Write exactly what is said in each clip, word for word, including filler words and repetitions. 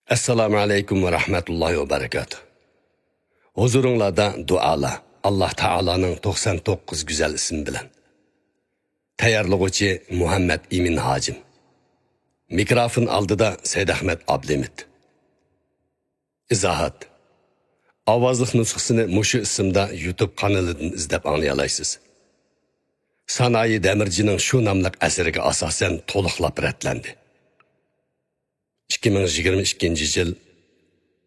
ئەسسالامۇ ئەلەيكۇم ۋە رەھمەتۇللاھى ۋە بەرىكاتۇھ. ھۇزۇرۇڭلاردا دۇئالار، ئاللاھ تائالانىڭ توقسان توققۇز گۈزەل ئىسمى بىلەن. تەييارلىغۇچى مۇھەممەد ئىمىن ھاجىم. مىكروفون ئالدىدا سەيدئەخمەت ئابلىمىت. ئىزاھات. ئاۋازلىق نۇسخىسىنى مۇشۇ ئىسىمدا يۇتۇب قانىلىدىن ئىزدەپ ئاڭلىيالايسىز. سانائى دەمىرچىنىڭ شۇ ناملىق ئەسىرىگە ئاساسەن تولۇقلاپ رەتلەندى. ئىككى مىڭ يىگىرمە ئىككىنچى يىل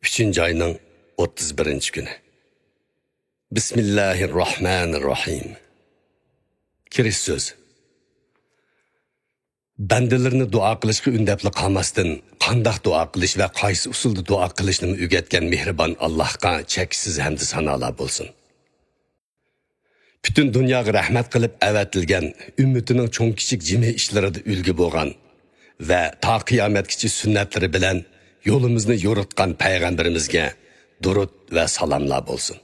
ئۈچىنچى ئاينىڭ ئوتتۇز بىرىنچى كۈنى. بىسمىللاھىررەھمانىررەھىم. كىرىش سۆز. بەندىلىرىنى دۇئا قىلىشقا ئۈندەپلا قالماستىن، قانداق دۇئا قىلىش ۋە قايسى ئۇسۇلدا دۇئا قىلىشنىمۇ ئۆگەتكەن مېھرىبان ئاللاھقا چەكسىز ھەمدۇ سانالار بولسۇن. پۈتۈن دۇنياغا رەھمەت قىلىپ ئەۋەتىلگەن، ئۈممىتىنىڭ چوڭ-كىچىك جىمى ئىشلىرىدا ئۈلگە بولغان ۋە تا قىيامەتكىچە سۈننەتلىرى بىلەن يولىمىزنى يورۇتقان پەيغەمبىرىمىزگە دۇرۇت ۋە سالاملار بولسۇن.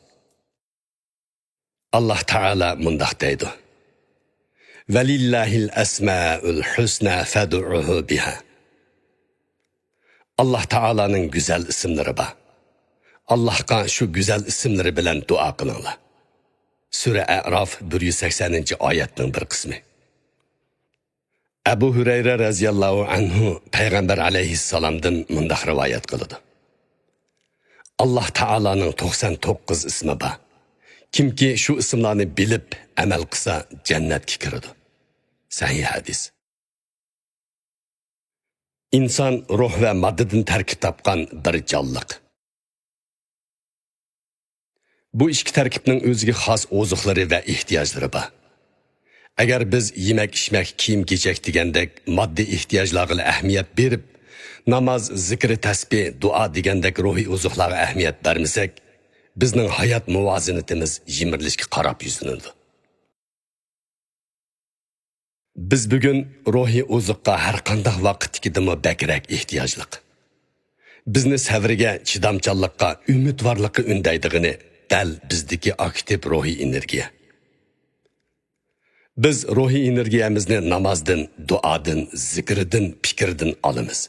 ئاللاھ تائالا مۇنداق دەيدۇ: «ۋەلىللاھىل ئەسمائۇل ھۇسنا فەدئۇھۇ بىھا.» ئاللاھ تائالانىڭ گۈزەل ئىسىملىرى بار. ئاللاھقا شۇ گۈزەل ئىسىملىرى بىلەن دۇئا قىلىڭلار. سۈرە ئەئراف بىر يۈز سەكسەنىنچى ئايەتنىڭ بىر قىسمى. ئەبۇ ھۈرەيرە رەزىياللاھۇ ئەنھۇ پەيغەمبەر ئەلەيھىسسالامدىن مۇنداق رىۋايەت قىلىدۇ: ئاللاھ تائالانىڭ توقسان توققۇز ئىسمى بار. كىمكى شۇ ئىسىملارنى بىلىپ ئەمەل قىلسا، جەننەتكە كىرىدۇ. سەھىھ ھەدىس. ئىنسان روھ ۋە ماددىدىن تەركىب تاپقان بىر جانلىق. بۇ ئىككى تەركىبنىڭ ئۆزىگە خاس ئوزۇقلىرى ۋە ئېھتىياجلىرى بار. ئەگەر بىز يېمەك-ئىچمەك، كىيىم-كېچەك دېگەندەك ماددىي ئېھتىياجلارغىلا ئەھمىيەت بېرىپ، ناماز، زىكرى، تەسبىھ، دۇئا دېگەندەك روھىي ئوزۇقلارغا ئەھمىيەت بەرمىسەك، بىزنىڭ ھايات مۇۋازىنىتىمىز يىمىرىلىشكە قاراپ يۈزلىنىدۇ. بىز بۈگۈن روھىي ئوزۇققا ھەرقانداق ۋاقىتتىكىدىنمۇ بەكرەك ئېھتىياجلىق. بىزنى سەۋرگە، چىدامچانلىققا، ئۈمىدۋارلىققا ئۈندەيدىغىنى دەل بىزدىكى ئاكتىپ روھىي ئېنېرگىيە. بىز روھىي ئېنېرگىيەمىزنى نامازدىن، دۇئادىن، زىكىردىن، پىكىردىن ئالىمىز.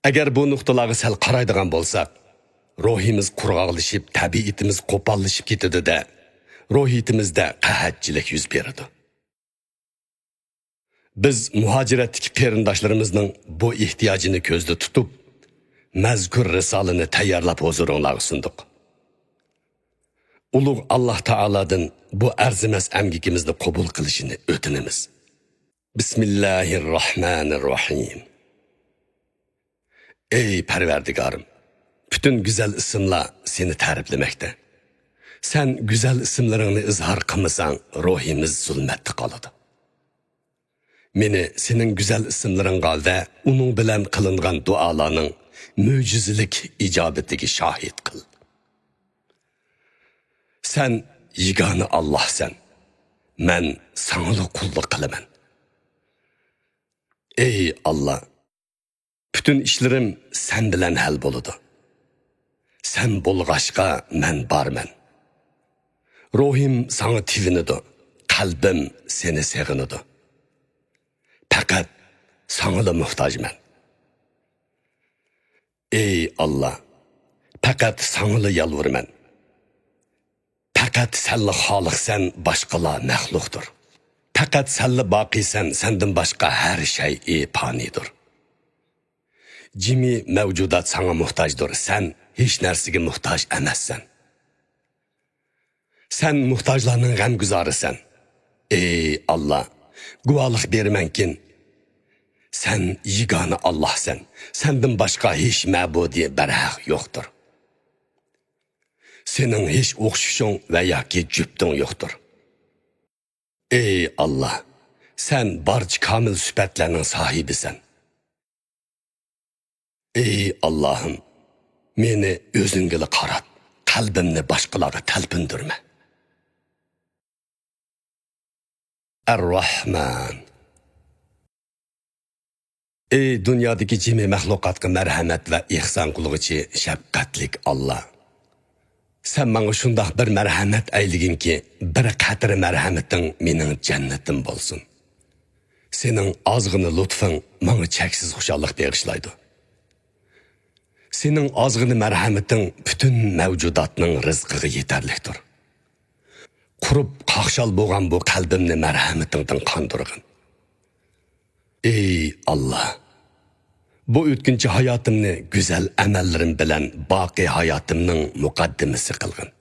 ئەگەر بۇ نۇقتىلارغا سەل قارايدىغان بولساق، روھىمىز قۇرغاقلىشىپ، تەبىئىتىمىز قوپاللىشىپ كېتىدۇ-دە، روھىيىتىمىزدە قەھەتچىلىك يۈز بېرىدۇ. بىز مۇھاجىرەتتىكى قېرىنداشلىرىمىزنىڭ بۇ ئېھتىياجىنى كۆزدە تۇتۇپ، مەزكۇر رىسالىنى تەييارلاپ ھۇزۇرۇڭلارغا سۇندۇق. ئۇلۇغ ئاللاھ تائالادىن بۇ ئەرزىمەس ئەمگىكىمىزنى قوبۇل قىلىشىنى ئۆتۈنىمىز. بىسمىللاھىررەھمانىررەھىم. ئەي پەرۋەردىگارىم، پۈتۈن گۈزەل ئىسىملار سېنى تەرىپلىمەكتە. سەن گۈزەل ئىسىملىرىڭنى ئىزھار قىلمىساڭ، روھىمىز زۇلمەتتە قالىدۇ. مېنى سېنىڭ گۈزەل ئىسىملىرىڭغا ۋە ئۇنىڭ بىلەن قىلىنغان دۇئالارنىڭ مۆجىزىلىك ئىجابىتىگە شاھىت قىل. سەن يېگانە ئاللاھسەن. مەن ساڭىلا قۇللۇق قىلىمەن. ئەي ئاللا، پۈتۈن ئىشلىرىم سەن بىلەن ھەل بولىدۇ. سەن بولغاچقا مەن بارمەن. روھىم ساڭا تېۋىنىدۇ، قەلبىم سېنى سېغىنىدۇ. پەقەت ساڭىلا موھتاجمەن. ئەي ئاللا، پەقەت ساڭىلا يالۋۇرىمەن. پەقەت سەنلا خالىقسەن، باشقىلار مەخلۇقتۇر. پەقەت سەنلا باقىيسەن، سەندىن باشقا ھەر شەيئى پانىيدۇر. جىمى مەۋجۇدات ساڭا موھتاجدۇر، سەن ھېچ نەرسىگە موھتاج ئەمەسسەن. سەن موھتاجلارنىڭ غەمگۈزارىسەن. ئەي ئاللا، گۇۋاھلىق بېرىمەنكىن، سەن يېگانە ئاللاھسەن، سەندىن باشقا ھېچ مەبۇدى بەرھەق يوقتۇر. سېنىڭ ھېچ ئوخشىشىڭ ۋە ياكى جۈپتۈڭ يوقتۇر. ئەي ئاللا، سەن بارچە كامىل سۈپەتلەرنىڭ ساھىبىسەن. ئەي ئاللاھىم، مېنى ئۆزۈڭگىلا قارات، قەلبىمنى باشقىلارغا تەلپۈندۈرمە. ئەرراھمان. ئەي دۇنيادىكى جىمى مەخلۇقاتقا مەرھەمەت ۋە ئېھسان قىلغۇچى شەپقەتلىك ئاللا! سەن ماڭا شۇنداق بىر مەرھەمەت ئەيلىگىنكى، بىر قەترە مەرھەمىتىڭ مېنىڭ جەننىتىم بولسۇن. سېنىڭ ئازغىنە لۇتفۇڭ ماڭا چەكسىز خۇشاللىق بېغىشلايدۇ. سېنىڭ ئازغىنە مەرھەمىتىڭ پۈتۈن مەۋجۇداتنىڭ رىزقىغا يېتەرلىكتۇر. قۇرۇپ قاقشال بولغان بۇ قەلبىمنى مەرھەمىتىڭدىن قاندۇرغىن. ئەي ئاللا! بۇ ئۆتكۈنچى ھاياتىمنى گۈزەل ئەمەللىرىم بىلەن باقىي ھاياتىمنىڭ مۇقەددىمىسى قىلغىن.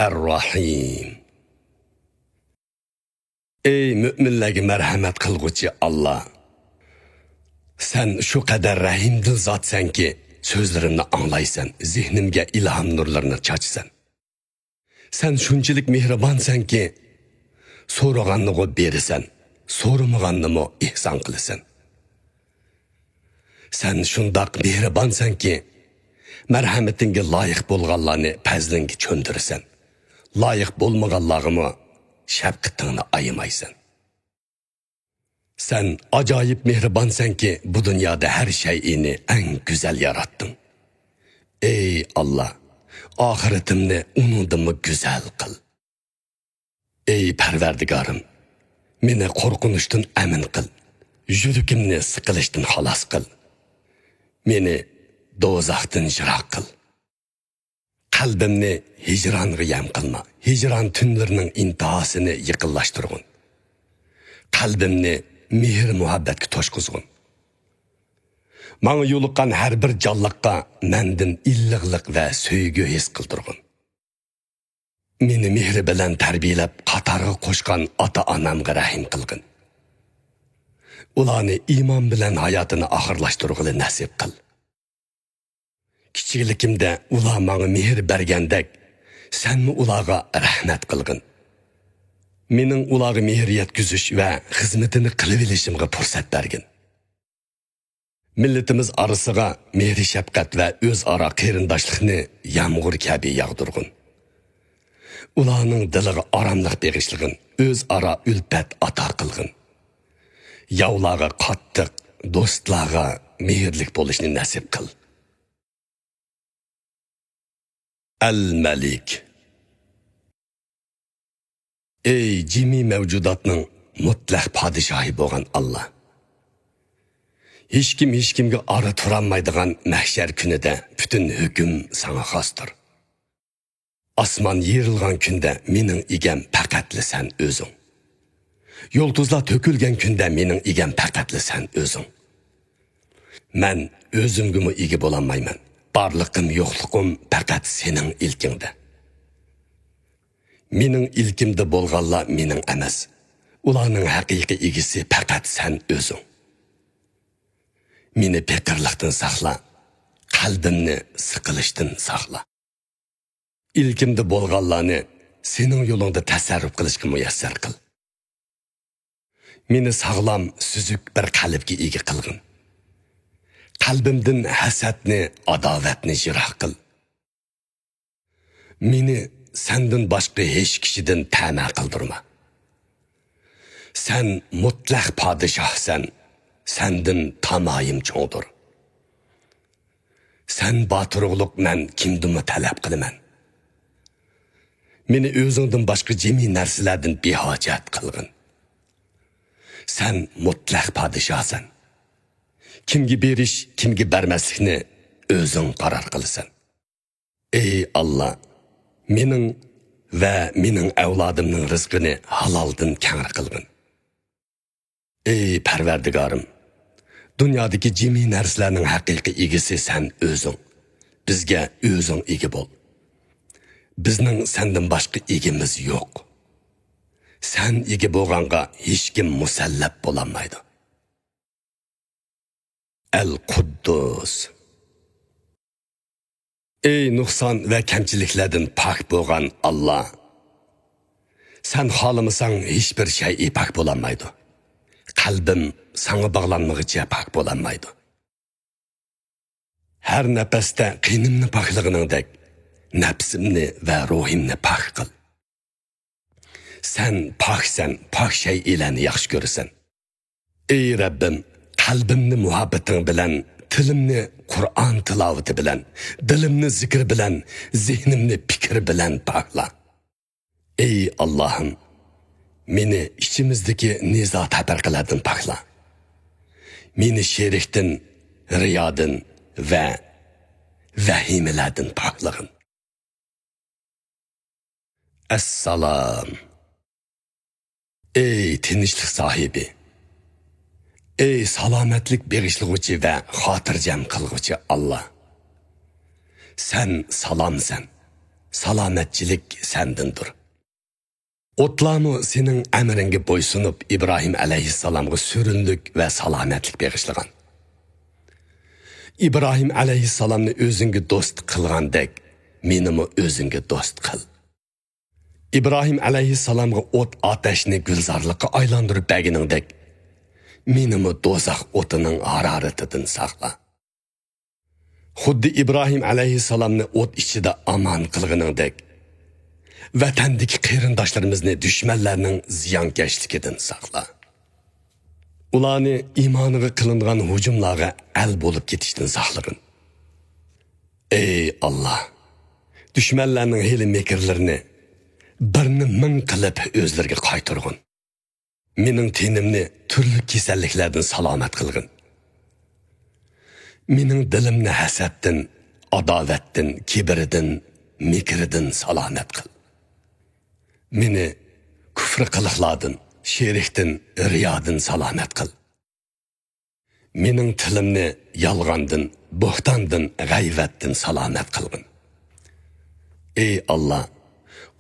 ئەر-راھىم. ئەي مۆمىنلەرگە مەرھەمەت قىلغۇچى ئاللا! سەن شۇ قەدەر رەھىمدىل زاتسەنكى، سۆزلىرىمنى ئاڭلايسەن، زېھنىمگە ئىلھام نۇرلىرىنى چاچىسەن. سەن شۇنچىلىك مېھرىبانسەنكى، سورىغاننىغۇ بېرىسەن، سورىمىغاننىمۇ ئېھسان قىلىسەن. سەن شۇنداق مېھرىبانسەنكى، مەرھەمىتىڭگە لايىق بولغانلارنى پەزلىڭگە چۆندۈرىسەن، لايىق بولمىغانلارغىمۇ شەپقىتىڭنى ئايىمايسەن. سەن ئاجايىپ مېھرىبانسەنكى، بۇ دۇنيادا ھەر شەيئىنى ئەڭ گۈزەل ياراتتىڭ. ئەي ئاللا، ئاخىرىتىمنى ئۇنىڭدىنمۇ گۈزەل قىل. ئەي پەرۋەردىگارىم، مېنى قورقۇنچتىن ئەمىن قىل، يۈرىكىمنى سىقىلىشتىن خالاس قىل، مېنى دوزاختىن يىراق قىل. قەلبىمنى ھىجرانغا يەم قىلما، ھىجران تۈنلىرىنىڭ ئىنتىھاسىنى يېقىنلاشتۇرغىن. قەلبىمنى مېھىر-مۇھەببەتكە توشقۇزغىن. ماڭا يولۇققان ھەر بىر جانلىققا مەندىن ئىللىقلىق ۋە سۆيگۈ ھېس قىلدۇرغىن. مېنى مېھرى بىلەن تەربىيەلەپ، قاتارغا قوشقان ئاتا-ئانامغا رەھىم قىلغىن. ئۇلارنى ئىمان بىلەن ھاياتىنى ئاخىرلاشتۇرغىلى نەسىپ قىل. كىچىكلىكىمدە ئۇلار ماڭا مېھىر بەرگەندەك، سەنمۇ ئۇلارغا رەھمەت قىلغىن. مېنىڭ ئۇلارغا مېھىر يەتكۈزۈش ۋە خىزمىتىنى قىلىۋېلىشىمغا پۇرسەت بەرگىن. مىللىتىمىز ئارىسىغا مېھرى-شەپقەت ۋە ئۆزئارا قېرىنداشلىقنى يامغۇر كەبى ياغدۇرغىن. ئۇلارنىڭ دىلىغا ئاراملىق بېغىشلىغىن، ئۆزئارا ئۈلپەت ئاتا قىلغىن. ياۋلارغا قاتتىق، دوستلارغا مېھىرلىك بولۇشنى نەسىپ قىل. ئەل-مەلىك. ئەي جىمى مەۋجۇداتنىڭ مۇتلەق پادىشاھى بولغان ئاللا! ھېچكىم ھېچكىمگە ئارا تۇرالمايدىغان مەھشەر كۈنىدە پۈتۈن ھۆكۈم ساڭا خاستۇر. ئاسمان يېرىلغان كۈندە مېنىڭ ئىگەم پەقەتلا سەن ئۆزۈڭ. يۇلتۇزلار تۆكۈلگەن كۈندە مېنىڭ ئىگەم پەقەتلا سەن ئۆزۈڭ. مەن ئۆزۈمگىمۇ ئىگە بولالمايمەن. بارلىقىم، يوقلۇقۇم پەقەت سېنىڭ ئىلكىڭدە. مېنىڭ ئىلكىمدە بولغانلار مېنىڭ ئەمەس. ئۇلارنىڭ ھەقىقىي ئىگىسى پەقەت سەن ئۆزۈڭ. مېنى پېقىرلىقتىن ساقلا، قەلبىمنى سىقىلىشتىن ساقلا. ئىلكىمدە بولغانلارنى سېنىڭ يولۇڭدا تەسەررۇپ قىلىشقا مۇيەسسەر قىل. مېنى ساغلام، سۈزۈك بىر قەلبكە ئىگە قىلغىن. قەلبىمدىن ھەسەتنى، ئاداۋەتنى يىراق قىل. مېنى سەندىن باشقا ھېچ كىشىدىن تەمە قىلدۇرما. سەن مۇتلەق پادىشاھسەن، سەندىن تامايىم چوڭدۇر. سەن باتۇرغۇلۇق، مەن كىمدىنمۇ تەلەپ قىلىمەن؟ مېنى ئۆزۈڭدىن باشقا جىمى نەرسىلەردىن بىھاجەت قىلغىن. سەن مۇتلەق پادىشاھسەن. كىمگە بېرىش، كىمگە بەرمەسلىكنى ئۆزۈڭ قارار قىلىسەن. ئەي ئاللا، مېنىڭ ۋە مېنىڭ ئەۋلادىمنىڭ رىزقىنى ھالالدىن كەڭرى قىلغىن. ئەي پەرۋەردىگارىم، دۇنيادىكى جىمى نەرسىلەرنىڭ ھەقىقىي ئىگىسى سەن ئۆزۈڭ. بىزگە ئۆزۈڭ ئىگە بول. بىزنىڭ سەندىن باشقا ئىگىمىز يوق. سەن ئىگە بولغانغا ھېچكىم مۇسەللەپ بولالمايدۇ. ئەل-قۇددۇس. ئەي نۇقسان ۋە كەمچىلىكلەردىن پاك بولغان ئاللا! سەن خالىمىساڭ ھېچبىر شەيئى پاك بولالمايدۇ. قەلبىم ساڭا باغلانمىغىچە پاك بولالمايدۇ. ھەر نەپەستە قېنىمنى پاكلىغىنىڭدەك، نەپسىمنى ۋە روھىمنى پاك قىل. سەن پاكسەن، پاك شەيئىلەرنى ياخشى كۆرىسەن. ئەي رەببىم، قەلبىمنى مۇھەببىتىڭ بىلەن، تىلىمنى قۇرئان تىلاۋىتى بىلەن، دىلىمنى زىكىر بىلەن، زېھنىمنى پىكىر بىلەن پاكلا. ئەي ئاللاھىم، مېنى ئىچىمىزدىكى نىزا-تەپرىقىلەردىن پاكلا. مېنى شېرىكتىن رىيادىن ۋە ۋەھىمىلەردىن پاكلىغىن. ئەسسالام. ئەي تىنچلىق ساھىبى! ئەي سالامەتلىك بېغىشلىغۇچى ۋە خاتىرجەم قىلغۇچى ئاللا! سەن سالامسەن، سالامەتچىلىك سەندىندۇر. ئوتلارمۇ سېنىڭ ئەمرىڭگە بويسۇنۇپ، ئىبراھىم ئەلەيھىسسالامغا سۈرۈنلۈك ۋە سالامەتلىك بېغىشلىغان. ئىبراھىم ئەلەيھىسسالامنى ئۆزۈڭگە دوست قىلغاندەك، مېنىمۇ ئۆزۈڭگە دوست قىل. ئىبراھىم ئەلەيھىسسالامغا ئوت ئاتەشنى گۈلزارلىققا ئايلاندۇرۇپ بەرگىنىڭدەك، مېنىمۇ دوزاخ ئوتىنىڭ ھارارىتىدىن ساقلا. خۇددى ئىبراھىم ئەلەيھىسسالامنى ئوت ئىچىدە ئامان قىلغىنىڭدەك، ۋەتەندىكى قېرىنداشلىرىمىزنى دۈشمەنلەرنىڭ زىيانكەشلىكىدىن ساقلا. ئۇلارنى ئىمانىغا قىلىنغان ھۇجۇملارغا ئەل بولۇپ كېتىشتىن ساقلىغىن. ئەي ئاللا، دۈشمەنلەرنىڭ ھىيلە-مىكىرلىرىنى بىرنى مىڭ قىلىپ ئۆزلىرىگە قايتۇرغىن. مېنىڭ تېنىمنى تۈرلۈك كېسەللىكلەردىن سالامەت قىلغىن. مېنىڭ دىلىمنى ھەسەتتىن، ئاداۋەتتىن، كىبىردىن، مىكرىدىن سالامەت قىل. مېنى كۇفر قىلىقلاردىن، شېرىكتىن، رىيادىن سالامەت قىل. مېنىڭ تىلىمنى يالغاندىن، بوھتاندىن، غەيۋەتتىن سالامەت قىلغىن. ئەي ئاللا،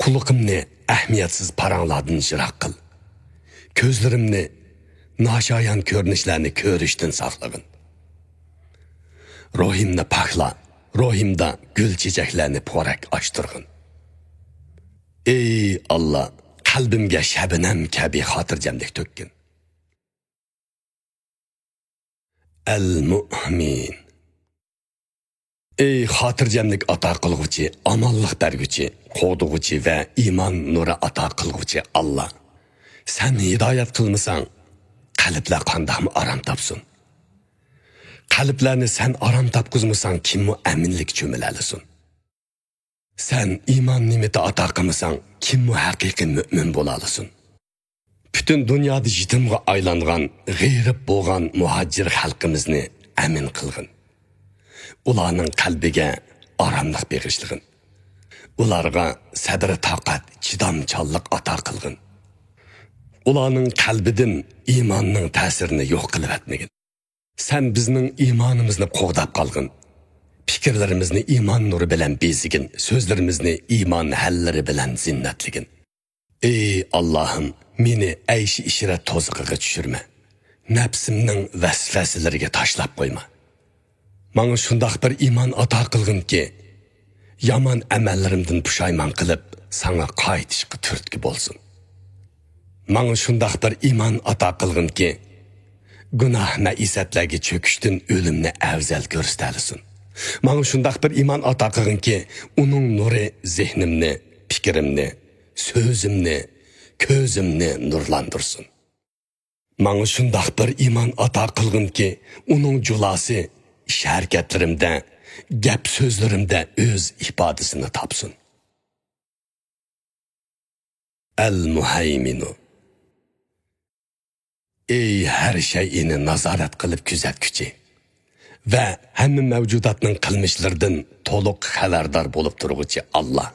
قۇلىقىمنى ئەھمىيەتسىز پاراڭلاردىن يىراق قىل. كۆزلىرىمنى ناشايان كۆرۈنۈشلەرنى كۆرۈشتىن ساقلىغىن. روھىمنى پاكلا، روھىمدا گۈل چېچەكلەرنى پورەك ئاچتۇرغىن. ئەي ئاللا، قەلبىمگە شەبنەم كەبى خاتىرجەملىك تۆككىن. ئەل مۇئمىن. ئەي خاتىرجەملىك ئاتا قىلغۇچى، ئامانلىق بەرگۈچى، قوغدىغۇچى ۋە ئىمان نۇرى ئاتا قىلغۇچى ئاللا! سەن ھىدايەت قىلمىساڭ، قەلبلەر قانداقمۇ ئارام تاپسۇن؟ قەلبلەرنى سەن ئارام تاپقۇزمىساڭ، كىممۇ ئەمىنلىككە چۆمۈلەلىسۇن؟ سەن ئىمان نېمىتى ئاتا قىلمىساڭ، كىممۇ ھەقىقىي مۆمىن بولالىسۇن؟ پۈتۈن دۇنيادا يېتىمغا ئايلانغان، غېرىب بولغان مۇھاجىر خەلقىمىزنى ئەمىن قىلغىن. ئۇلارنىڭ قەلبىگە ئاراملىق بېغىشلىغىن. ئۇلارغا سەبرى تاقەت، چىدامچانلىق ئاتا قىلغىن. ئۇلارنىڭ قەلبىدىن ئىماننىڭ تەسىرىنى يوق قىلىۋەتمىگىن. سەن بىزنىڭ ئىمانىمىزنى قوغداپ قالغىن. پىكىرلىرىمىزنى ئىمان نۇرى بىلەن بېزىگىن، سۆزلىرىمىزنى ئىمان ھەللىرى بىلەن زىننەتلىگىن. ئەي ئاللاھىم، مېنى ئەيشى ئىشرەت توزىقىغا چۈشۈرمە. نەپسىمنىڭ ۋەسۋەسىلىرىگە تاشلاپ قويما. ماڭا شۇنداق بىر ئىمان ئاتا قىلغىنكى، يامان ئەمەللىرىمدىن پۇشايمان قىلىپ، ساڭا قايتىشقا تۈرتكە بولسۇن. ماڭا شۇنداق بىر ئىمان ئاتا قىلغىنكى، گۇناھ مەئىسەتلەرگە چۆكۈشتىن ئۆلۈمنى ئەۋزەل كۆرسىتەلىسۇن. ماڭا شۇنداق بىر ئىمان ئاتا قىلغىنكى، ئۇنىڭ نۇرى زېھنىمنى، پىكرىمنى، سۆزۈمنى، كۆزۈمنى نۇرلاندۇرسۇن. ماڭا شۇنداق بىر ئىمان ئاتا قىلغىنكى، ئۇنىڭ جۇلاسى ئىش-ھەرىكەتلىرىمدە، گەپ-سۆزلىرىمدە ئۆز ئىپادىسىنى تاپسۇن. ئەل مۇھەيمىنۇ. ئەي ھەر شەيئىنى نازارەت قىلىپ كۆزەتكۈچى ۋە ھەممە مەۋجۇداتنىڭ قىلمىشلىرىدىن تولۇق خەۋەردار بولۇپ تۇرغۇچى ئاللا!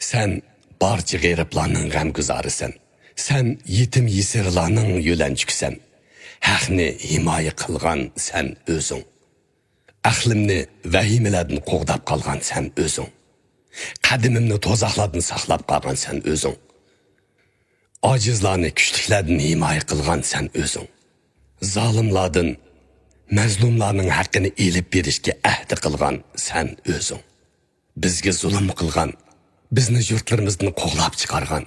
سەن بارچە غېرىبلارنىڭ غەمگۇزارىسەن. سەن يېتىم-يېسىرلارنىڭ يۆلەنچۈكىسەن. ھەقنى ھىمايە قىلغان سەن ئۆزۈڭ. ئەقلىمنى ۋەھىمىلەردىن قوغداپ قالغان سەن ئۆزۈڭ. قەدىمىمنى توزاخلاردىن ساقلاپ قالغان سەن ئۆزۈڭ. ئاجىزلارنى كۈچلۈكلەردىن ھىمايە قىلغان سەن ئۆزۈڭ. زالىملاردىن مەزلۇملارنىڭ ھەققىنى ئېلىپ بېرىشكە ئەھدى قىلغان سەن ئۆزۈڭ. بىزگە زۇلۇم قىلغان، بىزنى يۇرتلىرىمىزدىن قوغلاپ چىقارغان،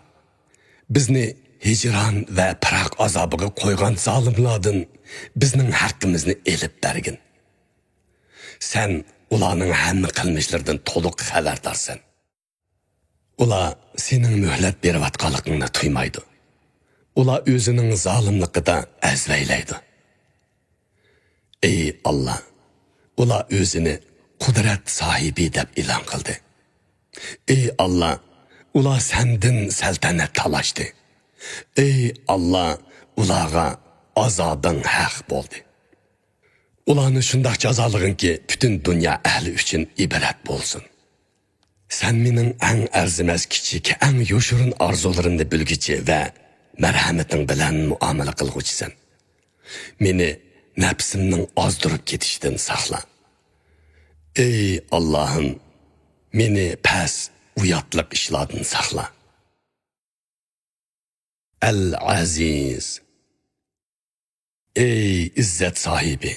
بىزنى ھىجران ۋە پىراق ئازابىغا قويغان زالىملاردىن بىزنىڭ ھەققىمىزنى ئېلىپ بەرگىن. سەن ئۇلارنىڭ ھەممە قىلمىشلىرىدىن تولۇق خەۋەردارسەن. ئۇلار سېنىڭ مۆھلەت بېرىۋاتقانلىقىڭنى تۇيمايدۇ. ئۇلار ئۆزىنىڭ زالىملىقىدا ئەزۋەيلەيدۇ. ئەي ئاللا، ئۇلار ئۆزىنى قۇدرەت ساھىبى دەپ ئېلان قىلدى. ئەي ئاللا، ئۇلار سەندىن سەلتەنەت تالاشتى. ئەي ئاللا، ئۇلارغا ئازابىڭ ھەق بولدى. ئۇلارنى شۇنداق جازالىغىنكى، پۈتۈن دۇنيا ئەھلى ئۈچۈن ئىبرەت بولسۇن. سەن مېنىڭ ئەڭ ئەرزىمەس، كىچىك، ئەڭ يوشۇرۇن ئارزۇلىرىمنى بىلگۈچى ۋە مەرھەمىتىڭ بىلەن مۇئامىلە قىلغۇچىسەن. مېنى نەپسىمنىڭ ئازدۇرۇپ كېتىشىدىن ساقلا. ئەي ئاللاھىم، مېنى پەس، ئۇياتلىق ئىشلاردىن ساقلا. ئەل ئەزىز. ئەي ئىززەت ساھىبى،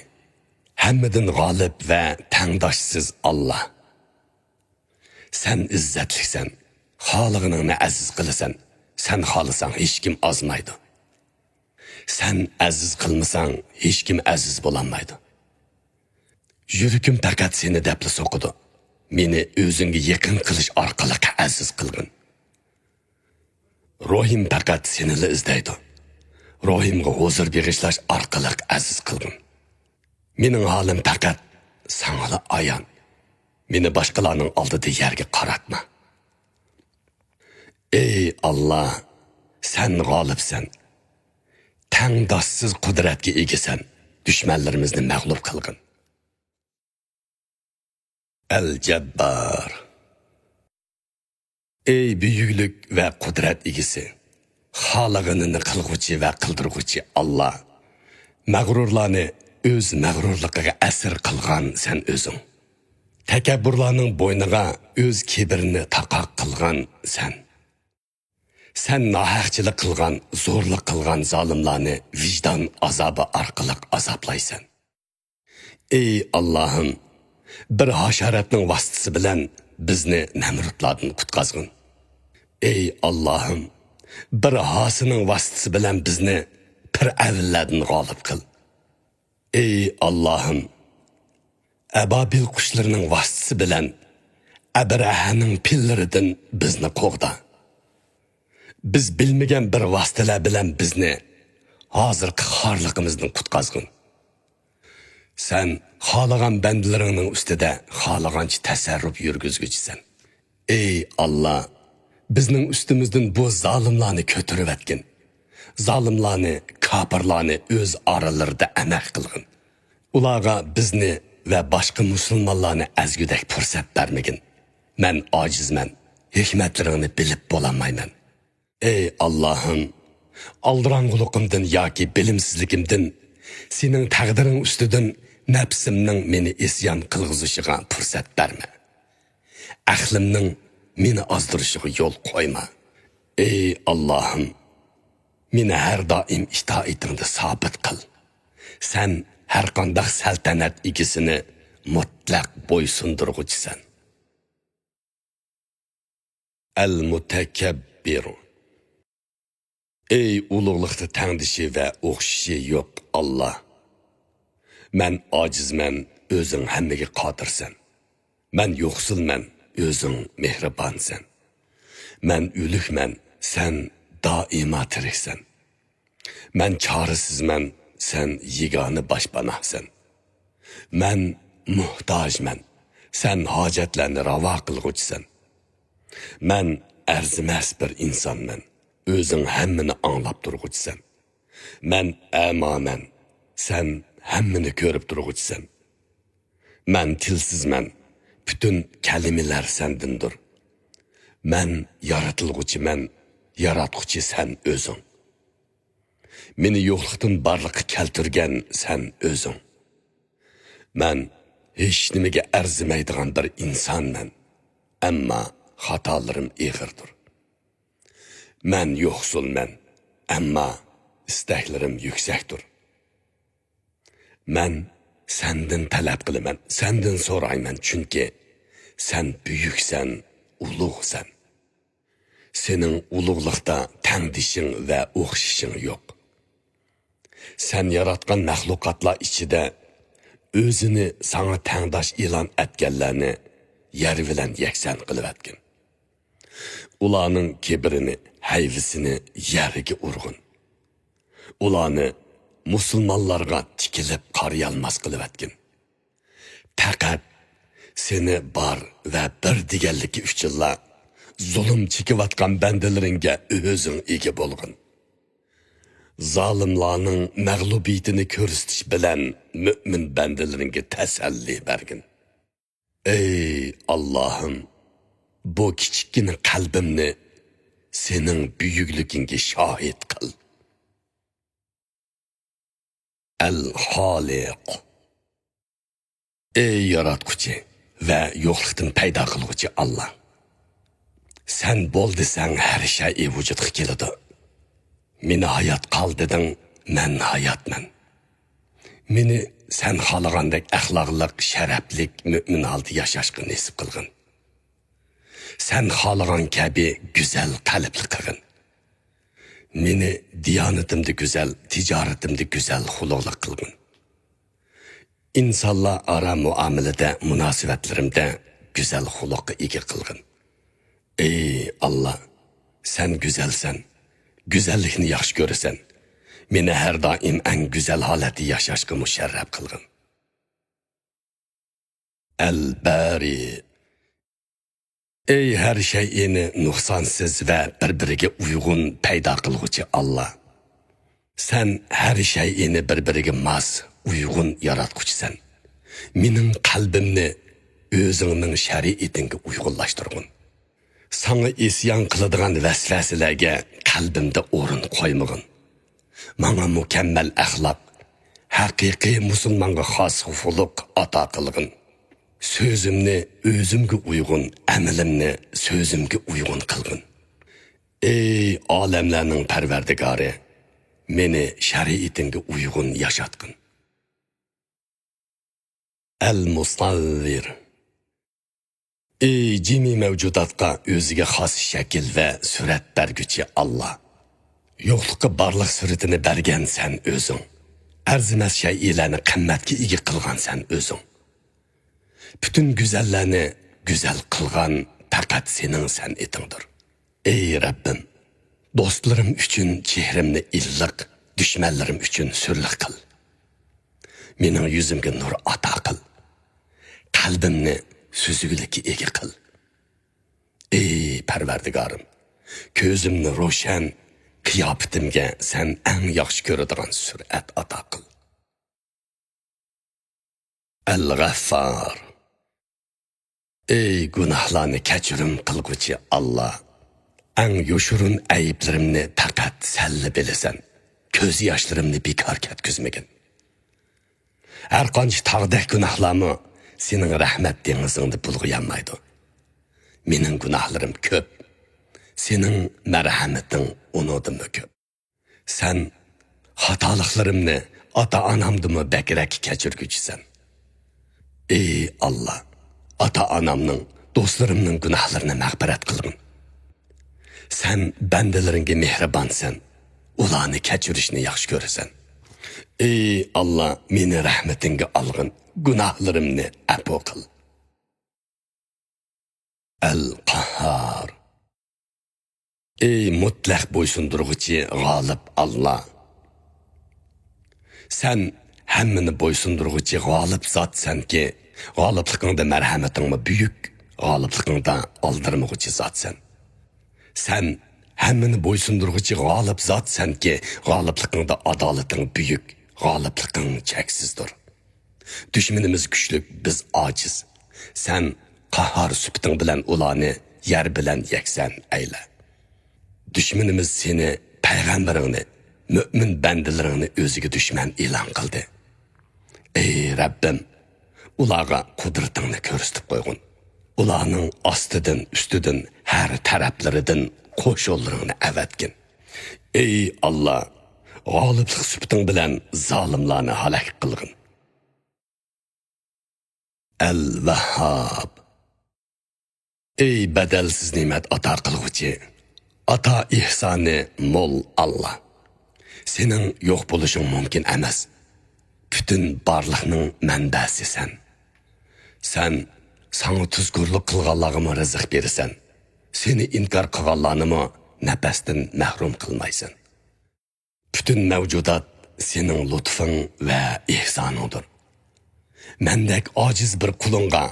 ھەممىدىن غالىب ۋە تەڭداشسىز ئاللا. سەن ئىززەتلىكسەن، خالىغىنىڭنى ئەزىز قىلىسەن، سەن خالىساڭ ھېچكىم ئازمايدۇ. سەن ئەزىز قىلمىساڭ ھېچكىم ئەزىز بولالمايدۇ. يۈرىكىم پەقەت سېنى دەپلا سوقىدۇ. مېنى ئۆزۈڭگە يېقىن قىلىش ئارقىلىق ئەزىز قىلغىن. روھىم پەقەت سېنىلا ئىزدەيدۇ. روھىمغا ھۇزۇر بېغىشلاش ئارقىلىق ئەزىز قىلغىن. مېنىڭ ھالىم پەقەت ساڭىلا ئايان. مېنى باشقىلارنىڭ ئالدىدا يەرگە قاراتما. ئەي ئاللا، سەن غالىبسەن. تەڭداشسىز قۇدرەتكە ئىگىسەن. دۈشمەنلىرىمىزنى مەغلۇپ قىلغىن. ئەل جەببار. ئەي بۈيۈكلۈك ۋە قۇدرەت ئىگىسى، خالىغىنىنى قىلغۇچى ۋە قىلدۇرغۇچى ئاللا. مەغرۇرلارنى ئۆز مەغرۇرلۇقىغا ئەسىر قىلغان سەن ئۆزۈڭ. تەكەببۇرلارنىڭ بوينىغا ئۆز كىبرىنى تاقاق قىلغان سەن. سەن ناھەقچىلىك قىلغان، زورلۇق قىلغان زالىملارنى ۋىجدان ئازابى ئارقىلىق ئازابلايسەن. ئەي ئاللاھىم، بىر ھاشاراتنىڭ ۋاسىتىسى بىلەن بىزنى نەمرۇتلاردىن قۇتقازغىن. ئەي ئاللاھىم، بىر ھاسىنىڭ ۋاسىتىسى بىلەن بىزنى پىرئەۋنلەردىن غالىب قىل. ئەي ئاللاھىم، ئەبابىل قۇشلىرىنىڭ ۋاسىتىسى بىلەن ئەبرەھەنىڭ پىللىرىدىن بىزنى قوغدا. بىز بىلمىگەن بىر ۋاسىتىلەر بىلەن بىزنى ھازىرقى خارلىقىمىزدىن قۇتقازغىن. سەن خالىغان بەندىلىرىڭنىڭ ئۈستىدە خالىغانچە تەسەررۇپ يۈرگۈزگۈچىسەن. ئەي ئاللا، بىزنىڭ ئۈستىمىزدىن بۇ زالىملارنى كۆتۈرۈۋەتكىن. زالىملارنى، كاپىرلارنى ئۆز ئارىلىرىدا ئەمەك قىلغىن. ئۇلارغا بىزنى ۋە باشقا مۇسۇلمانلارنى ئەزگۈدەك پۇرسەت بەرمىگىن. مەن ئاجىزمەن، ھېكمەتلىرىڭنى بىلىپ بولالمايمەن. ئەي ئاللاھىم، ئالدىراڭغۇلۇقۇمدىن ياكى بىلىمسىزلىكىمدىن سېنىڭ تەقدىرىڭ ئۈستىدىن نەپسىمنىڭ مېنى ئىسيان قىلغۇزۇشىغا پۇرسەت بەرمە. ئەقلىمنىڭ مېنى ئازدۇرۇشىغا يول قويما. ئەي ئاللاھىم، مېنى ھەر دائىم ئىتائىتىڭدە سابىت قىل. سەن ھەرقانداق سەلتەنەت ئىگىسىنى مۇتلەق بويسۇندۇرغۇچىسەن. ئەل مۇتەكەببىر. ئەي ئۇلۇغلۇقتا تەڭدىشى ۋە ئوخشىشى يوق ئاللا! مەن ئاجىزمەن، ئۆزۈڭ ھەممىگە قادىرسەن. مەن يوقسۇلمەن، ئۆزۈڭ مېھرىبانسەن. مەن ئۆلۈكمەن، سەن دائىما تىرىكسەن. مەن چارىسىزمەن، سەن يېگانە باشپاناھسەن. مەن موھتاجمەن، سەن ھاجەتلەرنى راۋا قىلغۇچىسەن. مەن ئەرزىمەس بىر ئىنسانمەن، ئۆزۈڭ ھەممىنى ئاڭلاپ تۇرغۇچىسەن. مەن ئەمامەن، سەن ھەممىنى كۆرۈپ تۇرغۇچىسەن. مەن تىلسىزمەن، پۈتۈن كەلىمىلەر سەندىندۇر. مەن يارىتىلغۇچىمەن، ياراتقۇچى سەن ئۆزۈڭ. مېنى يوقلۇقتىن بارلىققا كەلتۈرگەن سەن ئۆزۈڭ. مەن ھېچنېمىگە ئەرزىمەيدىغان بىر ئىنسانمەن، ئەمما خاتالىرىم ئېغىردۇر. مەن يوقسۇلمەن، ئەمما ئىستەكلىرىم يۈكسەكتۇر. مەن سەندىن تەلەپ قىلىمەن، سەندىن سورايمەن، چۈنكى سەن بۈيۈكسەن، ئۇلۇغسەن. سېنىڭ ئۇلۇغلۇقتا تەڭدىشىڭ ۋە ئوخشىشىڭ يوق. سەن ياراتقان مەخلۇقاتلار ئىچىدە ئۆزىنى ساڭا تەڭداش ئېلان ئەتكەنلەرنى يەر بىلەن يەكسان قىلىۋەتكىن. ئۇلارنىڭ كىبرىنى، ھەيۋىسىنى يەرگە ئۇرغىن. ئۇلارنى مۇسۇلمانلارغا تىكىلىپ قارىيالماس قىلىۋەتكىن. پەقەت سېنى بار ۋە بىر دېگەنلىكى ئۈچۈنلا زۇلۇم چېكىۋاتقان بەندىلىرىڭگە ئۆزۈڭ ئىگە بولغىن. زالىملارنىڭ مەغلۇبىيىتىنى كۆرسىتىش بىلەن مۆمىن بەندىلىرىڭگە تەسەللى بەرگىن. ئەي ئاللاھىم، بۇ كىچىككىنە قەلبىمنى سېنىڭ بۈيۈكلۈكۈڭگە شاھىت قىل. ئەل خالىق. ئەي ياراتقۇچى ۋە يوقلۇقتىن پەيدا قىلغۇچى ئاللا! سەن بول دېسەڭ، ھەر شەيئى ۋۇجۇدقا كېلىدۇ. مېنى ھايات قال دېدىڭ، مەن ھاياتمەن. مېنى سەن خالىغاندەك ئەخلاقلىق، شەرەپلىك، مۆمىن ھالدا ياشاشقا نېسىپ قىلغىن. سەن خالىغان كەبى گۈزەل قەلبلىك قىلغىن. مېنى دىيانىتىمدە گۈزەل، تىجارىتىمدە گۈزەل خۇلقلۇق قىلغىن. ئىنسانلار ئارا مۇئامىلىدە، مۇناسىۋەتلىرىمدە گۈزەل خۇلققا ئىگە قىلغىن. ئەي ئاللا، سەن گۈزەلسەن، گۈزەللىكنى ياخشى كۆرىسەن. مېنى ھەر دائىم ئەڭ گۈزەل ھالەتتە ياشاشقا مۇشەررەپ قىلغىن. ئەل بارى. ئەي ھەر شەيئىنى نۇقسانسىز ۋە بىر-بىرىگە ئۇيغۇن پەيدا قىلغۇچى ئاللا! سەن ھەر شەيئىنى بىر-بىرىگە ماس، ئۇيغۇن ياراتقۇچىسەن. مېنىڭ قەلبىمنى ئۆزۈڭنىڭ شەرىئىتىڭگە ئۇيغۇنلاشتۇرغىن. ساڭا ئىسيان قىلىدىغان ۋەسۋەسىلەرگە قەلبىمدە ئورۇن قويمىغىن. ماڭا مۇكەممەل ئەخلاق، ھەقىقىي مۇسۇلمانغا خاس خۇلق ئاتا قىلغىن. سۆزۈمنى ئۆزۈمگە ئۇيغۇن، ئەمىلىمنى سۆزۈمگە ئۇيغۇن قىلغىن. ئەي ئالەملەرنىڭ پەرۋەردىگارى، مېنى شەرىئىتىڭگە ئۇيغۇن ياشاتقىن. ئەل مۇسەۋۋىر. ئەي جىمى مەۋجۇداتقا ئۆزىگە خاس شەكىل ۋە سۈرەت بەرگۈچى ئاللا! يوقلۇققا بارلىق سۈرىتىنى بەرگەن سەن ئۆزۈڭ. ئەرزىمەس شەيئىلەرنى قىممەتكە ئىگە قىلغان سەن ئۆزۈڭ. پۈتۈن گۈزەللەرنى گۈزەل قىلغان پەقەت سېنىڭ سەنئىتىڭدۇر. ئەي رەببىم، دوستلىرىم ئۈچۈن چېھرىمنى ئىللىق، دۈشمەنلىرىم ئۈچۈن سۈرلۈك قىل. مېنىڭ يۈزۈمگە نۇر ئاتا قىل. قەلبىمنى سۈزۈكلۈككە ئىگە قىل. ئەي پەرۋەردىگارىم، كۆزۈمنى روشەن، قىياپىتىمگە سەن ئەڭ ياخشى كۆرىدىغان سۈرئەت ئاتا قىل. ئەل غەففار. ئەي گۇناھلارنى كەچۈرۈم قىلغۇچى ئاللا! ئەڭ يوشۇرۇن ئەيىبلىرىمنى پەقەت سەنلا بىلىسەن. كۆز ياشلىرىمنى بىكار كەتكۈزمىگىن. ھەر قانچە تاغدەك گۇناھلارمۇ سېنىڭ رەھمەت دېڭىزىڭدا بۇلغىيالمايدۇ. مېنىڭ گۇناھلىرىم كۆپ، سېنىڭ مەرھەمىتىڭ ئۇنىڭدىنمۇ كۆپ. سەن خاتالىقلىرىمنى ئاتا-ئانامدىنمۇ بەكرەك كەچۈرگۈچىسەن. ئەي ئاللا، ئاتا-ئانامنىڭ، دوستلىرىمنىڭ گۇناھلىرىنى مەغپىرەت قىلغىن. سەن بەندىلىرىڭگە مېھرىبانسەن، ئۇلارنى كەچۈرۈشنى ياخشى كۆرىسەن. ئەي ئاللا، مېنى رەھمىتىڭگە ئالغىن، گۇناھلىرىمنى ئەپۇ قىل. ئەل قاھھار. ئەي مۇتلەق بويسۇندۇرغۇچى غالىب ئاللا! سەن ھەممىنى بويسۇندۇرغۇچى غالىب زاتسەنكى، غالىبلىقىڭدا مەرھەمىتىڭمۇ بۈيۈك، غالىبلىقىڭدا ئالدىرىمىغۇچى زاتسەن. سەن ھەممىنى بويسۇندۇرغۇچى غالىب زاتسەنكى، غالىبلىقىڭدا ئادالىتىڭ بۈيۈك، غالىبلىقىڭ چەكسىزدۇر. دۈشمىنىمىز كۈچلۈك، بىز ئاجىز. سەن قاھھار سۈپىتىڭ بىلەن ئۇلارنى يەر بىلەن يەكسان ئەيلە. دۈشمىنىمىز سېنى، پەيغەمبىرىڭنى، مۆمىن بەندىلىرىڭنى ئۆزىگە دۈشمەن ئېلان قىلدى. ئەي رەببىم، ئۇلارغا قۇدرىتىڭنى كۆرسىتىپ قويغىن. ئۇلارنىڭ ئاستىدىن، ئۈستىدىن، ھەر تەرەپلىرىدىن قوشۇنلىرىڭنى ئەۋەتكىن. ئەي ئاللا، غالىبلىق سۈپىتىڭ بىلەن زالىملارنى ھالاك قىلغىن. ئەل ۋەھھاب. ئەي بەدەلسىز نېمەت ئاتا قىلغۇچى، ئاتا ئېھسانى مول ئاللا! سېنىڭ يوق بولۇشۇڭ مۇمكىن ئەمەس. پۈتۈن بارلىقنىڭ مەنبەسى سەن. سەن ساڭا تۇزكورلۇق قىلغانلارغىمۇ رىزىق بېرىسەن. سېنى ئىنكار قىلغانلارنىمۇ نەپەستىن مەھرۇم قىلمايسەن. پۈتۈن مەۋجۇدات سېنىڭ لۇتفۇڭ ۋە ئېھسانىڭدۇر. مەندەك ئاجىز بىر قۇلۇڭغا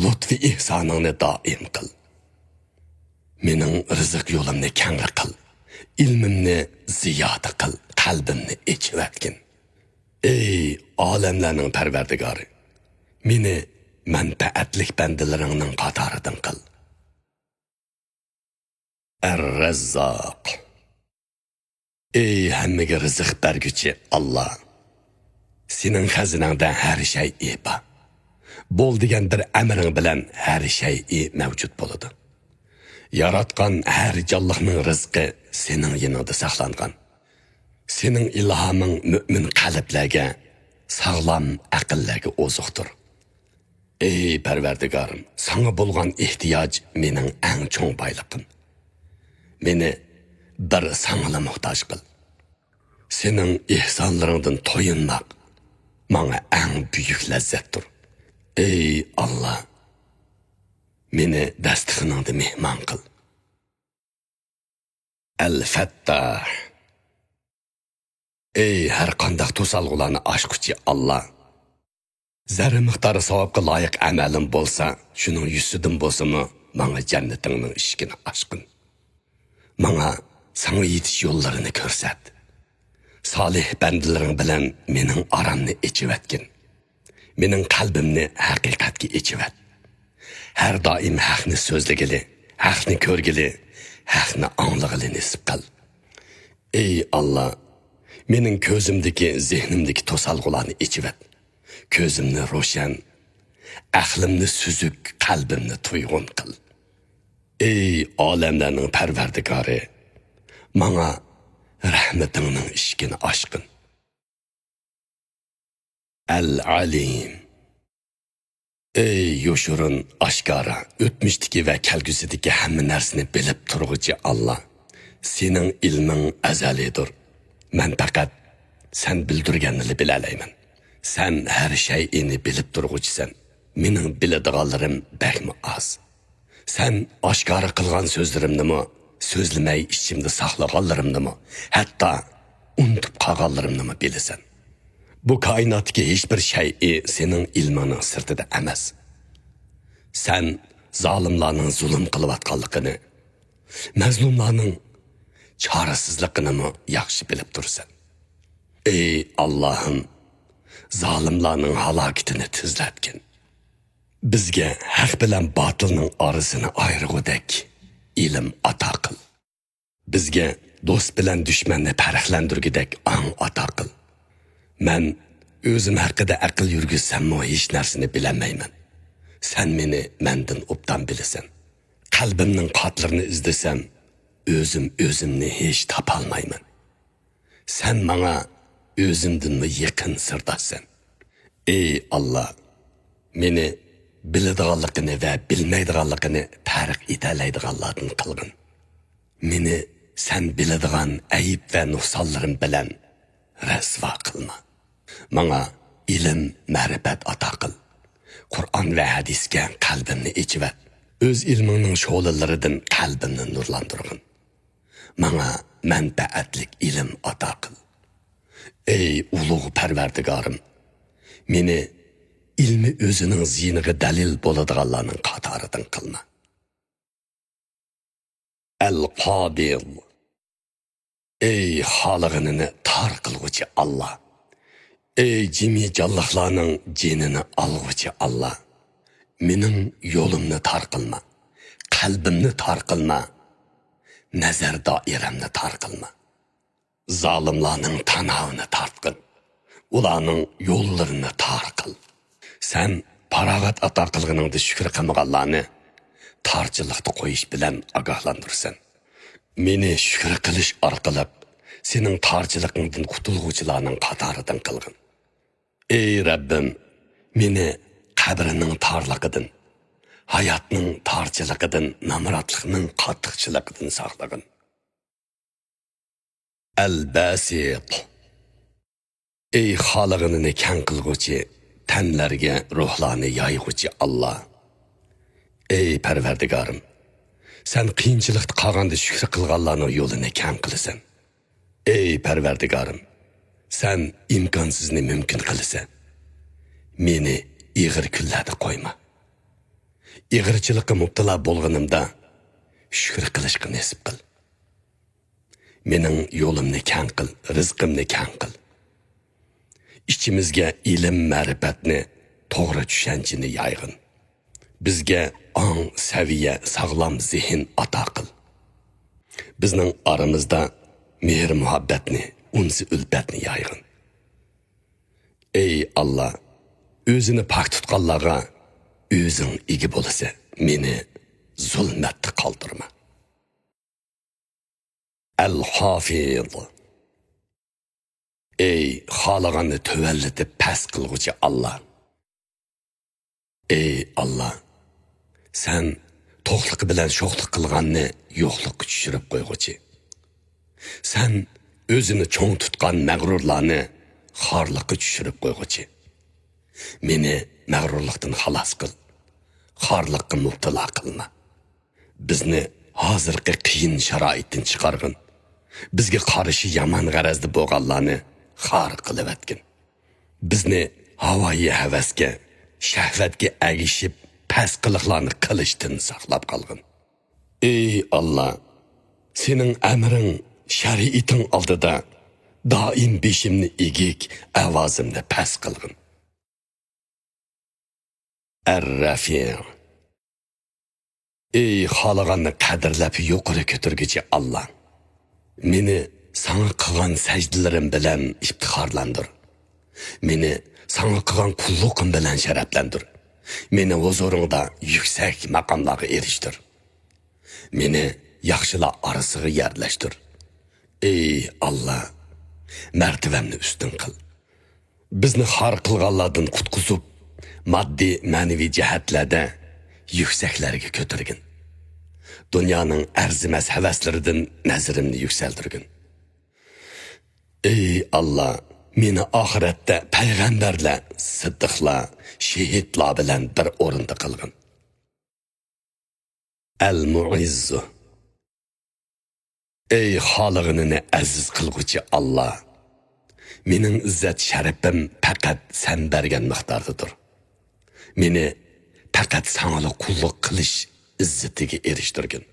لۇتفى ئېھسانىڭنى دائىم قىل. مېنىڭ رىزىق يولۇمنى كەڭرى قىل، ئىلمىمنى زىيادە قىل، قەلبىمنى ئېچىۋەتكىن. ئەي ئالەملەرنىڭ پەرۋەردىگارى، مېنى مەنپەئەتلىك بەندىلىرىڭنىڭ قاتارىدىن قىل. ئەر-رەززاق. ئەي ھەممىگە رىزىق بەرگۈچى ئاللا! سېنىڭ خەزىنەڭدە ھەر شەيئى بار. بول دېگەن بىر ئەمرىڭ بىلەن ھەر شەيئى مەۋجۇت بولىدۇ. ياراتقان ھەر جانلىقنىڭ رىزقى سېنىڭ يېنىڭدا ساقلانغان. سېنىڭ ئىلھامىڭ مۆمىن قەلبلەرگە، ساغلام ئەقىللەرگە ئوزۇقتۇر. ئەي پەرۋەردىگارىم، ساڭا بولغان ئېھتىياج مېنىڭ ئەڭ چوڭ بايلىقىم. مېنى بىر ساڭىلا موھتاج قىل. سېنىڭ ئېھسانلىرىڭدىن تويۇنماق ماڭا ئەڭ بۈيۈك لەززەتتۇر. ئەي ئاللا، مېنى دەستىخىنىڭدا مېھمان قىل. ئەل-فەتتاھ. ئەي ھەر قانداق توسالغۇلارنى ئاچقۇچى ئاللا! زەررە مىقدارى ساۋابقا لايىق ئەمەلىم بولسا، شۇنىڭ يۈزىسىدىن بولسىمۇ ماڭا جەننىتىڭنىڭ ئىشىكىنى ئاچقىن. ماڭا ساڭا يېتىش يوللىرىنى كۆرسەت. سالىھ بەندىلىرىڭ بىلەن مېنىڭ ئارامنى ئېچىۋەتكىن. مېنىڭ قەلبىمنى ھەقىقەتكە ئېچىۋەت. ھەر دائىم ھەقنى سۆزلىگىلى، ھەقنى كۆرگىلى، ھەقنى ئاڭلىغىلى نېسىپ قىل. ئەي ئاللا، مېنىڭ كۆزۈمدىكى، زېھنىمدىكى توسالغۇلارنى ئېچىۋەت. كۆزۈمنى روشەن، ئەقلىمنى سۈزۈك، قەلبىمنى تۇيغۇن قىل. ئەي ئالەملەرنىڭ پەرۋەردىگارى، ماڭا رەھمىتىڭنىڭ ئىشىكىنى ئاچقىن. ئەل-ئەلىم. ئەي يوشۇرۇن، ئاشكارا، ئۆتمۈشتىكى ۋە كەلگۈسىدىكى ھەممە نەرسىنى بىلىپ تۇرغۇچى ئاللا! سېنىڭ ئىلمىڭ ئەزەلىيدۇر. مەن پەقەت سەن بىلدۈرگەننىلا بىلەلەيمەن. سەن ھەر شەيئىنى بىلىپ تۇرغۇچىسەن. مېنىڭ بىلىدىغانلىرىم بەكمۇ ئاز. سەن ئاشكارا قىلغان سۆزلىرىمنىمۇ، سۆزلىمەي ئىچىمدە ساقلىغانلىرىمنىمۇ، ھەتتا ئۇنتۇپ قالغانلىرىمنىمۇ بىلىسەن. بۇ كائىناتتىكى ھېچبىر شەيئى سېنىڭ ئىلمىڭنىڭ سىرتىدا ئەمەس. سەن زالىملارنىڭ زۇلۇم قىلىۋاتقانلىقىنى، مەزلۇملارنىڭ چارىسىزلىقىنىمۇ ياخشى بىلىپ تۇرىسەن. ئەي ئاللاھىم، زالىملارنىڭ ھالاكىتىنى تېزلەتكىن. بىزگە ھەق بىلەن باتىلنىڭ ئارىسىنى ئايرىغۇدەك ئىلىم ئاتا قىل. بىزگە دوست بىلەن دۈشمەننى پەرقلەندۈرگۈدەك ئاڭ ئاتا قىل. مەن ئۆزۈم ھەققىدە ئەقىل يۈرگۈزسەممۇ ھېچ نەرسىنى بىلەلمەيمەن. سەن مېنى مەندىن ئوبدان بىلىسەن. قەلبىمنىڭ قاتلىرىنى ئىزدىسەم، ئۆزۈم ئۆزۈمنى ھېچ تاپالمايمەن. سەن ماڭا ئۆزۈمدىنمۇ يېقىن سىرداشسەن. ئەي ئاللا، مېنى بىلىدىغانلىقىنى ۋە بىلمەيدىغانلىقىنى پەرق ئېتەلەيدىغانلاردىن قىلغىن. مېنى سەن بىلىدىغان ئەيىب ۋە نۇقسانلىرىم بىلەن رەسۋا قىلما. ماڭا ئىلىم، مەرىپەت ئاتا قىل. قۇرئان ۋە ھەدىسكە قەلبىمنى ئېچىۋەت. ئۆز ئىلمىڭنىڭ شولىلىرىدىن قەلبىمنى نۇرلاندۇرغىن. ماڭا مەنپەئەتلىك ئىلىم ئاتا قىل. ئەي ئۇلۇغ پەرۋەردىگارىم، مېنى ئىلمى ئۆزىنىڭ زىيىنىغا دەلىل بولىدىغانلارنىڭ قاتارىدىن قىلما. ئەل-قابىض. ئەي خالىغىنىنى تار قىلغۇچى ئاللا! ئەي جىمى جانلىقلارنىڭ جېنىنى ئالغۇچى ئاللا! مېنىڭ يولۇمنى تار قىلما، قەلبىمنى تار قىلما، نەزەر دائىرەمنى تار قىلما. زالىملارنىڭ تاناۋىنى تارتقىن، ئۇلارنىڭ يوللىرىنى تار قىل. سەن پاراغەت ئاتا قىلغىنىڭدا شۈكۈر قىلمىغانلارنى تارچىلىقتا قويۇش بىلەن ئاگاھلاندۇرىسەن. مېنى شۈكۈر قىلىش ئارقىلىق سېنىڭ تارچىلىقىڭدىن قۇتۇلغۇچىلارنىڭ قاتارىدىن قىلغىن. ئەي رەببىم، مېنى قەبرىنىڭ تارلىقىدىن، ھاياتنىڭ تارچىلىقىدىن، نامراتلىقنىڭ قاتتىقچىلىقىدىن ساقلىغىن. ئەل-بەسىت. ئەي خالىغىنىنى كەڭ قىلغۇچى، تەنلەرگە روھلارنى يايغۇچى ئاللا! ئەي پەرۋەردىگارىم، سەن قىيىنچىلىقتا قالغاندا شۈكۈر قىلغانلارنىڭ يولىنى كەڭ قىلىسەن. ئەي پەرۋەردىگارىم، سەن ئىمكانسىزنى مۇمكىن قىلىسەن. مېنى ئېغىر كۈنلەردە قويما. ئېغىرچىلىققا مۇپتىلا بولغىنىمدا شۈكۈر قىلىشقا نېسىپ قىل. مېنىڭ يولۇمنى كەڭ قىل، رىزقىمنى كەڭ قىل. ئىچىمىزگە ئىلىم-مەرىپەتنى، توغرا چۈشەنچىنى يايغىن. بىزگە ئاڭ، سەۋىيە، ساغلام زېھىن ئاتا قىل. بىزنىڭ ئارىمىزدا مېھىر-مۇھەببەتنى، ئۇنس-ئۈلپەتنى يايغىن. ئەي ئاللا، ئۆزىنى پاك تۇتقانلارغا ئۆزۈڭ ئىگە بولىسەن، مېنى زۇلمەتتە قالدۇرما. ئەل-ھافىز. ئەي خالىغاننى تۆۋەنلىتىپ پەس قىلغۇچى ئاللا! ئەي ئاللا! سەن توقلۇقى بىلەن شوخلۇق قىلغاننى يوقلۇققا چۈشۈرۈپ قويغۇچى. سەن ئۆزىنى چوڭ تۇتقان مەغرۇرلارنى خارلىققا چۈشۈرۈپ قويغۇچى. مېنى مەغرۇرلۇقتىن خالاس قىل، خارلىققا مۇپتىلا قىلما. بىزنى ھازىرقى قىيىن شارائىتتىن چىقارغىن. بىزگە قارشى يامان غەرەزدە بولغانلارنى خار قىلىۋەتكىن. بىزنى ھاۋايى ھەۋەسكە، شەھۋەتكە ئەگىشىپ پەس قىلىقلارنى قىلىشتىن ساقلاپ قالغىن. ئەي ئاللا، سېنىڭ ئەمرىڭ، شەرىئىتىڭ ئالدىدا دائىم بېشىمنى ئېگىك، ئاۋازىمنى پەس قىلغىن. ئەر-رەفىئ. ئەي خالىغاننى قەدىرلەپ يۇقىرى كۆتۈرگۈچى ئاللا! مېنى ساڭا قىلغان سەجدىلىرىم بىلەن ئىپتىخارلاندۇر. مېنى ساڭا قىلغان قۇللۇقۇم بىلەن شەرەپلەندۈر. مېنى ھۇزۇرۇڭدا يۈكسەك ماقاملارغا ئېرىشتۈر. مېنى ياخشىلار ئارىسىغا يەرلەشتۈر. ئەي ئاللا، مەرتىۋەمنى ئۈستۈن قىل. بىزنى خار قىلغانلاردىن قۇتقۇزۇپ، ماددىي، مەنىۋى جەھەتلەردە يۈكسەكلەرگە كۆتۈرگىن. دۇنيانىڭ ئەرزىمەس ھەۋەسلىرىدىن نەزىرىمنى يۈكسەلدۈرگىن. ئەي ئاللا، مېنى ئاخىرەتتە پەيغەمبەرلەر، سىددىقلار، شېھىتلار بىلەن بىر ئورۇندا قىلغىن. ئەل-مۇئىززۇ. ئەي خالىغىنىنى ئەزىز قىلغۇچى ئاللا! مېنىڭ ئىززەت-شەرىپىم پەقەت سەن بەرگەن مىقداردىدۇر. مېنى پەقەت ساڭىلا قۇللۇق قىلىش ئىززىتىگە ئېرىشتۈرگىن.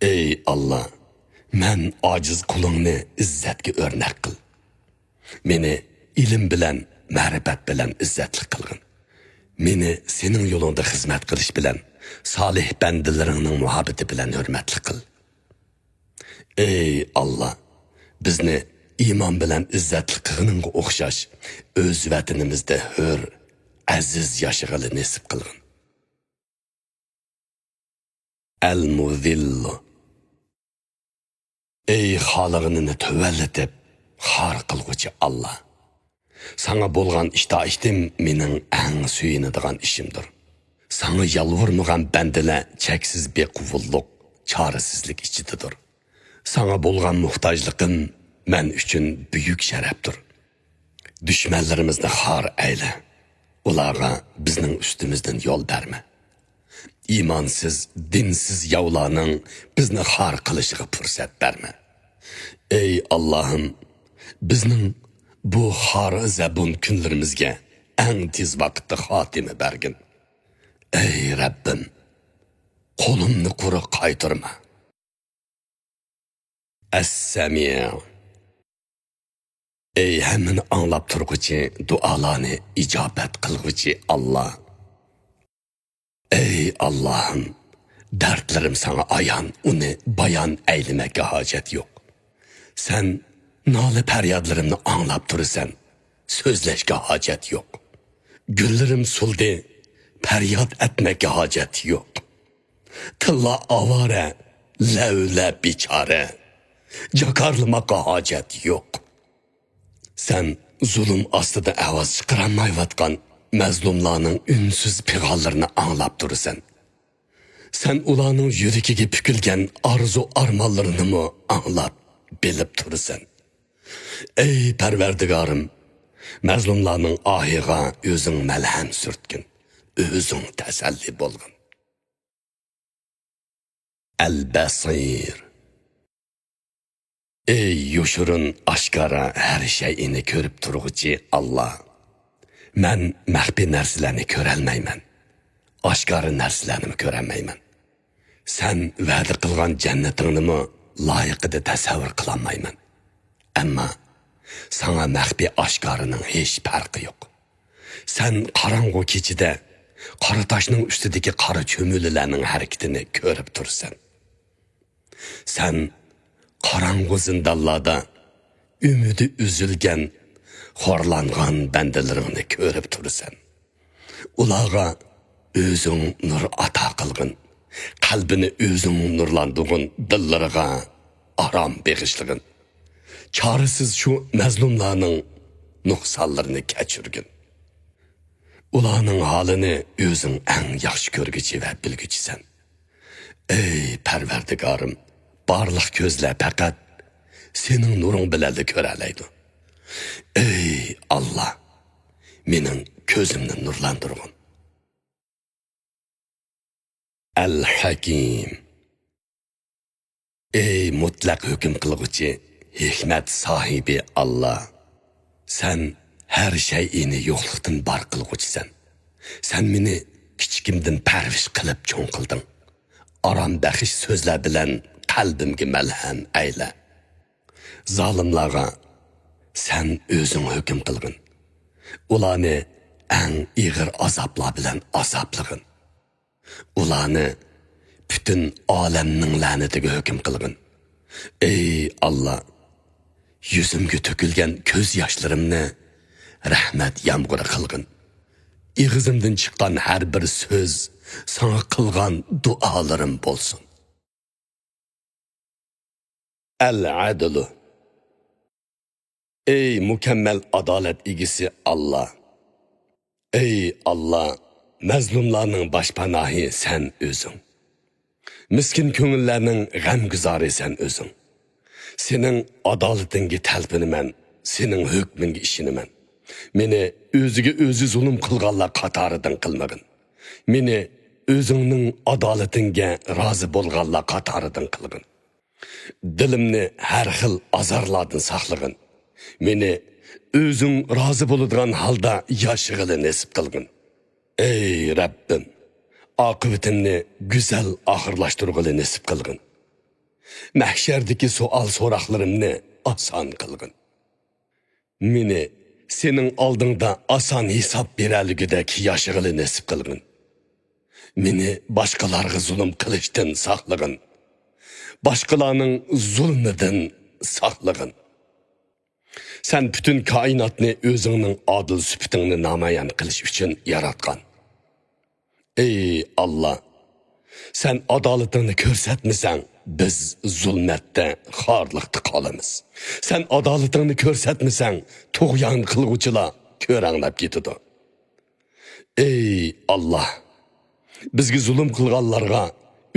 ئەي ئاللا، مەن ئاجىز قۇلۇڭنى ئىززەتكە ئۆرنەك قىل. مېنى ئىلىم بىلەن، مەرىپەت بىلەن ئىززەتلىك قىلغىن. مېنى سېنىڭ يولۇڭدا خىزمەت قىلىش بىلەن، سالىھ بەندىلىرىڭنىڭ مۇھەببىتى بىلەن ھۆرمەتلىك قىل. ئەي ئاللا، بىزنى ئىمان بىلەن ئىززەتلىك قىلغىنىڭغا ئوخشاش ئۆز ۋەتىنىمىزدە ھۆر، ئەزىز ياشىغىلى نېسىپ قىلغىن. ئەل-مۇزىللۇ. ئەي خالىغىنىنى تۆۋەنلىتىپ خار قىلغۇچى ئاللا! ساڭا بولغان ئىتائىتىم مېنىڭ ئەڭ سۆيۈنىدىغان ئىشىمدۇر. ساڭا يالۋۇرمىغان بەندىلەر چەكسىز بىقۇۋلۇق، چارىسىزلىك ئىچىدىدۇر. ساڭا بولغان موھتاجلىقىم مەن ئۈچۈن بۈيۈك شەرەپتۇر. دۈشمەنلىرىمىزنى خار ئەيلە. ئۇلارغا بىزنىڭ ئۈستىمىزدىن يول بەرمە. ئىمانسىز، دىنسىز ياۋلارنىڭ بىزنى خار قىلىشىغا پۇرسەت بەرمە. ئەي ئاللاھىم، بىزنىڭ بۇ خار زەبۇن كۈنلىرىمىزگە ئەڭ تېز ۋاقىتتا خاتىمە بەرگىن. ئەي رەببىم، قولۇمنى قۇرۇق قايتۇرما. ئەس-سەمىئ. ئەي ھەممىنى ئاڭلاپ تۇرغۇچى، دۇئالارنى ئىجابەت قىلغۇچى ئاللا. ئەي ئاللاھىم، دەردلىرىم ساڭا ئايان، ئۇنى بايان ئەيلىمەككە ھاجەت يوق. سەن نالە پەريادلىرىمنى ئاڭلاپ تۇرىسەن، سۆزلەشكە ھاجەت يوق. گۈللىرىم سولدى، پەرياد ئەتمەككە ھاجەت يوق. تىللا ئاۋارە، لەۋلە بىچارە، جاكارلىماققا ھاجەت يوق. سەن زۇلۇم ئاستىدا ئاۋاز چىقىرالمايۋاتقان مەزلۇملارنىڭ ئۈنسىز پىغانلىرىنى ئاڭلاپ تۇرىسەن. سەن ئۇلارنىڭ يۈرىكىگە پۈكۈلگەن ئارزۇ-ئارمانلىرىنىمۇ ئاڭلاپ، بىلىپ تۇرىسەن. ئەي پەرۋەردىگارىم، مەزلۇملارنىڭ ئاھىغا ئۆزۈڭ مەلھەم سۈرتكىن، ئۆزۈڭ تەسەللى بولغىن. ئەل-بەسىر. ئەي يوشۇرۇن، ئاشكارا ھەر شەيئىنى كۆرۈپ تۇرغۇچى ئاللا! مەن مەخپىي نەرسىلەرنى كۆرەلمەيمەن، ئاشكارا نەرسىلەرنىمۇ كۆرەلمەيمەن. سەن ۋەدە قىلغان جەننىتىڭنىمۇ لايىقىدا تەسەۋۋۇر قىلالمايمەن. ئەمما ساڭا مەخپىي ئاشكارىنىڭ ھېچ پەرقى يوق. سەن قاراڭغۇ كېچىدە قارا تاشنىڭ ئۈستىدىكى قارا چۈمۈلىلەرنىڭ ھەرىكىتىنى كۆرۈپ تۇرىسەن. سەن قاراڭغۇ زىندانلاردا ئۈمىدى ئۈزۈلگەن، خورلانغان بەندىلىرىڭنى كۆرۈپ تۇرىسەن. ئۇلارغا ئۆزۈڭ نۇر ئاتا قىلغىن، قەلبىنى ئۆزۈڭ نۇرلاندۇرغىن، دىللىرىغا ئارام بېغىشلىغىن. چارىسىز شۇ مەزلۇملارنىڭ نۇقسانلىرىنى كەچۈرگىن. ئۇلارنىڭ ھالىنى ئۆزۈڭ ئەڭ ياخشى كۆرگۈچى ۋە بىلگۈچىسەن. ئەي پەرۋەردىگارىم، بارلىق كۆزلەر پەقەت سېنىڭ نۇرۇڭ بىلەنلا كۆرەلەيدۇ. ئەي ئاللا، مېنىڭ كۆزۈمنى نۇرلاندۇرغىن. ئەل ھەكىم. ئەي مۇتلەق ھۆكۈم قىلغۇچى، ھېكمەت ساھىبى ئاللا! سەن ھەر شەيئىنى يوقلۇقتىن بار قىلغۇچىسەن. سەن مېنى كىچىكىمدىن پەرۋىش قىلىپ چوڭ قىلدىڭ. ئارام بەخش سۆزلەر بىلەن قەلبىمگە مەلھەم ئەيلە. زالىملارغا سەن ئۆزۈڭ ھۆكۈم قىلغىن. ئۇلارنى ئەڭ ئېغىر ئازابلار بىلەن ئازابلىغىن. ئۇلارنى پۈتۈن ئالەمنىڭ لەنىتىگە ھۆكۈم قىلغىن. ئەي ئاللا، يۈزۈمگە تۆكۈلگەن كۆز ياشلىرىمنى رەھمەت يامغۇرى قىلغىن. ئېغىزىمدىن چىققان ھەر بىر سۆز ساڭا قىلغان دۇئالىرىم بولسۇن. ئەل ئەدلۇ. ئەي مۇكەممەل ئادالەت ئىگىسى ئاللا! ئەي ئاللا، مەزلۇملارنىڭ باشپاناھى سەن ئۆزۈڭ. مىسكىن كۆڭۈللەرنىڭ غەمگۈزارى سەن ئۆزۈڭ. سېنىڭ ئادالىتىڭگە تەلپۈنىمەن، سېنىڭ ھۆكمۈڭگە ئىشىنىمەن. مېنى ئۆزىگە ئۆزى زۇلۇم قىلغانلار قاتارىدىن قىلمىغىن. مېنى ئۆزۈڭنىڭ ئادالىتىڭگە رازى بولغانلار قاتارىدىن قىلغىن. دىلىمنى ھەر خىل ئازارلاردىن ساقلىغىن. مېنى ئۆزۈڭ رازى بولىدىغان ھالدا ياشىغىلى نېسىپ قىلغىن. ئەي رەببىم، ئاقىۋىتىمنى گۈزەل ئاخىرلاشتۇرغىلى نېسىپ قىلغىن. مەھشەردىكى سوئال-سوراقلىرىمنى ئاسان قىلغىن. مېنى سېنىڭ ئالدىڭدا ئاسان ھېساب بېرەلىگۈدەك ياشىغىلى نېسىپ قىلغىن. مېنى باشقىلارغا زۇلۇم قىلىشتىن ساقلىغىن. باشقىلارنىڭ زۇلمىدىن ساقلىغىن. سەن پۈتۈن كائىناتنى ئۆزۈڭنىڭ ئادىل سۈپىتىڭنى نامايان قىلىش ئۈچۈن ياراتقان. ئەي ئاللا، سەن ئادالىتىڭنى كۆرسەتمىسەڭ، بىز زۇلمەتتە، خارلىقتا قالىمىز. سەن ئادالىتىڭنى كۆرسەتمىسەڭ، تۇغيان قىلغۇچىلار كۆرەڭلەپ كېتىدۇ. ئەي ئاللا، بىزگە زۇلۇم قىلغانلارغا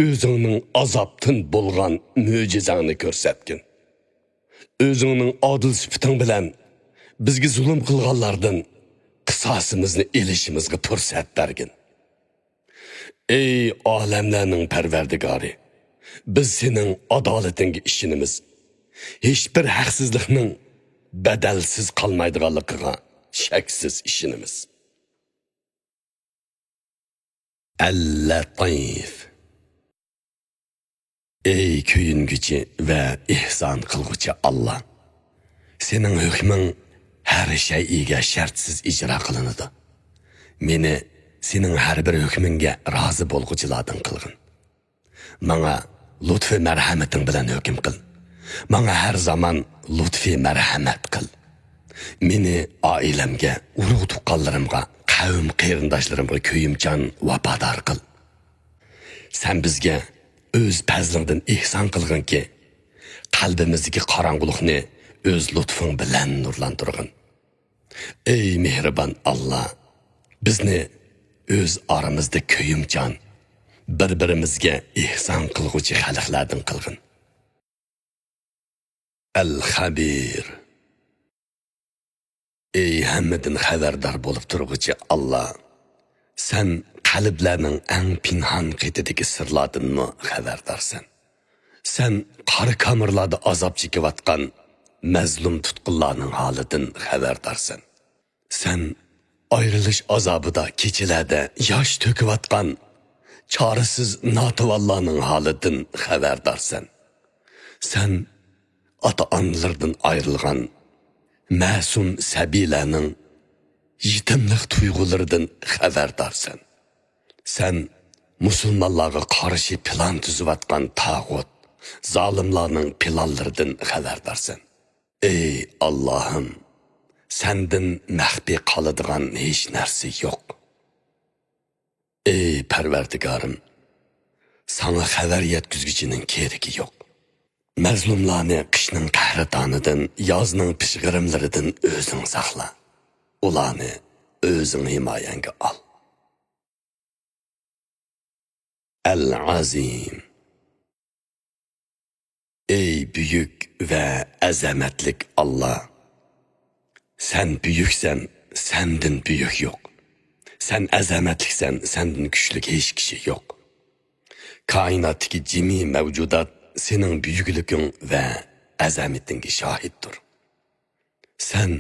ئۆزۈڭنىڭ ئازابتىن بولغان مۆجىزەڭنى كۆرسەتكىن. ئۆزۈڭنىڭ ئادىل سۈپىتىڭ بىلەن بىزگە زۇلۇم قىلغانلاردىن قىساسىمىزنى ئېلىشىمىزغا پۇرسەت بەرگىن. ئەي ئالەملەرنىڭ پەرۋەردىگارى، بىز سېنىڭ ئادالىتىڭگە ئىشىنىمىز. ھېچبىر ھەقسىزلىقنىڭ بەدەلسىز قالمايدىغانلىقىغا شەكسىز ئىشىنىمىز. ئەل-لەتىف. ئەي كۆيۈنگۈچى ۋە ئېھسان قىلغۇچى ئاللا! سېنىڭ ھۆكمۈڭ ھەر شەيئىگە شەرتسىز ئىجرا قىلىنىدۇ. مېنى سېنىڭ ھەر بىر ھۆكمۈڭگە رازى بولغۇچىلاردىن قىلغىن. ماڭا لۇتفى مەرھەمىتىڭ بىلەن ھۆكۈم قىل. ماڭا ھەر زامان لۇتفى مەرھەمەت قىل. مېنى ئائىلەمگە، ئۇرۇق-تۇغقانلىرىمغا، قەۋم-قېرىنداشلىرىمغا كۆيۈمچان، ۋاپادار قىل. سەن بىزگە ئۆز پەزلىڭدىن ئېھسان قىلغىنكى، قەلبىمىزدىكى قاراڭغۇلۇقنى ئۆز لۇتفۇڭ بىلەن نۇرلاندۇرغىن. ئەي مېھرىبان ئاللا، بىزنى ئۆز ئارىمىزدا كۆيۈمچان، بىر-بىرىمىزگە ئېھسان قىلغۇچى خەلقلەردىن قىلغىن. ئەل-خەبىر. ئەي ھەممىدىن خەۋەردار بولۇپ تۇرغۇچى ئاللا، سەن قەلبلەرنىڭ ئەڭ پىنھان قېتىدىكى سىرلاردىنمۇ خەۋەردارسەن. سەن قارا كامېرلاردا ئازاب چېكىۋاتقان مەزلۇم تۇتقۇنلارنىڭ ھالىدىن خەۋەردارسەن. سەن ئايرىلىش ئازابىدا كېچىلەردە ياش تۆكۈۋاتقان چارىسىز ناتىۋانلارنىڭ ھالىدىن خەۋەردارسەن. سەن ئاتا-ئانىلىرىدىن ئايرىلغان مەسۇم سەبىيلەرنىڭ يېتىملىك تۇيغۇلىرىدىن خەۋەردارسەن. سەن مۇسۇلمانلارغا قارشى پىلان تۈزۈۋاتقان تاغۇت، زالىملارنىڭ پىلانلىرىدىن خەۋەردارسەن. ئەي ئاللاھىم، سەندىن مەخپىي قالىدىغان ھېچ نەرسە يوق. ئەي پەرۋەردىگارىم، ساڭا خەۋەر يەتكۈزگۈچىنىڭ كېرىكى يوق. مەزلۇملارنى قىشنىڭ قەھرىتانىدىن، يازنىڭ پىژغىرىملىرىدىن ئۆزۈڭ ساقلا. ئۇلارنى ئۆزۈڭ ھىمايەڭگە ئال. ئەل-ئازىم. ئەي بۈيۈك ۋە ئەزەمەتلىك ئاللا! سەن بۈيۈكسەن، سەندىن بۈيۈك يوق. سەن ئەزەمەتلىكسەن، سەندىن كۈچلۈك ھېچ كىشى يوق. كائىناتتىكى جىمى مەۋجۇدات سېنىڭ بۈيۈكلۈكۈڭ ۋە ئەزەمىتىڭگە شاھىتتۇر. سەن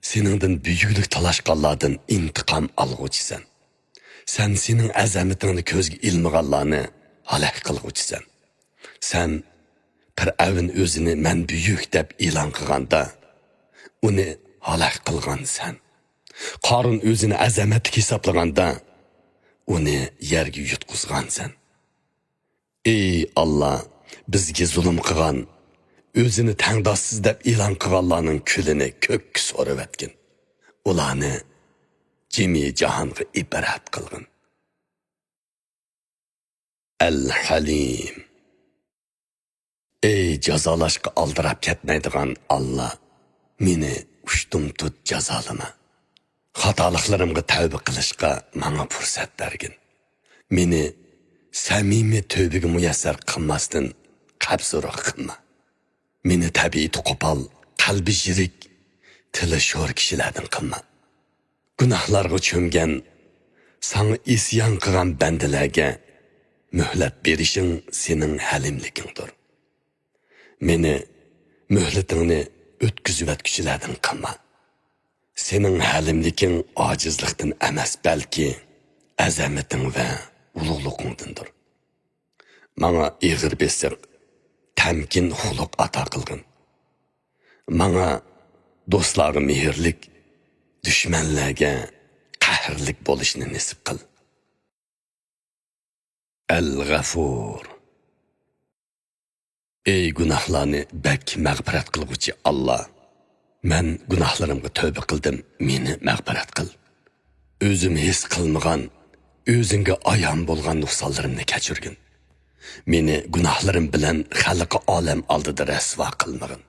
سېنىڭدىن بۈيۈكلۈك تالاشقانلاردىن ئىنتىقام ئالغۇچىسەن. سەن سېنىڭ ئەزەمىتىڭنى كۆزگە ئىلمىغانلارنى ھالاك قىلغۇچىسەن. سەن پىرئەۋن ئۆزىنى «مەن بۈيۈك» دەپ ئېلان قىلغاندا، ئۇنى ھالاك قىلغان سەن. قارۇن ئۆزىنى ئەزەمەتلىك ھېسابلىغاندا، ئۇنى يەرگە يۇتقۇزغان سەن. ئەي ئاللا، بىزگە زۇلۇم قىلغان، ئۆزىنى تەڭداشسىز دەپ ئېلان قىلغانلارنىڭ كۈلىنى كۆككە سورۇۋەتكىن. ئۇلارنى جىمى جاھانغا ئىبرەت قىلغىن. ئەل-ھەلىم. ئەي جازالاشقا ئالدىراپ كەتمەيدىغان ئاللا، مېنى ئۇشتۇمتۇت جازالىما. خاتالىقلىرىمغا تەۋبە قىلىشقا ماڭا پۇرسەت بەرگىن. مېنى سەمىمىي تۆۋبىگە مۇيەسسەر قىلماستىن قەبزۇرۇق قىلما. مېنى تەبىئىتى قوپال، قەلبى يىرىك، تىلى شور كىشىلەردىن قىلما. گۇناھلارغا چۆمگەن، ساڭا ئىسيان قىلغان بەندىلەرگە مۆھلەت بېرىشىڭ سېنىڭ ھەلىملىكىڭدۇر. مېنى مۆھلىتىڭنى ئۆتكۈزۈۋەتكۈچىلەردىن قىلما. سېنىڭ ھەلىملىكىڭ ئاجىزلىقتىن ئەمەس، بەلكى ئەزەمىتىڭ ۋە ئۇلۇغلۇقۇڭدىندۇر. ماڭا ئېغىر بېسىق، تەمكىن خۇلق ئاتا قىلغىن. ماڭا دوستلارغا مېھىرلىك، دۈشمەنلەرگە قەھرلىك بولۇشنى نېسىپ قىل. ئەل-غەفۇر. ئەي گۇناھلارنى بەك مەغپىرەت قىلغۇچى ئاللا! مەن گۇناھلىرىمغا تۆبە قىلدىم، مېنى مەغپىرەت قىل. ئۆزۈم ھېس قىلمىغان، ئۆزۈڭگە ئايان بولغان نۇقسانلىرىمنى كەچۈرگىن. مېنى گۇناھلىرىم بىلەن خەلقى ئالەم ئالدىدا رەسۋا قىلمىغىن.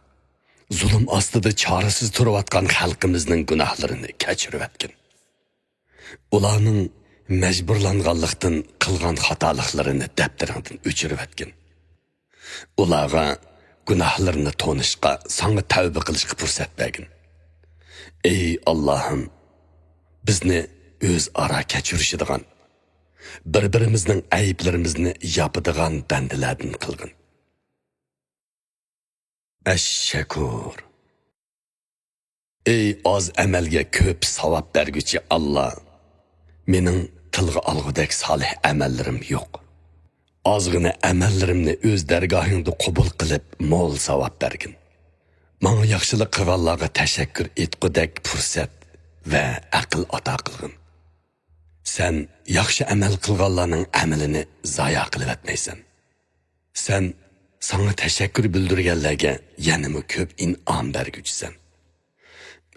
زۇلۇم ئاستىدا چارىسىز تۇرۇۋاتقان خەلقىمىزنىڭ گۇناھلىرىنى كەچۈرۈۋەتكىن. ئۇلارنىڭ مەجبۇرلانغانلىقتىن قىلغان خاتالىقلىرىنى دەپتىرىڭدىن ئۆچۈرۈۋەتكىن. ئۇلارغا گۇناھلىرىنى تونۇشقا، ساڭا تەۋبە قىلىشقا پۇرسەت بەرگىن. ئەي ئاللاھىم، بىزنى ئۆزئارا كەچۈرۈشىدىغان، بىر-بىرىمىزنىڭ ئەيىبلىرىمىزنى ياپىدىغان بەندىلەردىن قىلغىن. ئەش-شەكۇر. ئەي ئاز ئەمەلگە كۆپ ساۋاب بەرگۈچى ئاللا! مېنىڭ تىلغا ئالغۇدەك سالىھ ئەمەللىرىم يوق. ئازغىنە ئەمەللىرىمنى ئۆز دەرگاھىڭدا قوبۇل قىلىپ، مول ساۋاب بەرگىن. ماڭا ياخشىلىق قىلغانلارغا تەشەككۈر ئېيتقۇدەك پۇرسەت ۋە ئەقىل ئاتا قىلغىن. سەن ياخشى ئەمەل قىلغانلارنىڭ ئەمىلىنى زايا قىلىۋەتمەيسەن. سەن ساڭا تەشەككۈر بىلدۈرگەنلەرگە يەنىمۇ كۆپ ئىنئام بەرگۈچىسەن.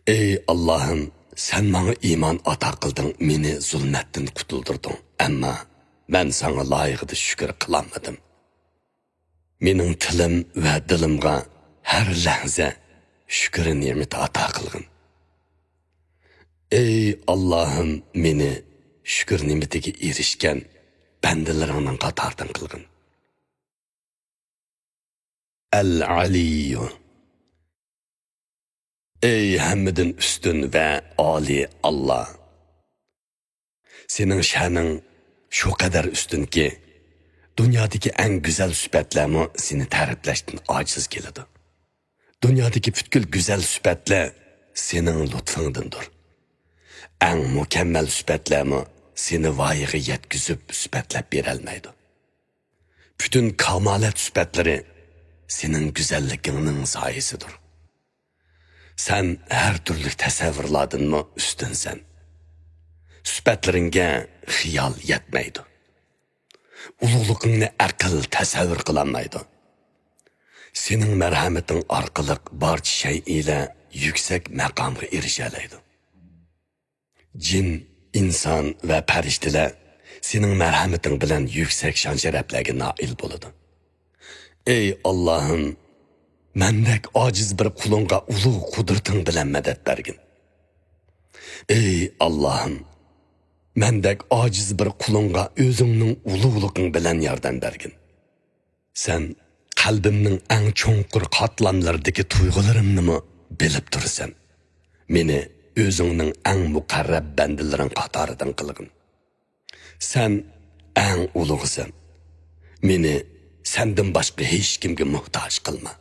ئەي ئاللاھىم، سەن ماڭا ئىمان ئاتا قىلدىڭ، مېنى زۇلمەتتىن قۇتۇلدۇردۇڭ. ئەمما مەن ساڭا لايىقىدا شۈكۈر قىلالمىدىم. مېنىڭ تىلىم ۋە دىلىمغا ھەر لەھزە شۈكرى نېمىتى ئاتا قىلغىن. ئەي ئاللاھىم، مېنى شۈكۈر نېمىتىگە ئېرىشكەن بەندىلىرىڭنىڭ قاتارىدىن قىلغىن. ئەل-ئەلىييۇ. ئەي ھەممىدىن ئۈستۈن ۋە ئالىي ئاللا! سېنىڭ شەنىڭ شۇ قەدەر ئۈستۈنكى، دۇنيادىكى ئەڭ گۈزەل سۈپەتلەرمۇ سېنى تەرىپلەشتىن ئاجىز كېلىدۇ. دۇنيادىكى پۈتكۈل گۈزەل سۈپەتلەر سېنىڭ لۇتفۇڭدىندۇر. ئەڭ مۇكەممەل سۈپەتلەرمۇ سېنى ۋايىغا يەتكۈزۈپ سۈپەتلەپ بېرەلمەيدۇ. پۈتۈن كامالەت سۈپەتلىرى سېنىڭ گۈزەللىكىڭنىڭ سايىسىدۇر. سەن ھەر تۈرلۈك تەسەۋۋۇرلاردىنمۇ ئۈستۈنسەن. سۈپەتلىرىڭگە خىيال يەتمەيدۇ. ئۇلۇغلۇقۇڭنى ئەقىل تەسەۋۋۇر قىلالمايدۇ. سېنىڭ مەرھەمىتىڭ ئارقىلىق بارچە شەيئىلەر يۈكسەك مەقامغا ئېرىشەلەيدۇ. جىن، ئىنسان ۋە پەرىشتىلەر سېنىڭ مەرھەمىتىڭ بىلەن يۈكسەك شان-شەرەپلەرگە نائىل بولىدۇ. ئەي ئاللاھىم، مەندەك ئاجىز بىر قۇلۇڭغا ئۇلۇغ قۇدرىتىڭ بىلەن مەدەت بەرگىن. ئەي ئاللاھىم، مەندەك ئاجىز بىر قۇلۇڭغا ئۆزۈڭنىڭ ئۇلۇغلۇقۇڭ بىلەن ياردەم بەرگىن. سەن قەلبىمنىڭ ئەڭ چوڭقۇر قاتلاملىرىدىكى تۇيغۇلىرىمنىمۇ بىلىپ تۇرىسەن. مېنى ئۆزۈڭنىڭ ئەڭ مۇقەررەب بەندىلىرىڭ قاتارىدىن قىلغىن. سەن ئەڭ ئۇلۇغسەن. مېنى سەندىن باشقا ھېچكىمگە موھتاج قىلما.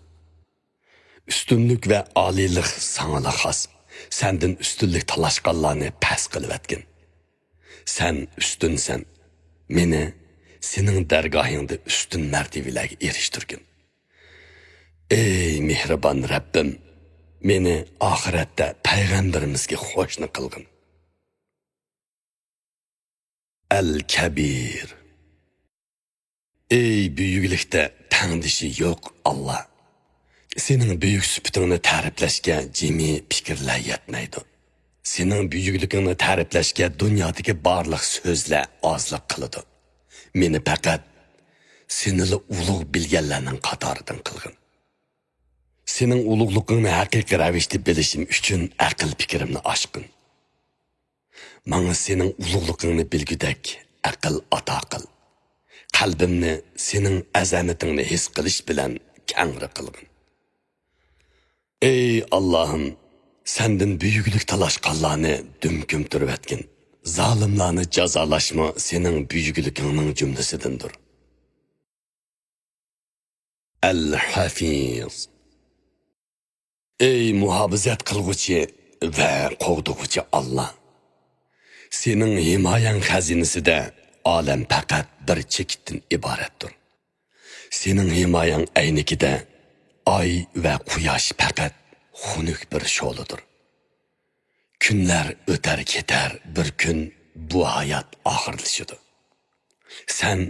ئۈستۈنلۈك ۋە ئالىيلىق ساڭىلا خاس. سەندىن ئۈستۈنلۈك تالاشقانلارنى پەس قىلىۋەتكىن. سەن ئۈستۈنسەن. مېنى سېنىڭ دەرگاھىڭدا ئۈستۈن مەرتىۋىلەرگە ئېرىشتۈرگىن. ئەي مېھرىبان رەببىم، مېنى ئاخىرەتتە پەيغەمبىرىمىزگە قوشنا قىلغىن. ئەل كەبىر. ئەي بۈيۈكلۈكتە تەڭدىشى يوق ئاللا! سېنىڭ بۈيۈك سۈپىتىڭنى تەرىپلەشكە جىمى پىكىرلەر يەتمەيدۇ. سېنىڭ بۈيۈكلۈكۈڭنى تەرىپلەشكە دۇنيادىكى بارلىق سۆزلەر ئازلىق قىلىدۇ. مېنى پەقەت سېنىلا ئۇلۇغ بىلگەنلەرنىڭ قاتارىدىن قىلغىن. سېنىڭ ئۇلۇغلۇقۇڭنى ھەقىقىي رەۋىشتە بىلىشىم ئۈچۈن ئەقىل پىكرىمنى ئاچقىن. ماڭا سېنىڭ ئۇلۇغلۇقۇڭنى بىلگۈدەك ئەقىل ئاتا قىل. قەلبىمنى سېنىڭ ئەزەمىتىڭنى ھېس قىلىش بىلەن كەڭرى قىلغىن. ئەي ئاللاھىم، سەندىن بۈيۈكلۈك تالاشقانلارنى دۈم كۆمتۈرۈۋەتكىن. زالىملارنى جازالاشمۇ سېنىڭ بۈيۈكلۈكۈڭنىڭ جۈملىسىدىندۇر. ئەل-ھەفىز. ئەي مۇھاپىزەت قىلغۇچى ۋە قوغدىغۇچى ئاللا! سېنىڭ ھىمايەڭ خەزىنىسىدە ئالەم پەقەت بىر چېكىتتىن ئىبارەتتۇر. سېنىڭ ھىمايەڭ ئەينىكىدە ئاي ۋە قۇياش پەقەت خۇنۈك بىر شولىدۇر. كۈنلەر ئۆتەر كېتەر، بىر كۈن بۇ ھايات ئاخىرلىشىدۇ. سەن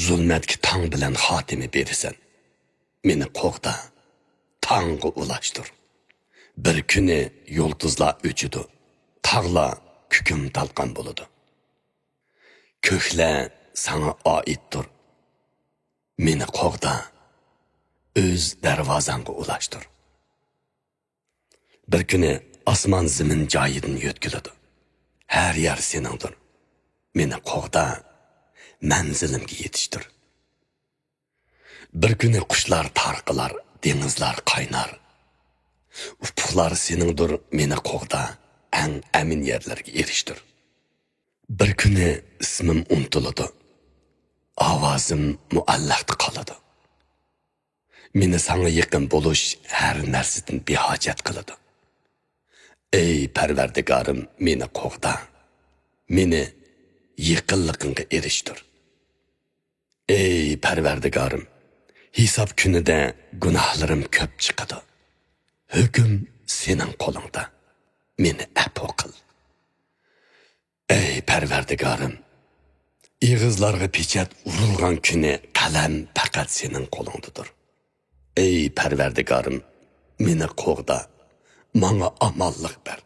زۇلمەتكە تاڭ بىلەن خاتىمە بېرىسەن. مېنى قوغدا، تاڭغا ئۇلاشتۇر. بىر كۈنى يۇلتۇزلار ئۆچىدۇ، تاغلار كۈكۈم تالقان بولىدۇ. كۆكلەر ساڭا ئائىتتۇر. مېنى قوغدا، ئۆز دەرۋازاڭغا ئۇلاشتۇر. بىر كۈنى ئاسمان زېمىن جايىدىن يۆتكىلىدۇ. ھەر يەر سېنىڭدۇر. مېنى قوغدا، مەنزىلىمگە يېتىشتۇر. بىر كۈنى قۇشلار تارقىلار، دېڭىزلار قاينار. ئۇپۇقلار سېنىڭدۇر، مېنى قوغدا، ئەڭ ئەمىن يەرلەرگە ئېرىشتۈر. بىر كۈنى ئىسمىم ئۇنتۇلىدۇ، ئاۋازىم مۇئەللەقتە قالىدۇ. مېنى ساڭا يېقىن بولۇش ھەر نەرسىدىن بىھاجەت قىلىدۇ. ئەي پەرۋەردىگارىم، مېنى قوغدا، مېنى يېقىنلىقىڭغا ئېرىشتۈر. ئەي پەرۋەردىگارىم، ھېساب كۈنىدە گۇناھلىرىم كۆپ چىقىدۇ. ھۆكۈم سېنىڭ قولۇڭدا، مېنى ئەپۇ قىل. ئەي پەرۋەردىگارىم، ئېغىزلارغا پېچەت ئۇرۇلغان كۈنى قەلەم پەقەت سېنىڭ قولۇڭدىدۇر. ئەي پەرۋەردىگارىم، مېنى قوغدا، ماڭا ئامانلىق بەر.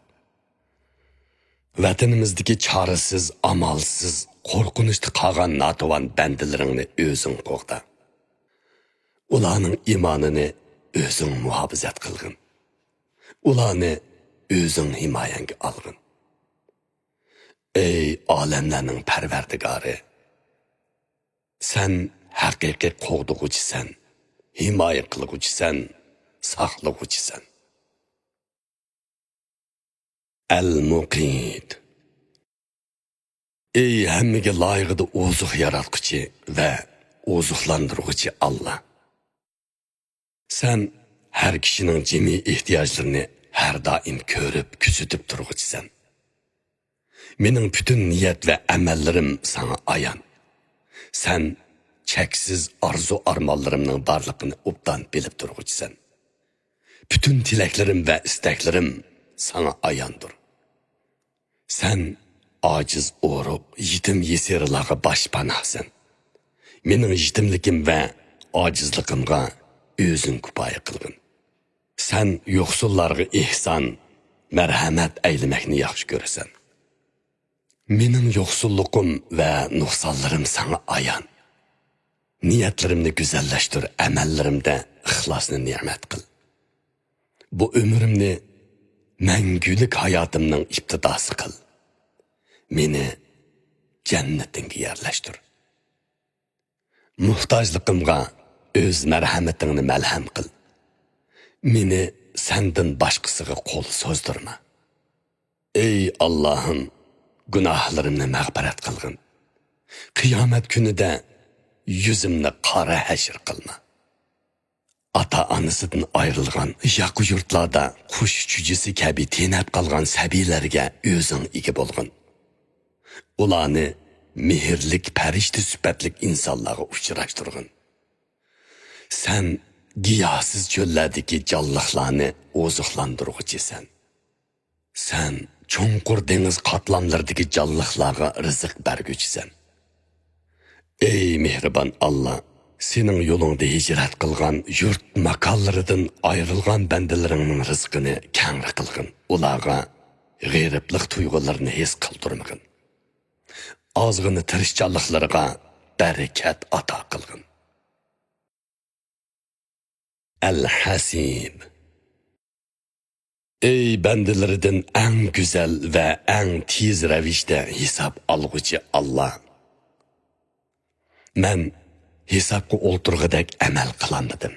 ۋەتىنىمىزدىكى چارىسىز، ئامالسىز، قورقۇنچتا قالغان ناتىۋان بەندىلىرىڭنى ئۆزۈڭ قوغدا. ئۇلارنىڭ ئىمانىنى ئۆزۈڭ مۇھاپىزەت قىلغىن. ئۇلارنى ئۆزۈڭ ھىمايەڭگە ئالغىن. ئەي ئالەملەرنىڭ پەرۋەردىگارى! سەن ھەقىقىي قوغدىغۇچىسەن، ھىمايە قىلغۇچىسەن، ساقلىغۇچىسەن. ئەل-مۇقىت. ئەي ھەممىگە لايىقىدا ئوزۇق ياراتقۇچى ۋە ئوزۇقلاندۇرغۇچى ئاللا! سەن ھەر كىشىنىڭ جىمى ئېھتىياجلىرىنى ھەر دائىم كۆرۈپ، كۆزىتىپ تۇرغۇچىسەن. مېنىڭ پۈتۈن نىيەت ۋە ئەمەللىرىم ساڭا ئايان. سەن چەكسىز ئارزۇ-ئارمانلىرىمنىڭ بارلىقىنى ئوبدان بىلىپ تۇرغۇچىسەن. پۈتۈن تىلەكلىرىم ۋە ئىستەكلىرىم ساڭا ئاياندۇر. سەن ئاجىز ئورۇق، يېتىم يېسىرىلارغا باشپاناھسەن. مېنىڭ يېتىملىكىم ۋە ئاجىزلىقىمغا ئۆزۈڭ كۇپايە قىلغىن. سەن يوقسۇللارغا ئېھسان، مەرھەمەت ئەيلىمەكنى ياخشى كۆرىسەن. مېنىڭ يوقسۇللۇقۇم ۋە نۇقسانلىرىم ساڭا ئايان. نىيەتلىرىمنى گۈزەللەشتۈر، ئەمەللىرىمدە ئىخلاسنى نېمەت قىل. بۇ ئۆمرۈمنى مەڭگۈلۈك ھاياتىمنىڭ ئىپتىداسى قىل. مېنى جەننىتىڭگە يەرلەشتۈر. موھتاجلىقىمغا ئۆز مەرھەمىتىڭنى مەلھەم قىل. مېنى سەندىن باشقىسىغا قول سوزدۇرما. ئەي ئاللاھىم، گۇناھلىرىمنى مەغپىرەت قىلغىن. قىيامەت كۈنىدە يۈزۈمنى قارا ھەشىر قىلما. ئاتا-ئانىسىدىن ئايرىلغان، ياقا يۇرتلاردا قۇش چۈجىسى كەبى تېنەپ قالغان سەبىيلەرگە ئۆزۈڭ ئىگە بولغىن. ئۇلارنى مېھىرلىك پەرىشتە سۈپەتلىك ئىنسانلارغا ئۇچراشتۇرغىن. سەن گىياھسىز چۆللەردىكى جانلىقلارنى ئوزۇقلاندۇرغۇچىسەن. سەن چوڭقۇر دېڭىز قاتلاملىرىدىكى جانلىقلارغا رىزىق بەرگۈچىسەن. ئەي مېھرىبان ئاللا، سېنىڭ يولۇڭدا ھىجرەت قىلغان، يۇرت ماكانلىرىدىن ئايرىلغان بەندىلىرىڭنىڭ رىزقىنى كەڭرى قىلغىن. ئۇلارغا غېرىبلىق تۇيغۇلىرىنى ھېس قىلدۇرمىغىن. ئازغىنە تىرىشچانلىقلىرىغا بەرىكەت ئاتا قىلغىن. ئەل-ھەسىب. ئەي بەندىلىرىدىن ئەڭ گۈزەل ۋە ئەڭ تېز رەۋىشتە ھېساب ئالغۇچى ئاللا! مەن ھېسابقا ئولتۇرغۇدەك ئەمەل قىلالمىدىم.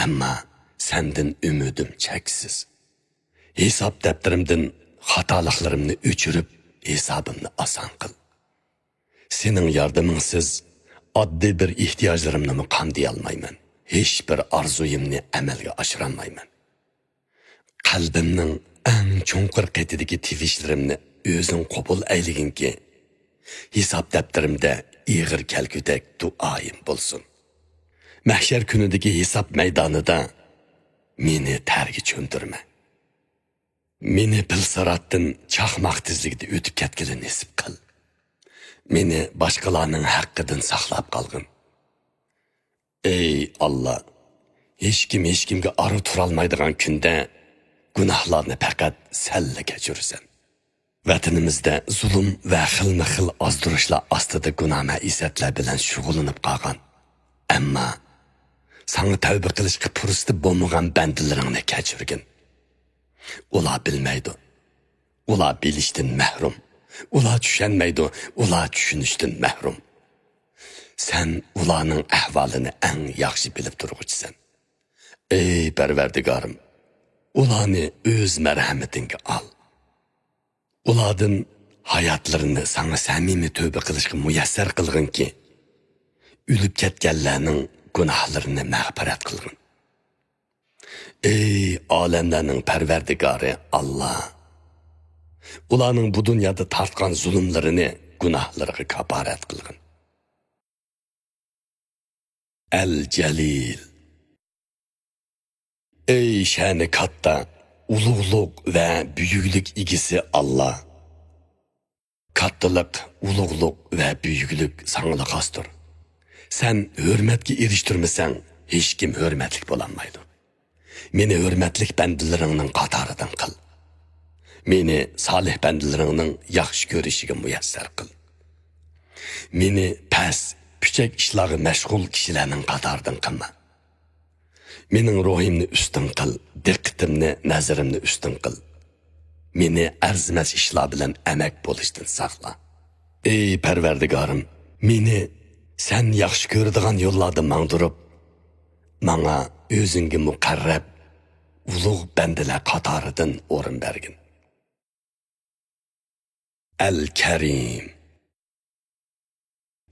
ئەمما سەندىن ئۈمىدىم چەكسىز. ھېساب دەپتىرىمدىن خاتالىقلىرىمنى ئۆچۈرۈپ، ھېسابىمنى ئاسان قىل. سېنىڭ ياردىمىڭسىز ئاددىي بىر ئېھتىياجلىرىمنىمۇ قامدىيالمايمەن. ھېچبىر ئارزۇيۇمنى ئەمەلگە ئاشۇرالمايمەن. قەلبىمنىڭ ئەڭ چوڭقۇر قېتىدىكى تىۋىشلىرىمنى ئۆزۈڭ قوبۇل ئەيلىگىنكى، ھېساب دەپتىرىمدە ئېغىر كەلگۈدەك دۇئايىم بولسۇن. مەھشەر كۈنىدىكى ھېساب مەيدانىدا مېنى تەرگە چۆمدۈرمە. مېنى پىلسىراتتىن چاقماق تېزلىكىدە ئۆتۈپ كەتكىلى نېسىپ قىل. مېنى باشقىلارنىڭ ھەققىدىن ساقلاپ قالغىن. ئەي ئاللا، ھېچكىم ھېچكىمگە ئارا تۇرالمايدىغان كۈندە گۇناھلارنى پەقەت سەنلا كەچۈرىسەن. ۋەتىنىمىزدە زۇلۇم ۋە خىلمۇ خىل ئازدۇرۇشلار ئاستىدا گۇناھ-مەئسىيەتلەر بىلەن شۇغۇللىنىپ قالغان، ئەمما ساڭا تەۋبە قىلىشقا پۇرسىتى بولمىغان بەندىلىرىڭنى كەچۈرگىن. ئۇلار بىلمەيدۇ. ئۇلار بىلىشتىن مەھرۇم. ئۇلار چۈشەنمەيدۇ. ئۇلار چۈشىنىشتىن مەھرۇم. سەن ئۇلارنىڭ ئەھۋالىنى ئەڭ ياخشى بىلىپ تۇرغۇچىسەن. ئەي پەرۋەردىگارىم، ئۇلارنى ئۆز مەرھەمىتىڭگە ئال. ئۇلاردىن ھاياتلىرىنى ساڭا سەمىمىي تۆبە قىلىشقا مۇيەسسەر قىلغىنكى، ئۆلۈپ كەتكەنلەرنىڭ گۇناھلىرىنى مەغپىرەت قىلغىن. ئەي ئالەملەرنىڭ پەرۋەردىگارى ئاللا! ئۇلارنىڭ بۇ دۇنيادا تارتقان زۇلۇملىرىنى گۇناھلىرىغا كاپارەت قىلغىن. ئەل-جەلىل. ئەي شەنى كاتتا، ئۇلۇغلۇق ۋە بۈيۈكلۈك ئىگىسى ئاللا! كاتتىلىق، ئۇلۇغلۇق ۋە بۈيۈكلۈك ساڭىلا خاستۇر. سەن ھۆرمەتكە ئېرىشتۈرمىسەڭ، ھېچكىم ھۆرمەتلىك بولالمايدۇ. مېنى ھۆرمەتلىك بەندىلىرىڭنىڭ قاتارىدىن قىل. مېنى سالىھ بەندىلىرىڭنىڭ ياخشى كۆرۈشىگە مۇيەسسەر قىل. مېنى پەس، پۈچەك ئىشلارغا مەشغۇل كىشىلەرنىڭ قاتارىدىن قىلما. مېنىڭ روھىمنى ئۈستۈن قىل، دىققىتىمنى، نەزىرىمنى ئۈستۈن قىل. مېنى ئەرزىمەس ئىشلار بىلەن ئەمەك بولۇشتىن ساقلا. ئەي پەرۋەردىگارىم، مېنى سەن ياخشى كۆرىدىغان يوللاردا ماڭدۇرۇپ، ماڭا ئۆزۈڭگە مۇقەررەب، ئۇلۇغ بەندىلەر قاتارىدىن ئورۇن بەرگىن. ئەل-كەرىم.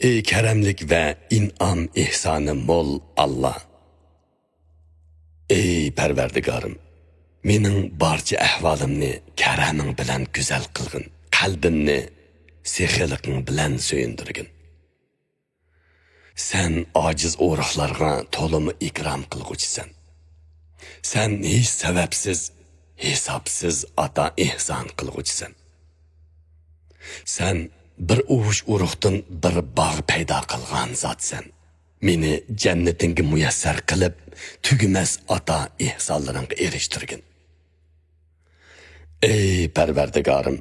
ئەي كەرەملىك ۋە ئىنئام ئېھسانى مول ئاللا! ئەي پەرۋەردىگارىم، مېنىڭ بارچە ئەھۋالىمنى كەرەمىڭ بىلەن گۈزەل قىلغىن، قەلبىمنى سېخىيلىقىڭ بىلەن سۆيۈندۈرگىن. سەن ئاجىز ئورۇقلارغا تولىمۇ ئىكرام قىلغۇچىسەن. سەن ھېچ سەۋەبسىز، ھېسابسىز ئاتا ئېھسان قىلغۇچىسەن. سەن بىر ئۇۋۇش ئۇرۇقتىن بىر باغ پەيدا قىلغان زاتسەن. مېنى جەننىتىڭگە مۇيەسسەر قىلىپ، تۈگىمەس ئاتا ئېھسانلىرىڭغا ئېرىشتۈرگىن. ئەي پەرۋەردىگارىم،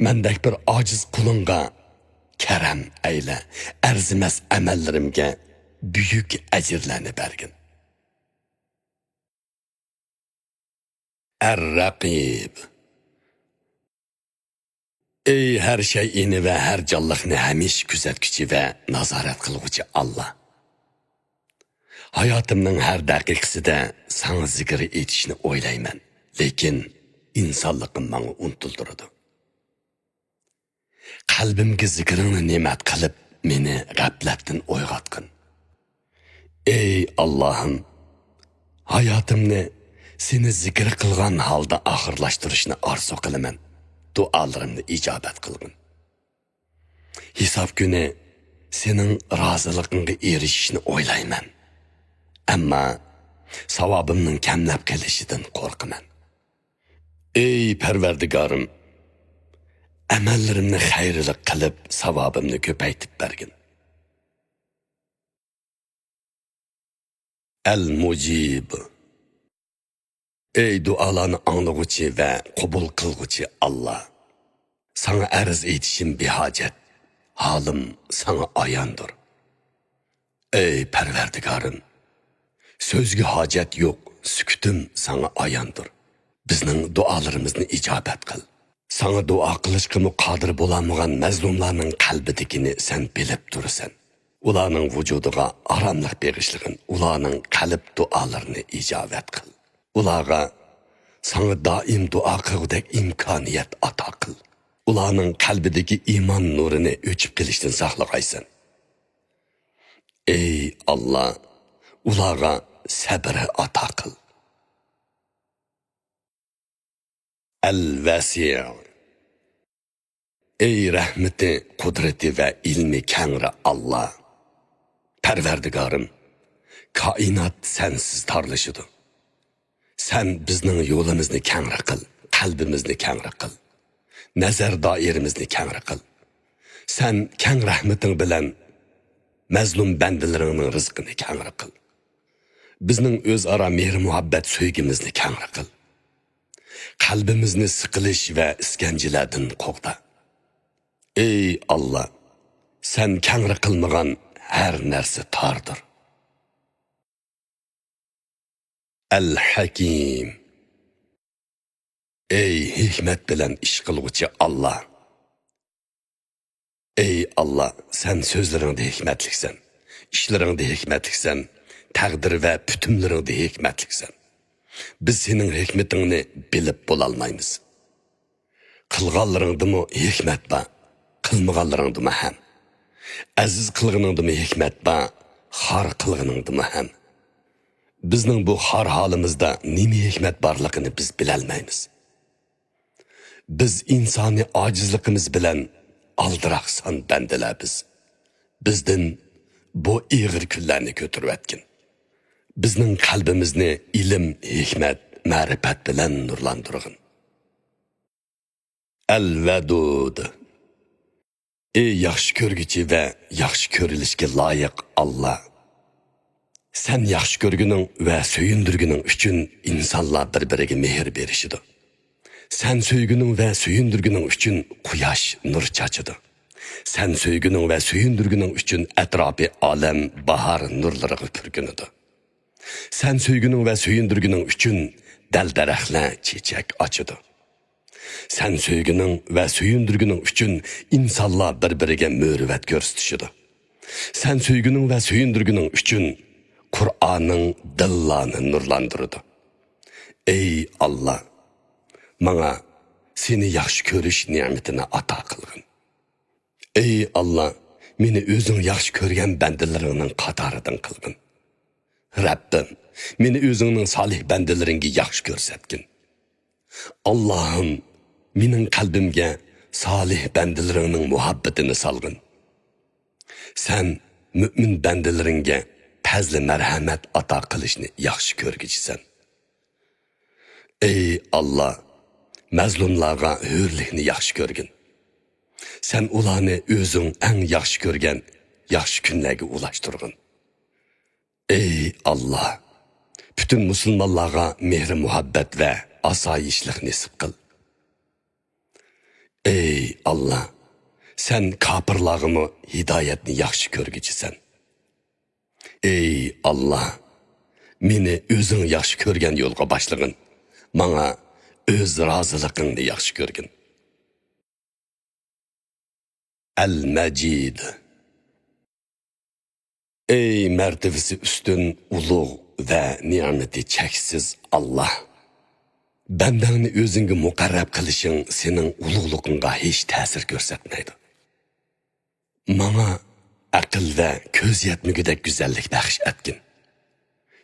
مەندەك بىر ئاجىز قۇلۇڭغا كەرەم ئەيلە، ئەرزىمەس ئەمەللىرىمگە بۈيۈك ئەجىرلەرنى بەرگىن. ئەر-رەقىب. ئەي ھەر شەيئىنى ۋە ھەر جانلىقنى ھەمىشە كۆزەتكۈچى ۋە نازارەت قىلغۇچى ئاللا! ھاياتىمنىڭ ھەر دەقىقىسىدە ساڭا زىكىر ئېيتىشنى ئويلايمەن، لېكىن ئىنسانلىقىم ماڭا ئۇنتۇلدۇرىدۇ. قەلبىمگە زىكرىڭنى نېمەت قىلىپ، مېنى غەپلەتتىن ئويغاتقىن. ئەي ئاللاھىم، ھاياتىمنى سېنى زىكىر قىلغان ھالدا ئاخىرلاشتۇرۇشنى ئارزۇ قىلىمەن، دۇئالىرىمنى ئىجابەت قىلغىن. ھېساب كۈنى سېنىڭ رازىلىقىڭغا ئېرىشىشنى ئويلايمەن، ئەمما ساۋابىمنىڭ كەملەپ قېلىشىدىن قورقىمەن. ئەي پەرۋەردىگارىم، ئەمەللىرىمنى خەيرلىك قىلىپ، ساۋابىمنى كۆپەيتىپ بەرگىن. ئەل-مۇجىب. ئەي دۇئالارنى ئاڭلىغۇچى ۋە قوبۇل قىلغۇچى ئاللا! ساڭا ئەرز ئېيتىشىم بىھاجەت، ھالىم ساڭا ئاياندۇر. ئەي پەرۋەردىگارىم، سۆزگە ھاجەت يوق، سۈكۈتۈم ساڭا ئاياندۇر. بىزنىڭ دۇئالىرىمىزنى ئىجابەت قىل. ساڭا دۇئا قىلىشقىمۇ قادىر بولالمىغان مەزلۇملارنىڭ قەلبىدىكىنى سەن بىلىپ تۇرىسەن. ئۇلارنىڭ ۋۇجۇدىغا ئاراملىق بېغىشلىغىن، ئۇلارنىڭ قەلب دۇئالىرىنى ئىجابەت قىل. ئۇلارغا ساڭا دائىم دۇئا قىلغۇدەك ئىمكانىيەت ئاتا قىل. ئۇلارنىڭ قەلبىدىكى ئىمان نۇرىنى ئۆچۈپ قېلىشتىن ساقلىغايسەن. ئەي ئاللا، ئۇلارغا سەبرى ئاتا قىل. ئەل-ۋەسىئ. ئەي رەھمىتى، قۇدرىتى ۋە ئىلمى كەڭرى ئاللا! پەرۋەردىگارىم، كائىنات سەنسىز تارلىشىدۇ. سەن بىزنىڭ يولىمىزنى كەڭرى قىل، قەلبىمىزنى كەڭرى قىل، نەزەر دائىرىمىزنى كەڭرى قىل. سەن كەڭ رەھمىتىڭ بىلەن مەزلۇم بەندىلىرىڭنىڭ رىزقىنى كەڭرى قىل. بىزنىڭ ئۆزئارا مېھىر-مۇھەببەت سۆيگۈمىزنى كەڭرى قىل. قەلبىمىزنى سىقىلىش ۋە ئىسكەنجىلەردىن قوغدا. ئەي ئاللا، سەن كەڭرى قىلمىغان ھەر نەرسە تاردۇر. ئەل-ھەكىم. ئەي ھېكمەت بىلەن ئىش قىلغۇچى ئاللا! ئەي ئاللا، سەن سۆزلىرىڭدە ھېكمەتلىكسەن، ئىشلىرىڭدە ھېكمەتلىكسەن، تەقدىر ۋە پۈتۈملىرىڭدە ھېكمەتلىكسەن. بىز سېنىڭ ھېكمىتىڭنى بىلىپ بولالمايمىز. قىلغانلىرىڭدىمۇ ھېكمەت بار، قىلمىغانلىرىڭدىمۇ ھەم. ئەزىز قىلغىنىڭدىمۇ ھېكمەت بار، خار قىلغىنىڭدىمۇ ھەم. بىزنىڭ بۇ خار ھالىمىزدا نېمە ھېكمەت بارلىقىنى بىز بىلەلمەيمىز. بىز ئىنسانىي ئاجىزلىقىمىز بىلەن ئالدىراقسان بەندىلەر بىز. بىزدىن بۇ ئېغىر كۈنلەرنى كۆتۈرۈۋەتكىن. بىزنىڭ قەلبىمىزنى ئىلىم، ھېكمەت، مەرىپەت بىلەن نۇرلاندۇرغىن. ئەل-ۋەدۇد. ئەي ياخشى كۆرگۈچى ۋە ياخشى كۆرۈلۈشكە لايىق ئاللا! سەن ياخشى كۆرگىنىڭ ۋە سۆيۈندۈرگىنىڭ ئۈچۈن ئىنسانلار بىر-بىرىگە مېھىر بېرىشىدۇ. سەن سۆيگىنىڭ ۋە سۆيۈندۈرگىنىڭ ئۈچۈن قۇياش نۇر چاچىدۇ. سەن سۆيگىنىڭ ۋە سۆيۈندۈرگىنىڭ ئۈچۈن ئەتراپى ئالەم باھار نۇرلىرىغا پۈركىنىدۇ. سەن سۆيگىنىڭ ۋە سۆيۈندۈرگىنىڭ ئۈچۈن دەل-دەرەخلەر چېچەك ئاچىدۇ. سەن سۆيگىنىڭ ۋە سۆيۈندۈرگىنىڭ ئۈچۈن ئىنسانلار بىر-بىرىگە مۇرۇۋەت كۆرسىتىشىدۇ. سەن سۆيگىنىڭ ۋە سۆيۈندۈرگىنىڭ ئۈچۈن قۇرئانىڭ دىللارنى نۇرلاندۇرىدۇ. ئەي ئاللا، ماڭا سېنى ياخشى كۆرۈش نېمىتىنى ئاتا قىلغىن. ئەي ئاللا، مېنى ئۆزۈڭ ياخشى كۆرگەن بەندىلىرىڭنىڭ قاتارىدىن قىلغىن. رەببىم، مېنى ئۆزۈڭنىڭ سالىھ بەندىلىرىڭگە ياخشى كۆرسەتكىن. ئاللاھىم، مېنىڭ قەلبىمگە سالىھ بەندىلىرىڭنىڭ مۇھەببىتىنى سالغىن. سەن مۆمىن بەندىلىرىڭگە پەزلى مەرھەمەت ئاتا قىلىشنى ياخشى كۆرگۈچىسەن. ئەي ئاللا، مەزلۇملارغا ھۆرلۈكنى ياخشى كۆرگىن. سەن ئۇلارنى ئۆزۈڭ ئەڭ ياخشى كۆرگەن ياخشى كۈنلەرگە ئۇلاشتۇرغىن. ئەي ئاللا، پۈتۈن مۇسۇلمانلارغا مېھرى مۇھەببەت ۋە ئاسايىشلىق نېسىپ قىل. ئەي ئاللا، سەن كاپىرلارغىمۇ ھىدايەتنى ياخشى كۆرگۈچىسەن. ئەي ئاللا، مېنى ئۆزۈڭ ياخشى كۆرگەن يولغا باشلىغىن، ماڭا ئۆز رازىلىقىڭنى ياخشى كۆرگىن. ئەل مەجىد. ئەي مەرتىۋىسى ئۈستۈن، ئۇلۇغ ۋە نېمىتى چەكسىز ئاللا! بەندەڭنى ئۆزۈڭگە مۇقەررەب قىلىشىڭ سېنىڭ ئۇلۇغلۇقۇڭغا ھېچ تەسىر كۆرسەتمەيدۇ. ماڭا ئەقىل ۋە كۆز يەتمىگۈدەك گۈزەللىك بەخش ئەتكىن.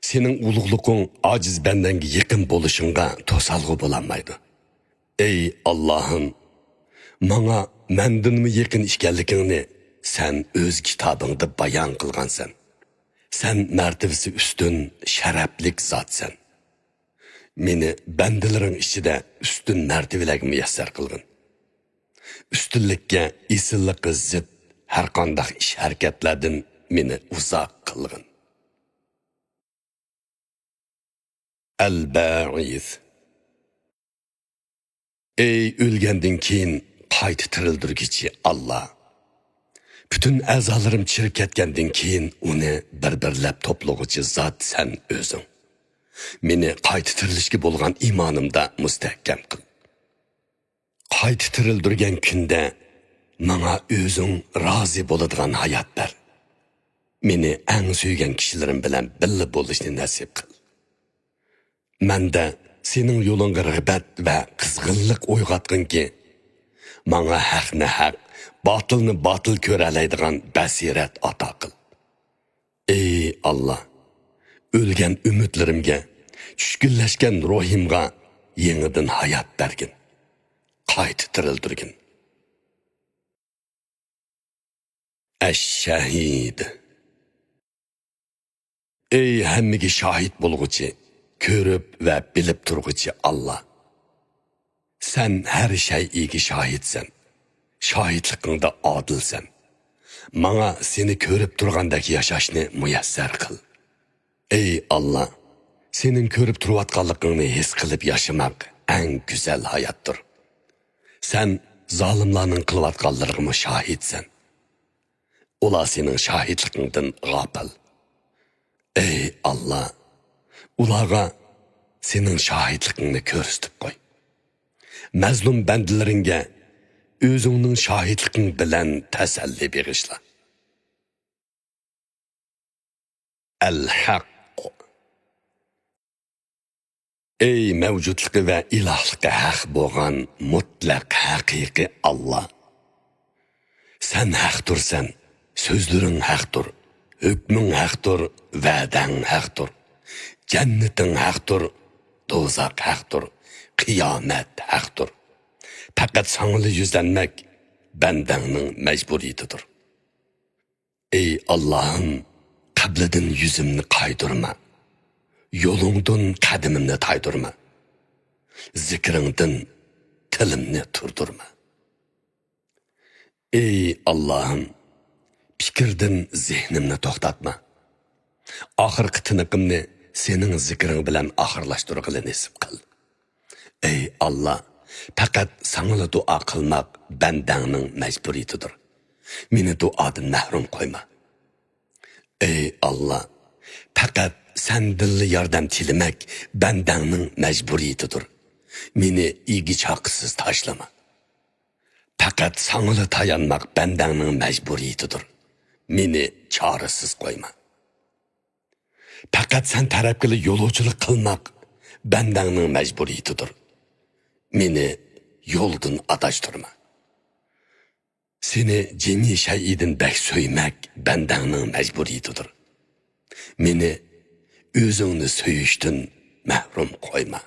سېنىڭ ئۇلۇغلۇقۇڭ ئاجىز بەندەڭگە يېقىن بولۇشۇڭغا توسالغۇ بولالمايدۇ. ئەي ئاللاھىم، ماڭا مەندىنمۇ يېقىن ئىكەنلىكىڭنى سەن ئۆز كىتابىڭدا بايان قىلغانسەن. سەن مەرتىۋىسى ئۈستۈن، شەرەپلىك زاتسەن. مېنى بەندىلىرىڭ ئىچىدە ئۈستۈن مەرتىۋىلەرگە مۇيەسسەر قىلغىن. ئۈستۈنلۈككە، ئېسىللىققا زىت ھەرقانداق ئىش-ھەرىكەتلەردىن مېنى ئۇزاق قىلغىن. ئەل-بەئىس. ئەي ئۆلگەندىن كېيىن قايتا تىرىلدۈرگۈچى ئاللا! پۈتۈن ئەزالىرىم چىرىپ كەتكەندىن كېيىن ئۇنى بىر-بىرلەپ توپلىغۇچى زات سەن ئۆزۈڭ. مېنى قايتا تىرىلىشكە بولغان ئىمانىمدا مۇستەھكەم قىل. قايتا تىرىلدۈرگەن كۈندە ماڭا ئۆزۈڭ رازى بولىدىغان ھايات بەر. مېنى ئەڭ سۆيگەن كىشىلىرىم بىلەن بىللە بولۇشنى نەسىپ قىل. مەندە سېنىڭ يولۇڭغا رىغبەت ۋە قىزغىنلىق ئويغاتقىنكى، ماڭا ھەقنى ھەق، باتىلنى باتىل كۆرەلەيدىغان بەسىرەت ئاتا قىل. ئەي ئاللا، ئۆلگەن ئۈمىدلىرىمگە، چۈشكۈنلەشكەن روھىمغا يېڭىدىن ھايات بەرگىن، قايتا تىرىلدۈرگىن. ئەش-شەھىد. ئەي ھەممىگە شاھىت بولغۇچى، كۆرۈپ ۋە بىلىپ تۇرغۇچى ئاللا! سەن ھەر شەيئىگە شاھىتسەن. شاھىتلىقىڭدا ئادىلسەن. ماڭا سېنى كۆرۈپ تۇرغاندەك ياشاشنى مۇيەسسەر قىل. ئەي ئاللا، سېنىڭ كۆرۈپ تۇرۇۋاتقانلىقىڭنى ھېس قىلىپ ياشىماق ئەڭ گۈزەل ھاياتتۇر. سەن زالىملارنىڭ قىلىۋاتقانلىرىغىمۇ شاھىتسەن. ئۇلار سېنىڭ شاھىتلىقىڭدىن غاپىل. ئەي ئاللا، ئۇلارغا سېنىڭ شاھىتلىقىڭنى كۆرسىتىپ قوي. مەزلۇم بەندىلىرىڭگە ئۆزۈڭنىڭ شاھىتلىقىڭ بىلەن تەسەللى بېغىشلا. ئەل-ھەق. ئەي مەۋجۇتلۇقى ۋە ئىلاھلىقى ھەق بولغان مۇتلەق ھەقىقىي ئاللا! سەن ھەقتۇرسەن، سۆزلىرىڭ ھەقتۇر، ھۆكمۈڭ ھەقتۇر، ۋەدەڭ ھەقتۇر، جەننىتىڭ ھەقتۇر، دوزاخ ھەقتۇر، قىيامەت ھەقتۇر. پەقەت ساڭىلا يۈزلەنمەك بەندەڭنىڭ مەجبۇرىيىتىدۇر. ئەي ئاللاھىم، قىبلىدىن يۈزۈمنى قايتۇرما، يولۇڭدىن قەدىمىمنى تايدۇرما، زىكرىڭدىن تىلىمنى تۇردۇرما. ئەي ئاللاھىم، پىكىردىن زېھنىمنى توختاتما، ئاخىرقى تىنىقىمنى سېنىڭ زىكرىڭ بىلەن ئاخىرلاشتۇرغىلى نېسىپ قىل. ئەي ئاللا، پەقەت ساڭىلا دۇئا قىلماق بەندەڭنىڭ مەجبۇرىيىتىدۇر. مېنى دۇئادىن مەھرۇم قويما. ئەي ئاللا، پەقەت سەندىنلا ياردەم تىلىمەك بەندەڭنىڭ مەجبۇرىيىتىدۇر. مېنى ئىگە-چاقىسىز تاشلىما. پەقەت ساڭىلا تايانماق بەندەڭنىڭ مەجبۇرىيىتىدۇر. مېنى چارىسىز قويما. پەقەت سەن تەرەپكىلا يولۇچىلىق قىلماق بەندەڭنىڭ مەجبۇرىيىتىدۇر. مېنى يولدىن ئاداشتۇرما. سېنى جىمى شەيئىدىن بەك سۆيمەك بەندەڭنىڭ مەجبۇرىيىتىدۇر. مېنى ئۆزۈڭنى سۆيۈشتىن مەھرۇم قويما.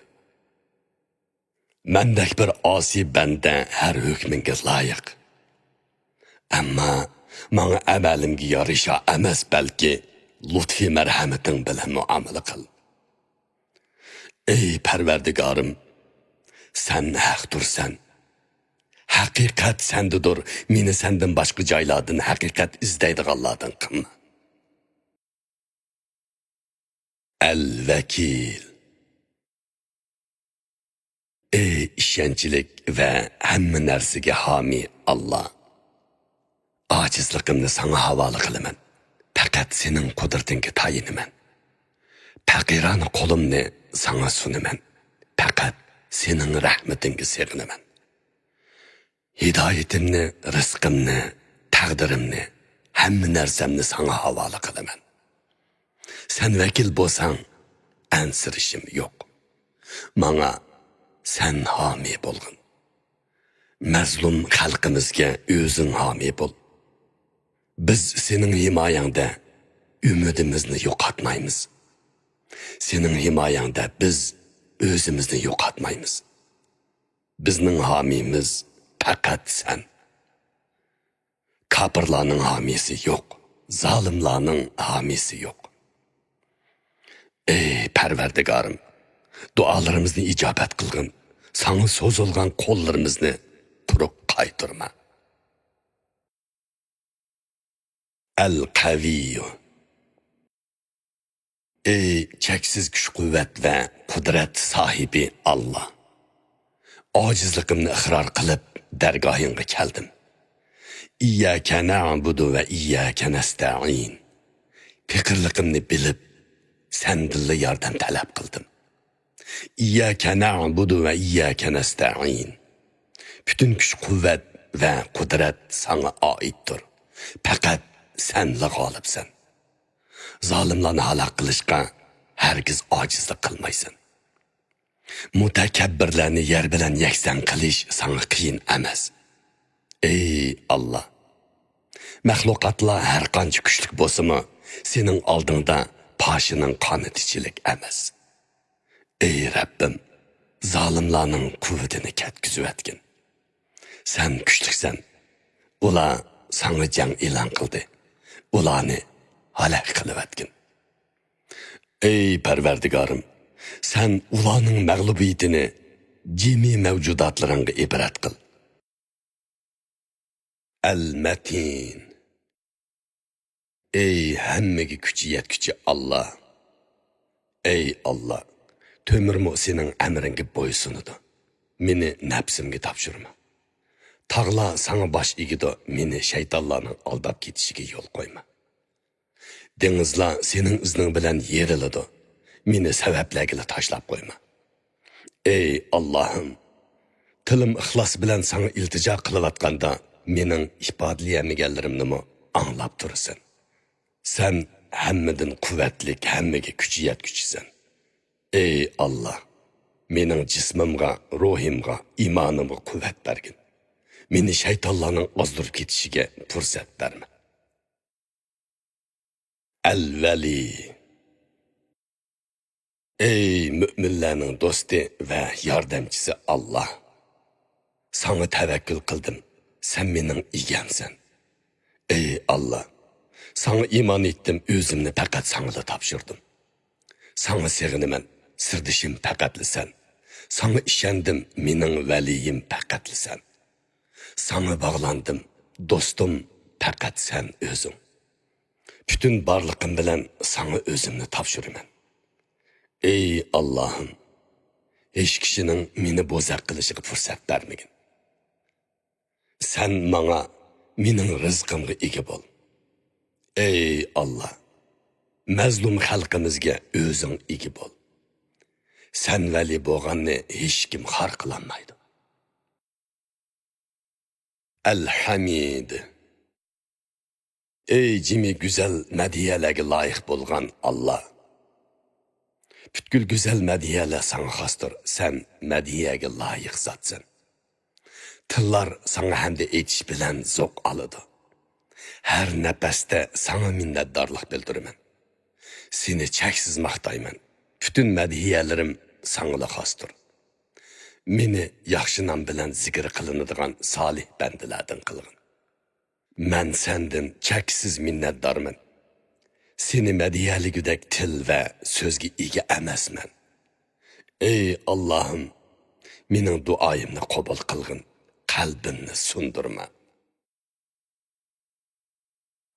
مەندەك بىر ئاسىي بەندە ھەر ھۆكمۈڭگە لايىق. ئەمما ماڭا ئەمەلىمگە يارىشا ئەمەس، بەلكى لۇتپى مەرھەمىتىڭ بىلەن مۇئامىلە قىل. ئەي پەرۋەردىگارىم، سەن ھەقتۇرسەن. ھەقىقەت سەندىدۇر، مېنى سەندىن باشقا جايلاردىن ھەقىقەت ئىزدەيدىغانلاردىن قىلما. ئەل ۋەكىل. ئەي ئىشەنچلىك ۋە ھەممە نەرسىگە ھامىي ئاللا! ئاجىزلىقىمنى ساڭا ھاۋالە قىلىمەن. پەقەت سېنىڭ قۇدرىتىڭگە تايىنىمەن. پەقىرانە قولۇمنى ساڭا سۇنىمەن. پەقەت سېنىڭ رەھمىتىڭگە سېغىنىمەن. ھىدايىتىمنى، رىزقىمنى، تەقدىرىمنى، ھەممە نەرسەمنى ساڭا ھاۋالە قىلىمەن. سەن ۋەكىل بولساڭ، ئەنسىرىشىم يوق. ماڭا سەن ھامىي بولغىن. مەزلۇم خەلقىمىزگە ئۆزۈڭ ھامىي بول. بىز سېنىڭ ھىمايەڭدە ئۈمىدىمىزنى يوقاتمايمىز. سېنىڭ ھىمايەڭدە بىز ئۆزىمىزنى يوقاتمايمىز. بىزنىڭ ھامىيىمىز پەقەت سەن. كاپىرلارنىڭ ھامىيسى يوق، زالىملارنىڭ ھامىيسى يوق. ئەي پەرۋەردىگارىم، دۇئالىرىمىزنى ئىجابەت قىلغىن، ساڭا سوزۇلغان قوللىرىمىزنى قۇرۇق قايتۇرما. ئەل قەۋىييۇ. ئەي چەكسىز كۈچ-قۇۋۋەت ۋە قۇدرەت ساھىبى ئاللا! ئاجىزلىقىمنى ئىقرار قىلىپ، دەرگاھىڭغا كەلدىم. ئىيياكە نەئبۇدۇ ۋە ئىيياكە نەستەئىن. پېقىرلىقىمنى بىلىپ، سەندىنلا ياردەم تەلەپ قىلدىم. ئىيياكە نەئبۇدۇ ۋە ئىيياكە نەستەئىن. پۈتۈن كۈچ-قۇۋۋەت ۋە قۇدرەت ساڭا ئائىتتۇر. پەقەت سەنلا غالىبسەن. زالىملارنى ھالاك قىلىشقا ھەرگىز ئاجىزلىق قىلمايسەن. مۇتەكەببىرلەرنى يەر بىلەن يەكسان قىلىش ساڭا قىيىن ئەمەس. ئەي ئاللا! مەخلۇقاتلار ھەرقانچە كۈچلۈك بولسىمۇ، سېنىڭ ئالدىڭدا پاشىنىڭ قانىتىچىلىك ئەمەس. ئەي رەببىم، زالىملارنىڭ قۇۋۋىتىنى كەتكۈزۈۋەتكىن. سەن كۈچلۈكسەن. ئۇلار ساڭا جەڭ ئېلان قىلدى. ئۇلارنى ھالاك قىلىۋەتكىن. ئەي پەرۋەردىگارىم، سەن ئۇلارنىڭ مەغلۇبىيىتىنى جىمى مەۋجۇداتلىرىڭغا ئىبرەت قىل. ئەل مەتىن. ئەي ھەممىگە كۈچى يەتكۈچى ئاللا! ئەي ئاللا، تۆمۈرمۇ سېنىڭ ئەمرىڭگە بويسۇنىدۇ. مېنى نەپسىمگە تاپشۇرما. تاغلار ساڭا باش ئېگىدۇ، مېنى شەيتانلارنىڭ ئالداپ كېتىشىگە يول قويما. دېڭىزلار سېنىڭ ئىزنىڭ بىلەن يېرىلىدۇ، مېنى سەۋەبلەرگىلا تاشلاپ قويما. ئەي ئاللاھىم، تىلىم ئىخلاس بىلەن ساڭا ئىلتىجا قىلىۋاتقاندا، مېنىڭ ئىپادىلىيەلمىگەنلىرىمنىمۇ ئاڭلاپ تۇرىسەن. سەن ھەممىدىن قۇۋۋەتلىك، ھەممىگە كۈچى يەتكۈچىسەن. ئەي ئاللا، مېنىڭ جىسمىمغا، روھىمغا، ئىمانىمغا قۇۋۋەت بەرگىن. مېنى شەيتانلارنىڭ ئازدۇرۇپ كېتىشىگە پۇرسەت بەرمە. ئەل ۋەلى. ئەي مۆمىنلەرنىڭ دوستى ۋە ياردەمچىسى ئاللا! ساڭا تەۋەككۈل قىلدىم، سەن مېنىڭ ئىگەمسەن. ئەي ئاللا! ساڭا ئىمان ئېيتتىم، ئۆزۈمنى پەقەت ساڭىلا تاپشۇردۇم. ساڭا سېغىنىمەن، سىردىشىم پەقەتلا سەن. ساڭا ئىشەندىم، مېنىڭ ۋەلىيىم پەقەتلا سەن. ساڭا باغلاندىم، دوستۇم پەقەت سەن ئۆزۈڭ. پۈتۈن بارلىقىم بىلەن ساڭا ئۆزۈمنى تاپشۇرىمەن. ئەي ئاللاھىم، ھېچ كىشىنىڭ مېنى بوزەك قىلىشىغا پۇرسەت بەرمىگىن. سەن ماڭا، مېنىڭ رىزقىمغا ئىگە بول. ئەي ئاللا، مەزلۇم خەلقىمىزگە ئۆزۈڭ ئىگە بول. سەن ۋەلى بولغاننى ھېچكىم خار قىلالمايدۇ. ئەل-ھەمىد. ئەي جىمى گۈزەل مەدھىيەلەرگە لايىق بولغان ئاللا! پۈتكۈل گۈزەل مەدھىيەلەر ساڭا خاستۇر، سەن مەدھىيەگە لايىق زاتسەن. تىللار ساڭا ھەمدە ئېيتىش بىلەن زوق ئالىدۇ. ھەر نەپەستە ساڭا مىننەتدارلىق بىلدۈرىمەن. سېنى چەكسىز ماختايمەن. پۈتۈن مەدھىيەلىرىم ساڭىلا خاستۇر. مېنى ياخشى نام بىلەن زىكىر قىلىنىدىغان سالىھ بەندىلەردىن قىلغىن. مەن سەندىن چەكسىز مىننەتدارمەن. سېنى مەدھىيەلىگۈدەك تىل ۋە سۆزگە ئىگە ئەمەسمەن. ئەي ئاللاھىم، مېنىڭ دۇئايىمنى قوبۇل قىلغىن، قەلبىمنى سۇندۇرما.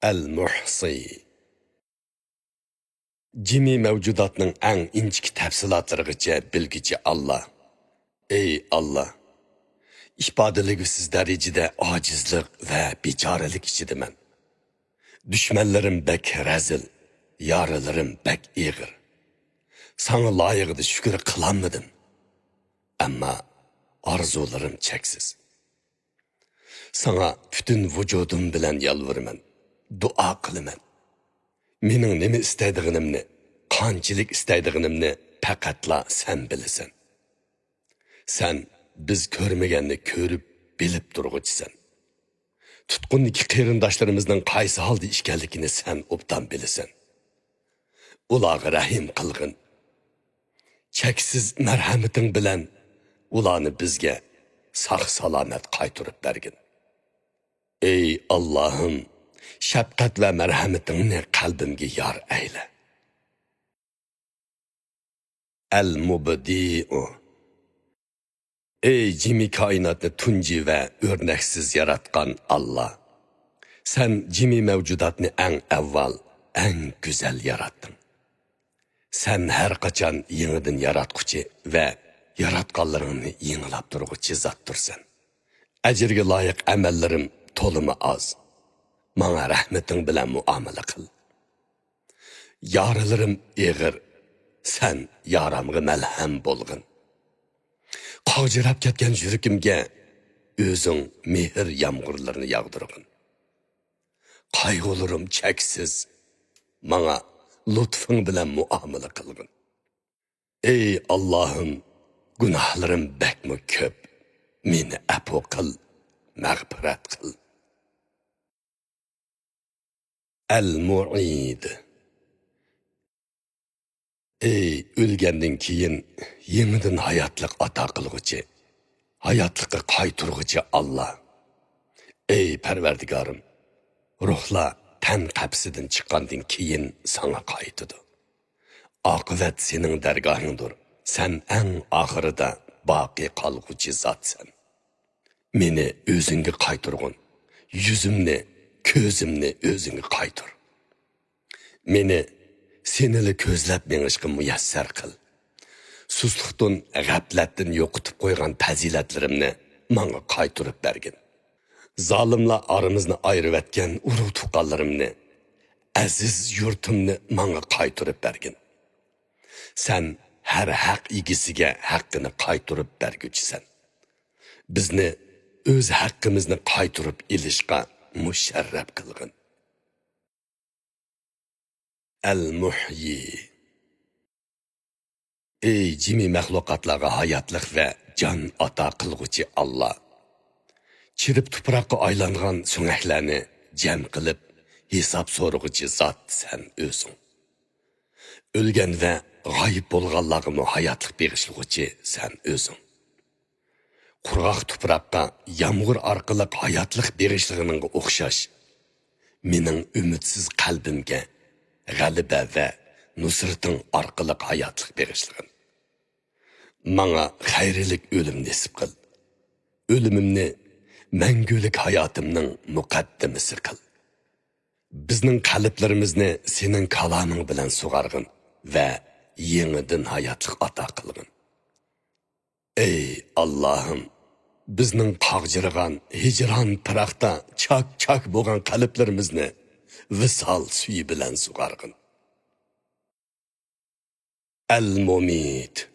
ئەل مۇھسى. جىمى مەۋجۇداتنىڭ ئەڭ ئىنچىكە تەپسىلاتلىرىغىچە بىلگۈچى ئاللا. ئەي ئاللا، ئىپادىلىگۈسىز دەرىجىدە ئاجىزلىق ۋە بىچارىلىك ئىچىدىمەن. دۈشمەنلىرىم بەك رەزىل، يارىلىرىم بەك ئېغىر. ساڭا لايىقىدا شۈكۈر قىلالمىدىم. ئەمما ئارزۇلىرىم چەكسىز. ساڭا پۈتۈن ۋۇجۇدۇم بىلەن يالۋۇرىمەن، دۇئا قىلىمەن. مېنىڭ نېمە ئىستەيدىغىنىمنى، قانچىلىك ئىستەيدىغىنىمنى پەقەتلا سەن بىلىسەن. سەن بىز كۆرمىگەننى كۆرۈپ، بىلىپ تۇرغۇچىسەن. تۇتقۇندىكى قېرىنداشلىرىمىزنىڭ قايسى ھالدا ئىكەنلىكىنى سەن ئوبدان بىلىسەن. ئۇلارغا رەھىم قىلغىن. چەكسىز مەرھەمىتىڭ بىلەن ئۇلارنى بىزگە ساق-سالامەت قايتۇرۇپ بەرگىن. ئەي ئاللاھىم، شەپقەت ۋە مەرھەمىتىڭنى قەلبىمگە يار ئەيلە. ئەل مۇبدىئۇ. ئەي جىمى كائىناتنى تۇنجى ۋە ئۆرنەكسىز ياراتقان ئاللا! سەن جىمى مەۋجۇداتنى ئەڭ ئەۋۋال، ئەڭ گۈزەل ياراتتىڭ. سەن ھەر قاچان يېڭىدىن ياراتقۇچى ۋە ياراتقانلىرىڭنى يېڭىلاپ تۇرغۇچى زاتتۇرسەن. ئەجىرگە لايىق ئەمەللىرىم تولىمۇ ئاز. ماڭا رەھمىتىڭ بىلەن مۇئامىلە قىل. يارىلىرىم ئېغىر، سەن يارامغا مەلھەم بولغىن. قاغجىراپ كەتكەن يۈرىكىمگە ئۆزۈڭ مېھىر يامغۇرلىرىنى ياغدۇرغىن. قايغۇلىرىم چەكسىز، ماڭا لۇتفۇڭ بىلەن مۇئامىلە قىلغىن. ئەي ئاللاھىم، گۇناھلىرىم بەكمۇ كۆپ، مېنى ئەپۇ قىل، مەغپىرەت قىل. ئەل مۇئىد. ئەي ئۆلگەندىن كېيىن يېڭىدىن ھاياتلىق ئاتا قىلغۇچى، ھاياتلىققا قايتۇرغۇچى ئاللا! ئەي پەرۋەردىگارىم، روھلار تەن قەپىسىدىن چىققاندىن كېيىن ساڭا قايتىدۇ. ئاقىۋەت سېنىڭ دەرگاھىڭدۇر، سەن ئەڭ ئاخىرىدا باقىي قالغۇچى زاتسەن. مېنى ئۆزۈڭگە قايتۇرغىن، يۈزۈمنى، كۆزۈمنى ئۆزۈڭگە قايتۇر. مېنى سېنىلا كۆزلەپ مېڭىشقا مۇيەسسەر قىل. سۇسلۇقتىن، غەپلەتتىن يوقىتىپ قويغان پەزىلەتلىرىمنى ماڭا قايتۇرۇپ بەرگىن. زالىملار ئارىمىزنى ئايرىۋەتكەن ئۇرۇق-تۇغقانلىرىمنى، ئەزىز يۇرتۇمنى ماڭا قايتۇرۇپ بەرگىن. سەن ھەر ھەق ئىگىسىگە ھەققىنى قايتۇرۇپ بەرگۈچىسەن. بىزنى ئۆز ھەققىمىزنى قايتۇرۇپ ئېلىشقا مۇشەررەپ قىلغىن. ئەل مۇھيى. ئەي جىمى مەخلۇقاتلارغا ھاياتلىق ۋە جان ئاتا قىلغۇچى ئاللا! چىرىپ تۇپراققا ئايلانغان سۆڭەكلەرنى جەم قىلىپ، ھېساب سورىغۇچى زات سەن ئۆزۈڭ. ئۆلگەن ۋە غايىب بولغانلارغىمۇ ھاياتلىق بېغىشلىغۇچى سەن ئۆزۈڭ. قۇرغاق تۇپراققا يامغۇر ئارقىلىق ھاياتلىق بېغىشلىغىنىڭغا ئوخشاش، مېنىڭ ئۈمىدسىز قەلبىمگە غەلىبە ۋە نۇسرىتىڭ ئارقىلىق ھاياتلىق بېغىشلىغىن. ماڭا خەيرلىك ئۆلۈم نېسىپ قىل. ئۆلۈمۈمنى مەڭگۈلۈك ھاياتىمنىڭ مۇقەددىمىسى قىل. بىزنىڭ قەلبلىرىمىزنى سېنىڭ كالامىڭ بىلەن سۇغارغىن ۋە يېڭىدىن ھاياتلىق ئاتا قىلغىن. ئەي ئاللاھىم، بىزنىڭ قاغجىرىغان ھىجران پىراقتا چاك-چاك بولغان قەلبلىرىمىزنى ۋىسال سۈيى بىلەن سۇغارغىن. ئەل مۇمىت.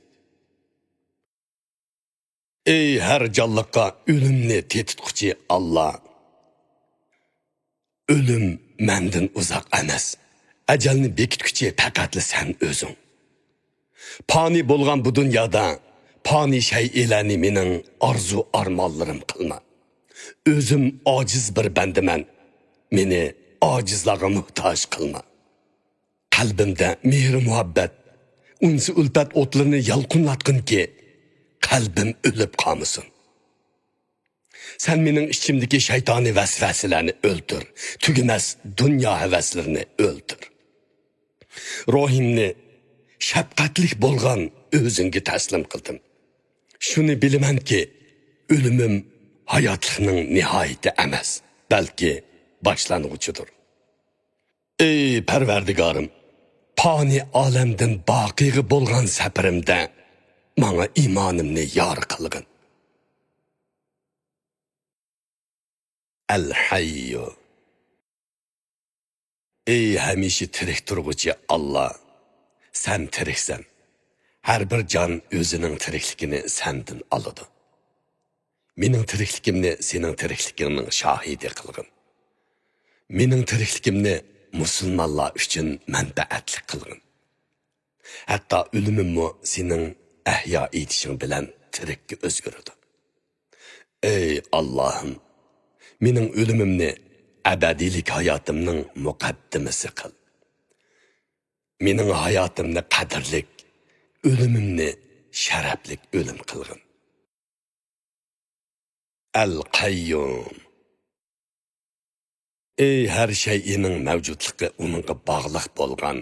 ئەي ھەر جانلىققا ئۆلۈمنى تېتىتقۇچى ئاللا! ئۆلۈم مەندىن ئۇزاق ئەمەس. ئەجەلنى بېكىتكۈچى پەقەتلا سەن ئۆزۈڭ. پانىي بولغان بۇ دۇنيادا پانىي شەيئىلەرنى مېنىڭ ئارزۇ-ئارمانلىرىم قىلما. ئۆزۈم ئاجىز بىر بەندىمەن. مېنى ئاجىزلارغا موھتاج قىلما. قەلبىمدە مېھرى-مۇھەببەت، ئۇنسى-ئۈلپەت ئوتلىرىنى يالقۇنلاتقىنكى، قەلبىم ئۆلۈپ قالمىسۇن. سەن مېنىڭ ئىچىمدىكى شەيتانىي ۋەسۋەسىلەرنى ئۆلتۈر، تۈگىمەس دۇنيا ھەۋەسلىرىنى ئۆلتۈر. روھىمنى شەپقەتلىك بولغان ئۆزۈڭگە تەسلىم قىلدىم. شۇنى بىلىمەنكى، ئۆلۈمۈم ھاياتلىقنىڭ نىھايىتى ئەمەس، بەلكى باشلانغۇچىدۇر. ئەي پەرۋەردىگارىم، پانىي ئالەمدىن باقىيغا بولغان سەپىرىمدە ماڭا ئىمانىمنى يار قىلغىن. ئەل ھەييۇ. ئەي ھەمىشە تىرىك تۇرغۇچى ئاللا، سەن تىرىكسەن. ھەر بىر جان ئۆزىنىڭ تىرىكلىكىنى سەندىن ئالىدۇ. مېنىڭ تىرىكلىكىمنى سېنىڭ تىرىكلىكىڭنىڭ شاھىدى قىلغىن. مېنىڭ تىرىكلىكىمنى مۇسۇلمانلار ئۈچۈن مەنپەئەتلىك قىلغىن. ھەتتا ئۆلۈمۈممۇ سېنىڭ ئەھيا ئېيتىشىڭ بىلەن تىرىككە ئۆزگىرىدۇ. ئەي ئاللاھىم، مېنىڭ ئۆلۈمۈمنى ئەبەدىيلىك ھاياتىمنىڭ مۇقەددىمىسى قىل. مېنىڭ ھاياتىمنى قەدىرلىك، ئۆلۈمۈمنى شەرەپلىك ئۆلۈم قىلغىن. ئەل قەييۇم. ئەي ھەر شەيئىنىڭ مەۋجۇتلۇقى ئۇنىڭغا باغلىق بولغان،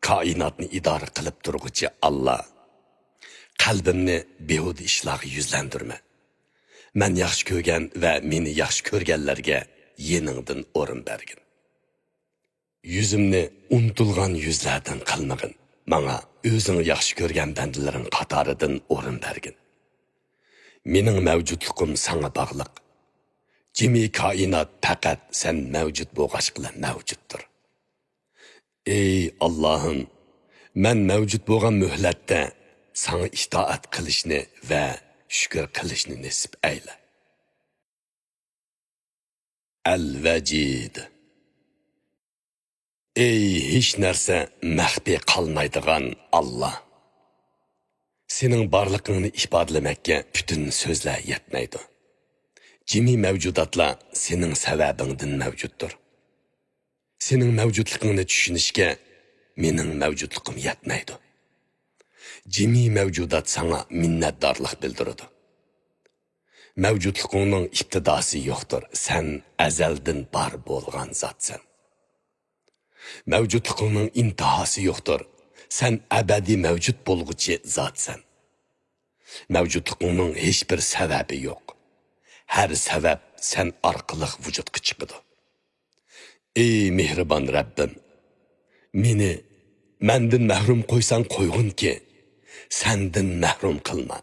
كائىناتنى ئىدارە قىلىپ تۇرغۇچى ئاللا، قەلبىمنى بىھۇدە ئىشلارغا يۈزلەندۈرمە. مەن ياخشى كۆرگەن ۋە مېنى ياخشى كۆرگەنلەرگە يېنىڭدىن ئورۇن بەرگىن. يۈزۈمنى ئۇنتۇلغان يۈزلەردىن قىلمىغىن. ماڭا ئۆزۈڭ ياخشى كۆرگەن بەندىلىرىڭ قاتارىدىن ئورۇن بەرگىن. مېنىڭ مەۋجۇتلۇقۇم ساڭا باغلىق. جىمى كائىنات پەقەت سەن مەۋجۇت بولغاچقىلا مەۋجۇتتۇر. ئەي ئاللاھىم، مەن مەۋجۇت بولغان مۆھلەتتە ساڭا ئىتائەت قىلىشنى ۋە شۈكۈر قىلىشنى نېسىپ ئەيلە. ئەل ۋەجىد. ئەي ھېچ نەرسە مەخپىي قالمايدىغان ئاللا! سېنىڭ بارلىقىڭنى ئىپادىلىمەككە پۈتۈن سۆزلەر يەتمەيدۇ. جىمى مەۋجۇداتلار سېنىڭ سەۋەبىڭدىن مەۋجۇتتۇر. سېنىڭ مەۋجۇتلۇقۇڭنى چۈشىنىشكە مېنىڭ مەۋجۇتلۇقۇم يەتمەيدۇ. جىمى مەۋجۇدات ساڭا مىننەتدارلىق بىلدۈرىدۇ. مەۋجۇتلۇقۇڭنىڭ ئىپتىداسى يوقتۇر، سەن ئەزەلدىن بار بولغان زاتسەن. مەۋجۇتلۇقۇڭنىڭ ئىنتىھاسى يوقتۇر، سەن ئەبەدىي مەۋجۇت بولغۇچى زاتسەن. مەۋجۇتلۇقۇڭنىڭ ھېچبىر سەۋەبى يوق. ھەر سەۋەب سەن ئارقىلىق ۋۇجۇدقا چىقىدۇ. ئەي مېھرىبان رەببىم، مېنى مەندىن مەھرۇم قويساڭ قويغىنكى، سەندىن مەھرۇم قىلما.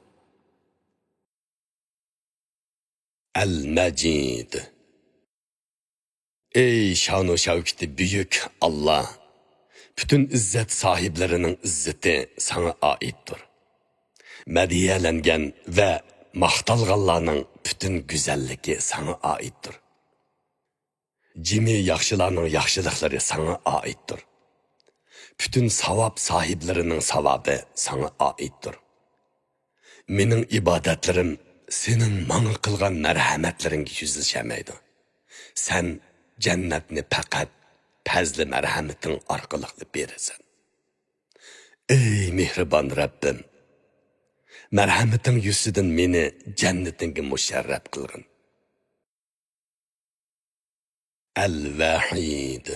ئەل مەجىد. ئەي شانۇ شەۋكىتى بۈيۈك ئاللا! پۈتۈن ئىززەت ساھىبلىرىنىڭ ئىززىتى ساڭا ئائىتتۇر. مەدھىيەلەنگەن ۋە ماختالغانلارنىڭ پۈتۈن گۈزەللىكى ساڭا ئائىتتۇر. جىمى ياخشىلارنىڭ ياخشىلىقلىرى ساڭا ئائىتتۇر. پۈتۈن ساۋاب ساھىبلىرىنىڭ ساۋابى ساڭا ئائىتتۇر. مېنىڭ ئىبادەتلىرىم سېنىڭ ماڭا قىلغان مەرھەمەتلىرىڭگە يۈزلىشەلمەيدۇ. سەن جەننەتنى پەقەت پەزلى مەرھەمىتىڭ ئارقىلىقلا بېرىسەن. ئەي مېھرىبان رەببىم، مەرھەمىتىڭ يۈزىسىدىن مېنى جەننىتىڭگە مۇشەررەپ قىلغىن. ئەل ۋەھىد.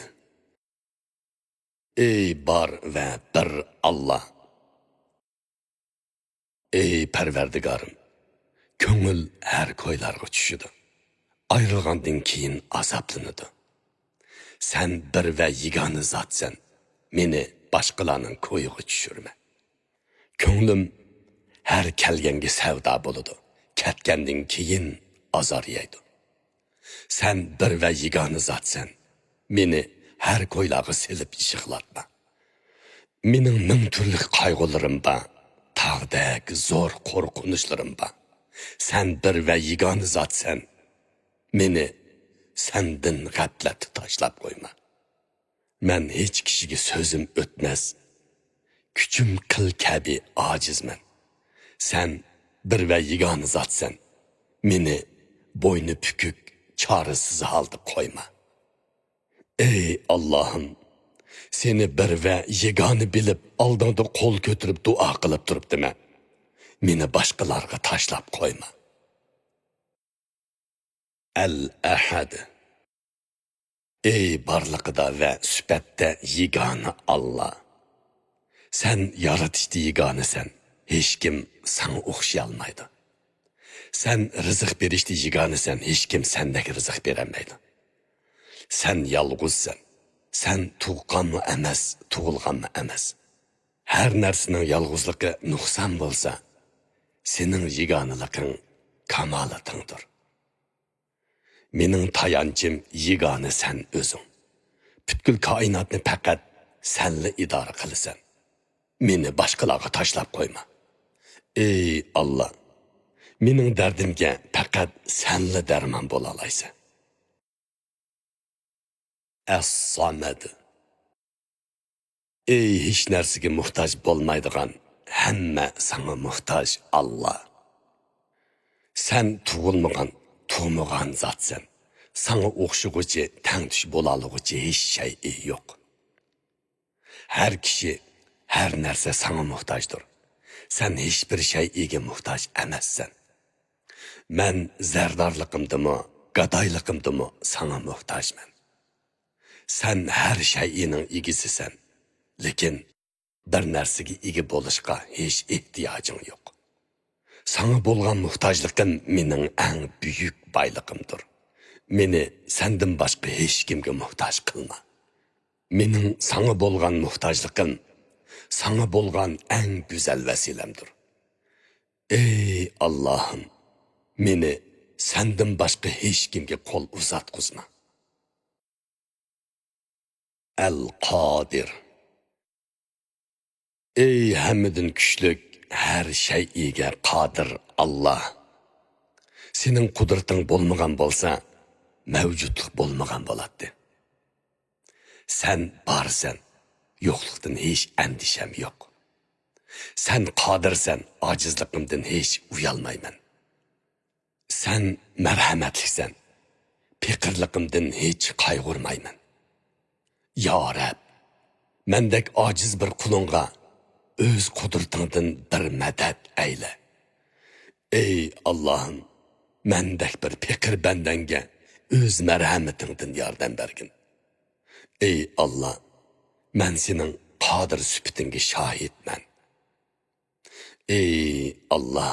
ئەي بار ۋە بىر ئاللا! ئەي پەرۋەردىگارىم، كۆڭۈل ھەر كويلارغا چۈشىدۇ. ئايرىلغاندىن كېيىن ئازابلىنىدۇ. سەن بىر ۋە يېگانە زاتسەن، مېنى باشقىلارنىڭ كويىغا چۈشۈرمە. كۆڭلۈم ھەر كەلگەنگە سەۋدا بولىدۇ، كەتكەندىن كېيىن ئازار يەيدۇ. سەن بىر ۋە يېگانە زاتسەن، مېنى ھەر كويلارغا سېلىپ يىغلاتما. مېنىڭ مىڭ تۈرلۈك قايغۇلىرىم بار، تاغدەك زور قورقۇنچلىرىم بار. سەن بىر ۋە يېگانە زاتسەن، مېنى سەندىن غەپلەتتە تاشلاپ قويما. مەن ھېچ كىشىگە سۆزۈم ئۆتمەس، كۈچۈم قىل كەبى ئاجىزمەن. سەن بىر ۋە يېگانە زاتسەن، مېنى بوينى پۈكۈك، چارىسىز ھالدا قويما. ئەي ئاللاھىم، سېنى بىر ۋە يېگانە بىلىپ ئالدىڭدا قول كۆتۈرۈپ دۇئا قىلىپ تۇرۇپتىمەن. مېنى باشقىلارغا تاشلاپ قويما. ئەل ئەھەد. ئەي بارلىقىدا ۋە سۈپەتتە يېگانە ئاللا! سەن يارىتىشتا يېگانىسەن، ھېچكىم ساڭا ئوخشىيالمايدۇ. سەن رىزىق بېرىشتا يېگانىسەن، ھېچكىم سەندەك رىزىق بېرەلمەيدۇ. سەن يالغۇزسەن، سەن تۇغقانمۇ ئەمەس، تۇغۇلغانمۇ ئەمەس. ھەر نەرسىنىڭ يالغۇزلۇقى نۇقسان بولسا، سېنىڭ يېگانىلىقىڭ كامالىتىڭدۇر. مېنىڭ تايانچىم يېگانە سەن ئۆزۈڭ. پۈتكۈل كائىناتنى پەقەت سەنلا ئىدارە قىلىسەن. مېنى باشقىلارغا تاشلاپ قويما. ئەي ئاللا، مېنىڭ دەردىمگە پەقەت سەنلا دەرمان بولالايسەن. ئەس-سامەد. ئەي ھېچ نەرسىگە موھتاج بولمايدىغان، ھەممە ساڭا موھتاج ئاللا! سەن تۇغۇلمىغان، تۇغمىغان زاتسەن. ساڭا ئوخشىغۇچى، تەڭتۇش بولالىغۇچى ھېچ شەيئى يوق. ھەر كىشى، ھەر نەرسە ساڭا موھتاجدۇر. سەن ھېچبىر شەيئىگە موھتاج ئەمەسسەن. مەن زەردارلىقىمدىمۇ، گادايلىقىمدىمۇ ساڭا موھتاجمەن. سەن ھەر شەيئىنىڭ ئىگىسىسەن، لېكىن بىر نەرسىگە ئىگە بولۇشقا ھېچ ئېھتىياجىڭ يوق. ساڭا بولغان موھتاجلىقىم مېنىڭ ئەڭ بۈيۈك بايلىقىمدۇر. مېنى سەندىن باشقا ھېچكىمگە موھتاج قىلما. مېنىڭ ساڭا بولغان موھتاجلىقىم ساڭا بولغان ئەڭ گۈزەل ۋەسىلەمدۇر. ئەي ئاللاھىم، مېنى سەندىن باشقا ھېچكىمگە قول ئۇزاتقۇزما. ئەل قادىر. ئەي ھەممىدىن كۈچلۈك، ھەر شەيئىگە قادىر ئاللا! سېنىڭ قۇدرىتىڭ بولمىغان بولسا، مەۋجۇتلۇق بولمىغان بولاتتى. سەن بارسەن، يوقلۇقتىن ھېچ ئەندىشەم يوق. سەن قادىرسەن، ئاجىزلىقىمدىن ھېچ ئۇيالمايمەن. سەن مەرھەمەتلىكسەن، پېقىرلىقىمدىن ھېچ قايغۇرمايمەن. يا رەب، مەندەك ئاجىز بىر قۇلۇڭغا ئۆز قۇدرىتىڭدىن بىر مەدەت ئەيلە. ئەي ئاللاھىم، مەندەك بىر پېقىر بەندەڭگە ئۆز مەرھەمىتىڭدىن ياردەم بەرگىن. ئەي ئاللا، مەن سېنىڭ قادىر سۈپىتىڭگە شاھىتمەن. ئەي ئاللا،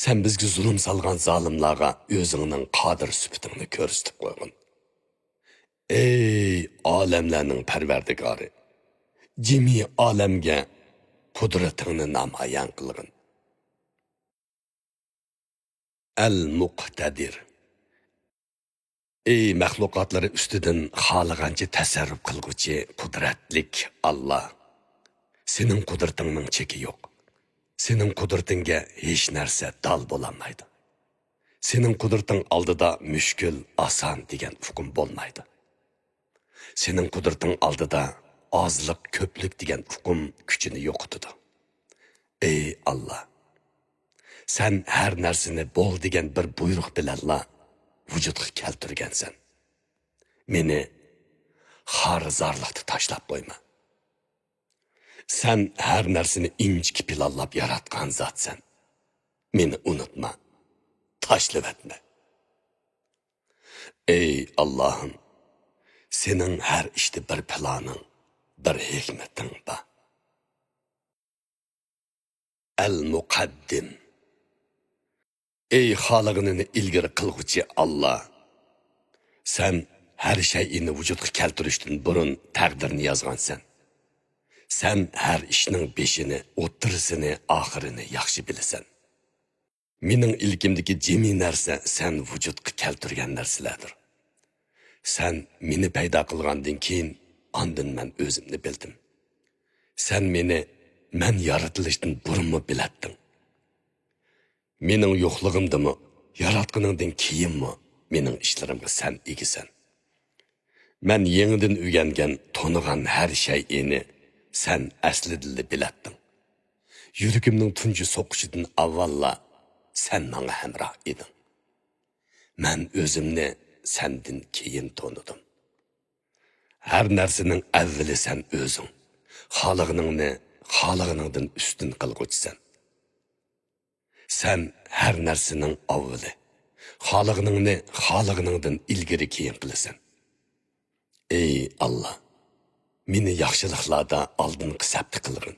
سەن بىزگە زۇلۇم سالغان زالىملارغا ئۆزۈڭنىڭ قادىر سۈپىتىڭنى كۆرسىتىپ قويغىن. ئەي ئالەملەرنىڭ پەرۋەردىگارى، جىمى ئالەمگە قۇدرىتىڭنى نامايان قىلغىن. ئەل مۇقتەدىر. ئەي مەخلۇقاتلىرى ئۈستىدىن خالىغانچە تەسەررۇپ قىلغۇچى قۇدرەتلىك ئاللا! سېنىڭ قۇدرىتىڭنىڭ چېكى يوق. سېنىڭ قۇدرىتىڭگە ھېچ نەرسە دال بولالمايدۇ. سېنىڭ قۇدرىتىڭ ئالدىدا مۈشكۈل، ئاسان دېگەن ئۇقۇم بولمايدۇ. سېنىڭ قۇدرىتىڭ ئالدىدا ئازلىق، كۆپلۈك دېگەن ئۇقۇم كۈچىنى يوقىتىدۇ. ئەي ئاللا! سەن ھەر نەرسىنى بول دېگەن بىر بۇيرۇق بىلەنلا ۋۇجۇدقا كەلتۈرگەنسەن. مېنى خار-زارلىقتا تاشلاپ قويما. سەن ھەر نەرسىنى ئىنچىكە پىلانلاپ ياراتقان زاتسەن. مېنى ئۇنتۇما، تاشلىۋەتمە. ئەي ئاللاھىم، سېنىڭ ھەر ئىشتا بىر پىلانىڭ، بىر ھېكمىتىڭ بار. ئەل مۇقەددىم. ئەي خالىغىنىنى ئىلگىرى قىلغۇچى ئاللا! سەن ھەر شەيئىنى ۋۇجۇدقا كەلتۈرۈشتىن بۇرۇن تەقدىرنى يازغانسەن. سەن ھەر ئىشنىڭ بېشىنى، ئوتتۇرىسىنى، ئاخىرىنى ياخشى بىلىسەن. مېنىڭ ئىلكىمدىكى جىمى نەرسە سەن ۋۇجۇدقا كەلتۈرگەن نەرسىلەردۇر. سەن مېنى پەيدا قىلغاندىن كېيىن، ئاندىن مەن ئۆزۈمنى بىلدىم. سەن مېنى مەن يارىتىلىشتىن بۇرۇنمۇ بىلەتتىڭ. مېنىڭ يوقلۇغۇمدىمۇ، ياراتقىنىڭدىن كېيىنمۇ مېنىڭ ئىشلىرىمغا سەن ئىگىسەن. مەن يېڭىدىن ئۆگەنگەن، تونۇغان ھەر شەيئىنى سەن ئەسلىدىنلا بىلەتتىڭ. يۈرىكىمنىڭ تۇنجى سوقۇشىدىن ئاۋۋاللا سەن ماڭا ھەمراھ ئىدىڭ. مەن ئۆزۈمنى سەندىن كېيىن تونۇدۇم. ھەر نەرسىنىڭ ئەۋۋىلى سەن ئۆزۈڭ. خالىغىنىڭنى خالىغىنىڭدىن ئۈستۈن قىلغۇچىسەن. سەن ھەر نەرسىنىڭ ئاۋۋىلى، خالىغىنىڭنى خالىغىنىڭدىن ئىلگىرى كېيىن قىلىسەن. ئەي ئاللا، مېنى ياخشىلىقلاردا ئالدىنقى سەپتە قىلغىن،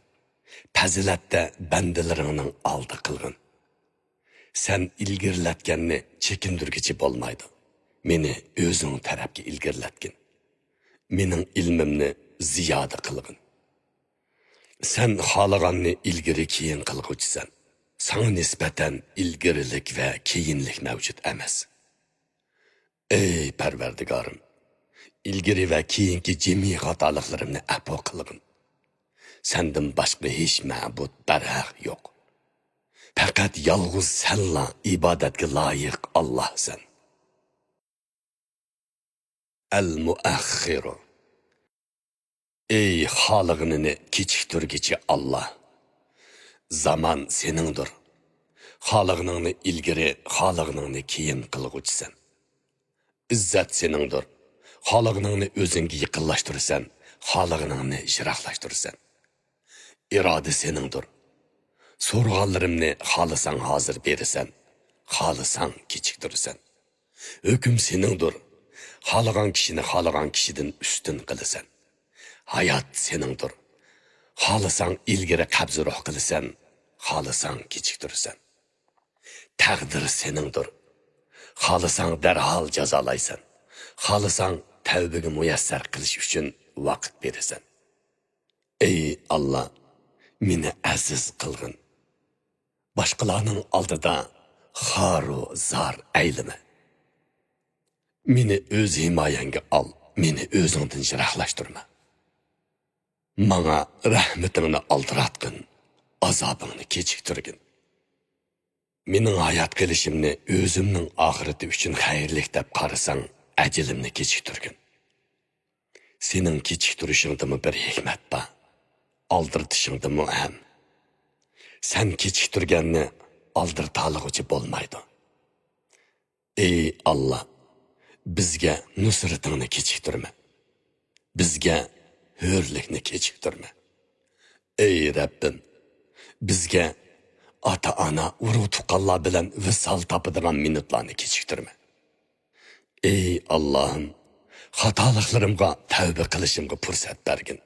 پەزىلەتتە بەندىلىرىڭنىڭ ئالدى قىلغىن. سەن ئىلگىرىلەتكەننى چېكىندۈرگۈچى بولمايدۇ. مېنى ئۆزۈڭ تەرەپكە ئىلگىرىلەتكىن. مېنىڭ ئىلمىمنى زىيادە قىلغىن. سەن خالىغاننى ئىلگىرى كېيىن قىلغۇچىسەن. ساڭا نىسبەتەن ئىلگىرىلىك ۋە كېيىنلىك مەۋجۇت ئەمەس. ئەي پەرۋەردىگارىم، ئىلگىرى ۋە كېيىنكى جىمى خاتالىقلىرىمنى ئەپۇ قىلغىن. سەندىن باشقا ھېچ مەبۇد بەرھەق يوق. پەقەت يالغۇز سەنلا ئىبادەتكە لايىق ئاللاھسەن. ئەل-مۇئەخخىرۇ. ئەي خالىغىنىنى كېچىكتۈرگۈچى ئاللا! زامان سېنىڭدۇر. خالىغىنىڭنى ئىلگىرى، خالىغىنىڭنى كېيىن قىلغۇچىسەن. ئىززەت سېنىڭدۇر. خالىغىنىڭنى ئۆزۈڭگە يېقىنلاشتۇرىسەن، خالىغىنىڭنى يىراقلاشتۇرىسەن. ئىرادە سېنىڭدۇر. سورىغانلىرىمنى خالىساڭ ھازىر بېرىسەن، خالىساڭ كېچىكتۈرىسەن. ھۆكۈم سېنىڭدۇر. خالىغان كىشىنى خالىغان كىشىدىن ئۈستۈن قىلىسەن. ھايات سېنىڭدۇر. خالىساڭ ئىلگىرى قەبزى روھ قىلىسەن، خالىساڭ كېچىكتۈرىسەن. تەقدىر سېنىڭدۇر. خالىساڭ دەرھال جازالايسەن، خالىساڭ تەۋبىگە مۇيەسسەر قىلىش ئۈچۈن ۋاقىت بېرىسەن. ئەي ئاللا، مېنى ئەزىز قىلغىن. باشقىلارنىڭ ئالدىدا خارۇ زار ئەيلىمە. مېنى ئۆز ھىمايەڭگە ئال، مېنى ئۆزۈڭدىن يىراقلاشتۇرما. ماڭا رەھمىتىڭنى ئالدىراتقىن، ئازابىڭنى كېچىكتۈرگىن. مېنىڭ ھايات قېلىشىمنى ئۆزۈمنىڭ ئاخىرىتى ئۈچۈن خەيرلىك دەپ قارىساڭ، ئەجىلىمنى كېچىكتۈرگىن. سېنىڭ كېچىكتۈرۈشۈڭدىمۇ بىر ھېكمەت بار، ئالدىرىتىشىڭدىمۇ ھەم. سەن كېچىكتۈرگەننى ئالدىرىتالىغۇچى بولمايدۇ. ئەي ئاللا، بىزگە نۇسرىتىڭنى كېچىكتۈرمە. بىزگە ھۆرلۈكنى كېچىكتۈرمە. ئەي رەببىم، بىزگە ئاتا-ئانا، ئۇرۇق-تۇغقانلار بىلەن ۋىسال تاپىدىغان مىنۇتلارنى كېچىكتۈرمە. ئەي ئاللاھىم، خاتالىقلىرىمغا تەۋبە قىلىشىمغا پۇرسەت بەرگىن.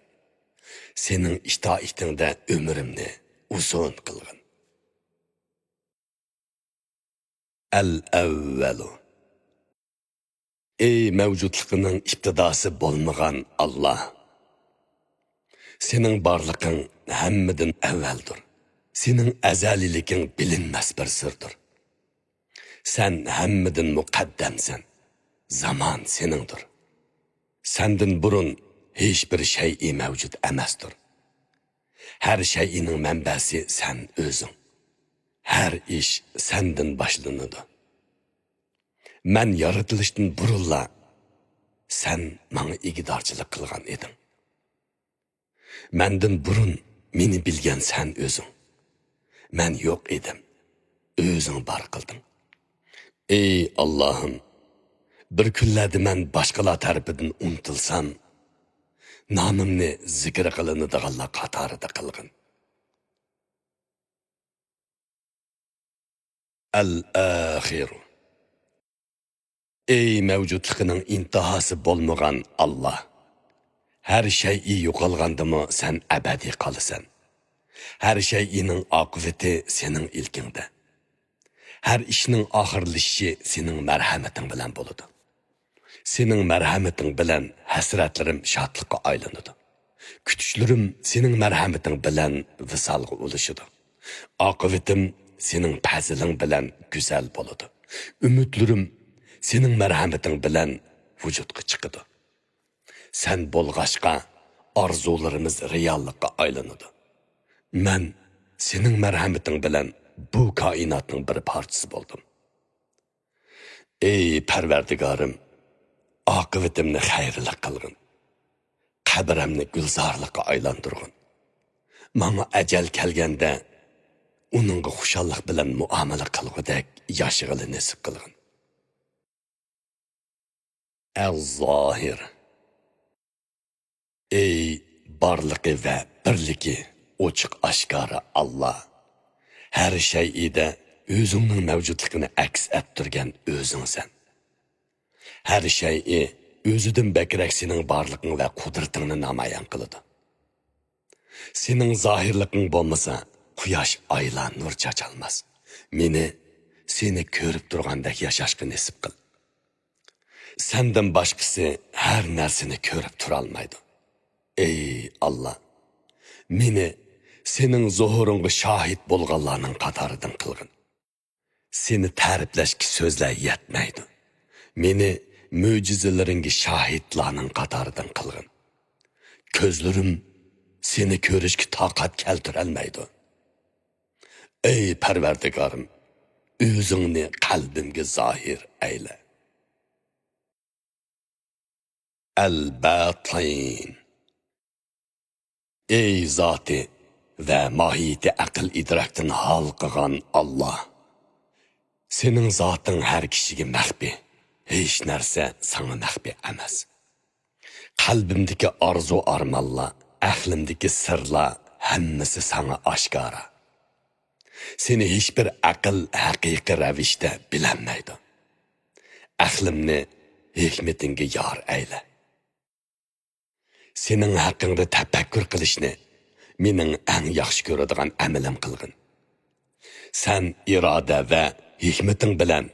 سېنىڭ ئىتائىتىڭدە ئۆمرۈمنى ئۇزۇن قىلغىن. ئەل-ئەۋۋەلۇ. ئەي مەۋجۇتلۇقىنىڭ ئىپتىداسى بولمىغان ئاللا! سېنىڭ بارلىقىڭ ھەممىدىن ئەۋۋەلدۇر. سېنىڭ ئەزەلىيلىكىڭ بىلىنمەس بىر سىردۇر. سەن ھەممىدىن مۇقەددەمسەن. زامان سېنىڭدۇر. سەندىن بۇرۇن ھېچبىر شەيئى مەۋجۇت ئەمەستۇر. ھەر شەيئىنىڭ مەنبەسى سەن ئۆزۈڭ. ھەر ئىش سەندىن باشلىنىدۇ. مەن يارىتىلىشتىن بۇرۇنلا سەن ماڭا ئىگىدارچىلىق قىلغان ئىدىڭ. مەندىن بۇرۇن مېنى بىلگەن سەن ئۆزۈڭ. مەن يوق ئىدىم، ئۆزۈڭ بار قىلدىڭ. ئەي ئاللاھىم، بىر كۈنلەردە مەن باشقىلار تەرىپىدىن ئۇنتۇلسام، نامىمنى زىكىر قىلىنىدىغانلار قاتارىدا قىلغىن. ئەل-ئاخىر. ئەي مەۋجۇتلۇقىنىڭ ئىنتىھاسى بولمىغان ئاللا! ھەر شەيئى يوقالغاندىمۇ سەن ئەبەدىي قالىسەن. ھەر شەيئىنىڭ ئاقىۋىتى سېنىڭ ئىلكىڭدە. ھەر ئىشنىڭ ئاخىرلىشىشى سېنىڭ مەرھەمىتىڭ بىلەن بولىدۇ. سېنىڭ مەرھەمىتىڭ بىلەن ھەسرەتلىرىم شادلىققا ئايلىنىدۇ. كۈتۈشلىرىم سېنىڭ مەرھەمىتىڭ بىلەن ۋىسالغا ئۇلىشىدۇ. ئاقىۋىتىم سېنىڭ پەزلىڭ بىلەن گۈزەل بولىدۇ. ئۈمىدلىرىم سېنىڭ مەرھەمىتىڭ بىلەن ۋۇجۇدقا چىقىدۇ. سەن بولغاچقا، ئارزۇلىرىمىز رېئاللىققا ئايلىنىدۇ. مەن سېنىڭ مەرھەمىتىڭ بىلەن بۇ كائىناتنىڭ بىر پارچىسى بولدۇم. ئەي پەرۋەردىگارىم، ئاقىۋىتىمنى خەيرلىك قىلغىن. قەبرەمنى گۈلزارلىققا ئايلاندۇرغىن. ماڭا ئەجەل كەلگەندە، ئۇنىڭغا خۇشاللىق بىلەن مۇئامىلە قىلغۇدەك ياشىغىلى نېسىپ قىلغىن. ئەز-زاھىر. ئەي بارلىقى ۋە بىرلىكى ئوچۇق ئاشكارا ئاللا! ھەر شەيئىدە ئۆزۈڭنىڭ مەۋجۇتلۇقىنى ئەكس ئەتتۈرگەن ئۆزۈڭسەن. ھەر شەيئى ئۆزىدىن بەكرەك سېنىڭ بارلىقىڭ ۋە قۇدرىتىڭنى نامايان قىلىدۇ. سېنىڭ زاھىرلىقىڭ بولمىسا، قۇياش، ئايلار نۇر چاچالماس. مېنى سېنى كۆرۈپ تۇرغاندەك ياشاشقا نېسىپ قىل. سەندىن باشقىسى ھەر نەرسىنى كۆرۈپ تۇرالمايدۇ. ئەي ئاللا، مېنى سېنىڭ زۇھۇرۇڭغا شاھىت بولغانلارنىڭ قاتارىدىن قىلغىن. سېنى تەرىپلەشكە سۆزلەر يەتمەيدۇ. مېنى مۆجىزىلىرىڭگە شاھىتلارنىڭ قاتارىدىن قىلغىن. كۆزلىرىم سېنى كۆرۈشكە تاقەت كەلتۈرەلمەيدۇ. ئەي پەرۋەردىگارىم، ئۆزۈڭنى قەلبىمگە زاھىر ئەيلە. ئەل-باتىن. ئەي زاتى ۋە ماھىيىتى ئەقىل-ئىدراكتىن ھالقىغان ئاللا! سېنىڭ زاتىڭ ھەر كىشىگە مەخپىي، ھېچ نەرسە ساڭا مەخپىي ئەمەس. قەلبىمدىكى ئارزۇ-ئارمانلار، ئەقلىمدىكى سىرلار ھەممىسى ساڭا ئاشكارا. سېنى ھېچبىر ئەقىل ھەقىقىي رەۋىشتە بىلەلمەيدۇ. ئەقلىمنى ھېكمىتىڭگە يار ئەيلە. سېنىڭ ھەققىڭدە تەپەككۇر قىلىشنى مېنىڭ ئەڭ ياخشى كۆرىدىغان ئەمىلىم قىلغىن. سەن ئىرادە ۋە ھېكمىتىڭ بىلەن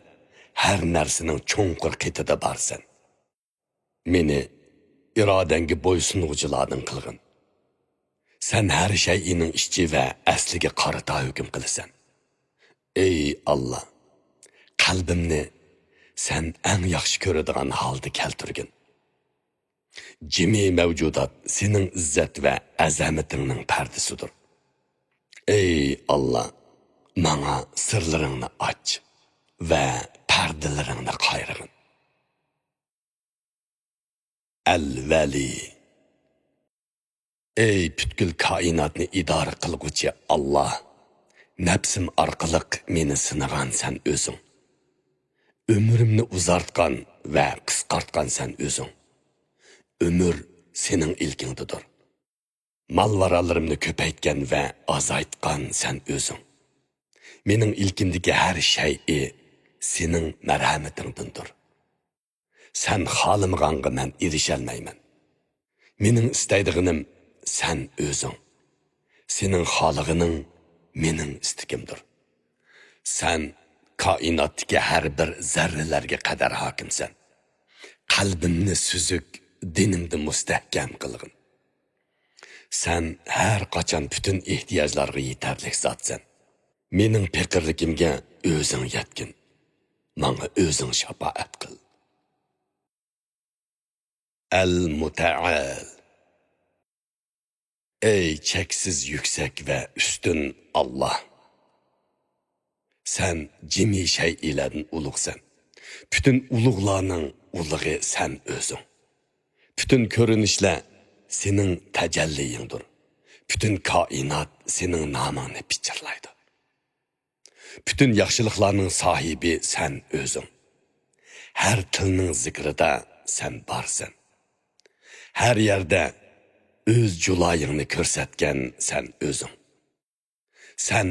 ھەر نەرسىنىڭ چوڭقۇر قېتىدا بارسەن. مېنى ئىرادەڭگە بويسۇنغۇچىلاردىن قىلغىن. سەن ھەر شەيئىنىڭ ئىچى ۋە ئەسلىگە قارىتا ھۆكۈم قىلىسەن. ئەي ئاللا، قەلبىمنى سەن ئەڭ ياخشى كۆرىدىغان ھالدا كەلتۈرگىن. جىمى مەۋجۇدات سېنىڭ ئىززەت ۋە ئەزەمىتىڭنىڭ پەردىسىدۇر. ئەي ئاللا، ماڭا سىرلىرىڭنى ئاچ ۋە پەردىلىرىڭنى قايرىغىن. ئەل-ۋەلى. ئەي پۈتكۈل كائىناتنى ئىدارە قىلغۇچى ئاللا، نەپسىم ئارقىلىق مېنى سىنىغان سەن ئۆزۈڭ. ئۆمرۈمنى ئۇزارتقان ۋە قىسقارتقان سەن ئۆزۈڭ. ئۆمۈر سېنىڭ ئىلكىڭدىدۇر. مال-ماراللىرىمنى كۆپەيتكەن ۋە ئازايتقان سەن ئۆزۈڭ. مېنىڭ ئىلكىمدىكى ھەر شەيئى سېنىڭ مەرھەمىتىڭدىندۇر. سەن خالىمىغانغا مەن ئېرىشەلمەيمەن. مېنىڭ ئىستەيدىغىنىم سەن ئۆزۈڭ. سېنىڭ خالىغىنىڭ مېنىڭ ئىستىكىمدۇر. سەن كائىناتتىكى ھەر بىر زەررىلەرگە قەدەر ھاكىمسەن. قەلبىمنى سۈزۈك، دىنىمدا مۇستەھكەم قىلغىن. سەن ھەر قاچان پۈتۈن ئېھتىياجلارغا يېتەرلىك زاتسەن. مېنىڭ پېقىرلىكىمگە ئۆزۈڭ يەتكىن. ماڭا ئۆزۈڭ شاپائەت قىل. ئەل-مۇتەئال. ئەي چەكسىز يۈكسەك ۋە ئۈستۈن ئاللا! سەن جىمى شەيئىلەردىن ئۇلۇغسەن. پۈتۈن ئۇلۇغلارنىڭ ئۇلۇغى سەن ئۆزۈڭ. پۈتۈن كۆرۈنۈشلەر سېنىڭ تەجەللىيىڭدۇر. پۈتۈن كائىنات سېنىڭ نامىڭنى پىچىرلايدۇ. پۈتۈن ياخشىلىقلارنىڭ ساھىبى سەن ئۆزۈڭ. ھەر تىلنىڭ زىكرىدا سەن بارسەن. ھەر يەردە ئۆز جۇلايىڭنى كۆرسەتكەن سەن ئۆزۈڭ. سەن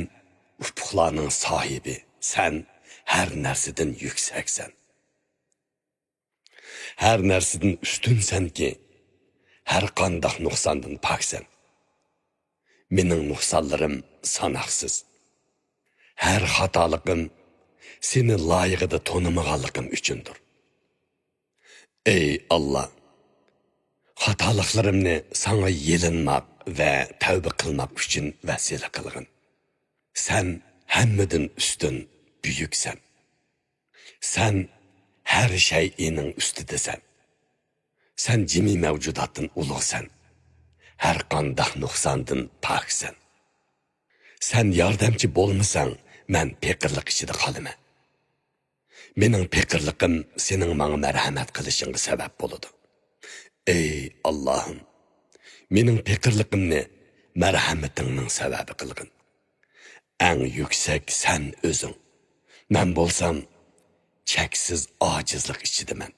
ئۇپۇقلارنىڭ ساھىبى، سەن ھەر نەرسىدىن يۈكسەكسەن. ھەر نەرسىدىن ئۈستۈنسەنكى، ھەر قانداق نۇقساندىن پاكسەن. مېنىڭ نۇقسانلىرىم ساناقسىز. ھەر خاتالىقىم سېنى لايىقىدا تونۇمىغانلىقىم ئۈچۈندۇر. ئەي ئاللا، خاتالىقلىرىمنى ساڭا يېلىنماق ۋە تەۋبە قىلماق ئۈچۈن ۋەسىلە قىلغىن. سەن ھەممىدىن ئۈستۈن، بۈيۈكسەن. سەن ھەر شەيئىنىڭ ئۈستىدىسەن. سەن جىمى مەۋجۇداتتىن ئۇلۇغسەن. ھەر قانداق نۇقساندىن پاكسەن. سەن ياردەمچى بولمىساڭ، مەن پېقىرلىق ئىچىدە قالىمەن. مېنىڭ پېقىرلىقىم سېنىڭ ماڭا مەرھەمەت قىلىشىڭغا سەۋەب بولىدۇ. ئەي ئاللاھىم، مېنىڭ پېقىرلىقىمنى مەرھەمىتىڭنىڭ سەۋەبى قىلغىن. ئەڭ يۈكسەك سەن ئۆزۈڭ. مەن بولسام چەكسىز ئاجىزلىق ئىچىدىمەن.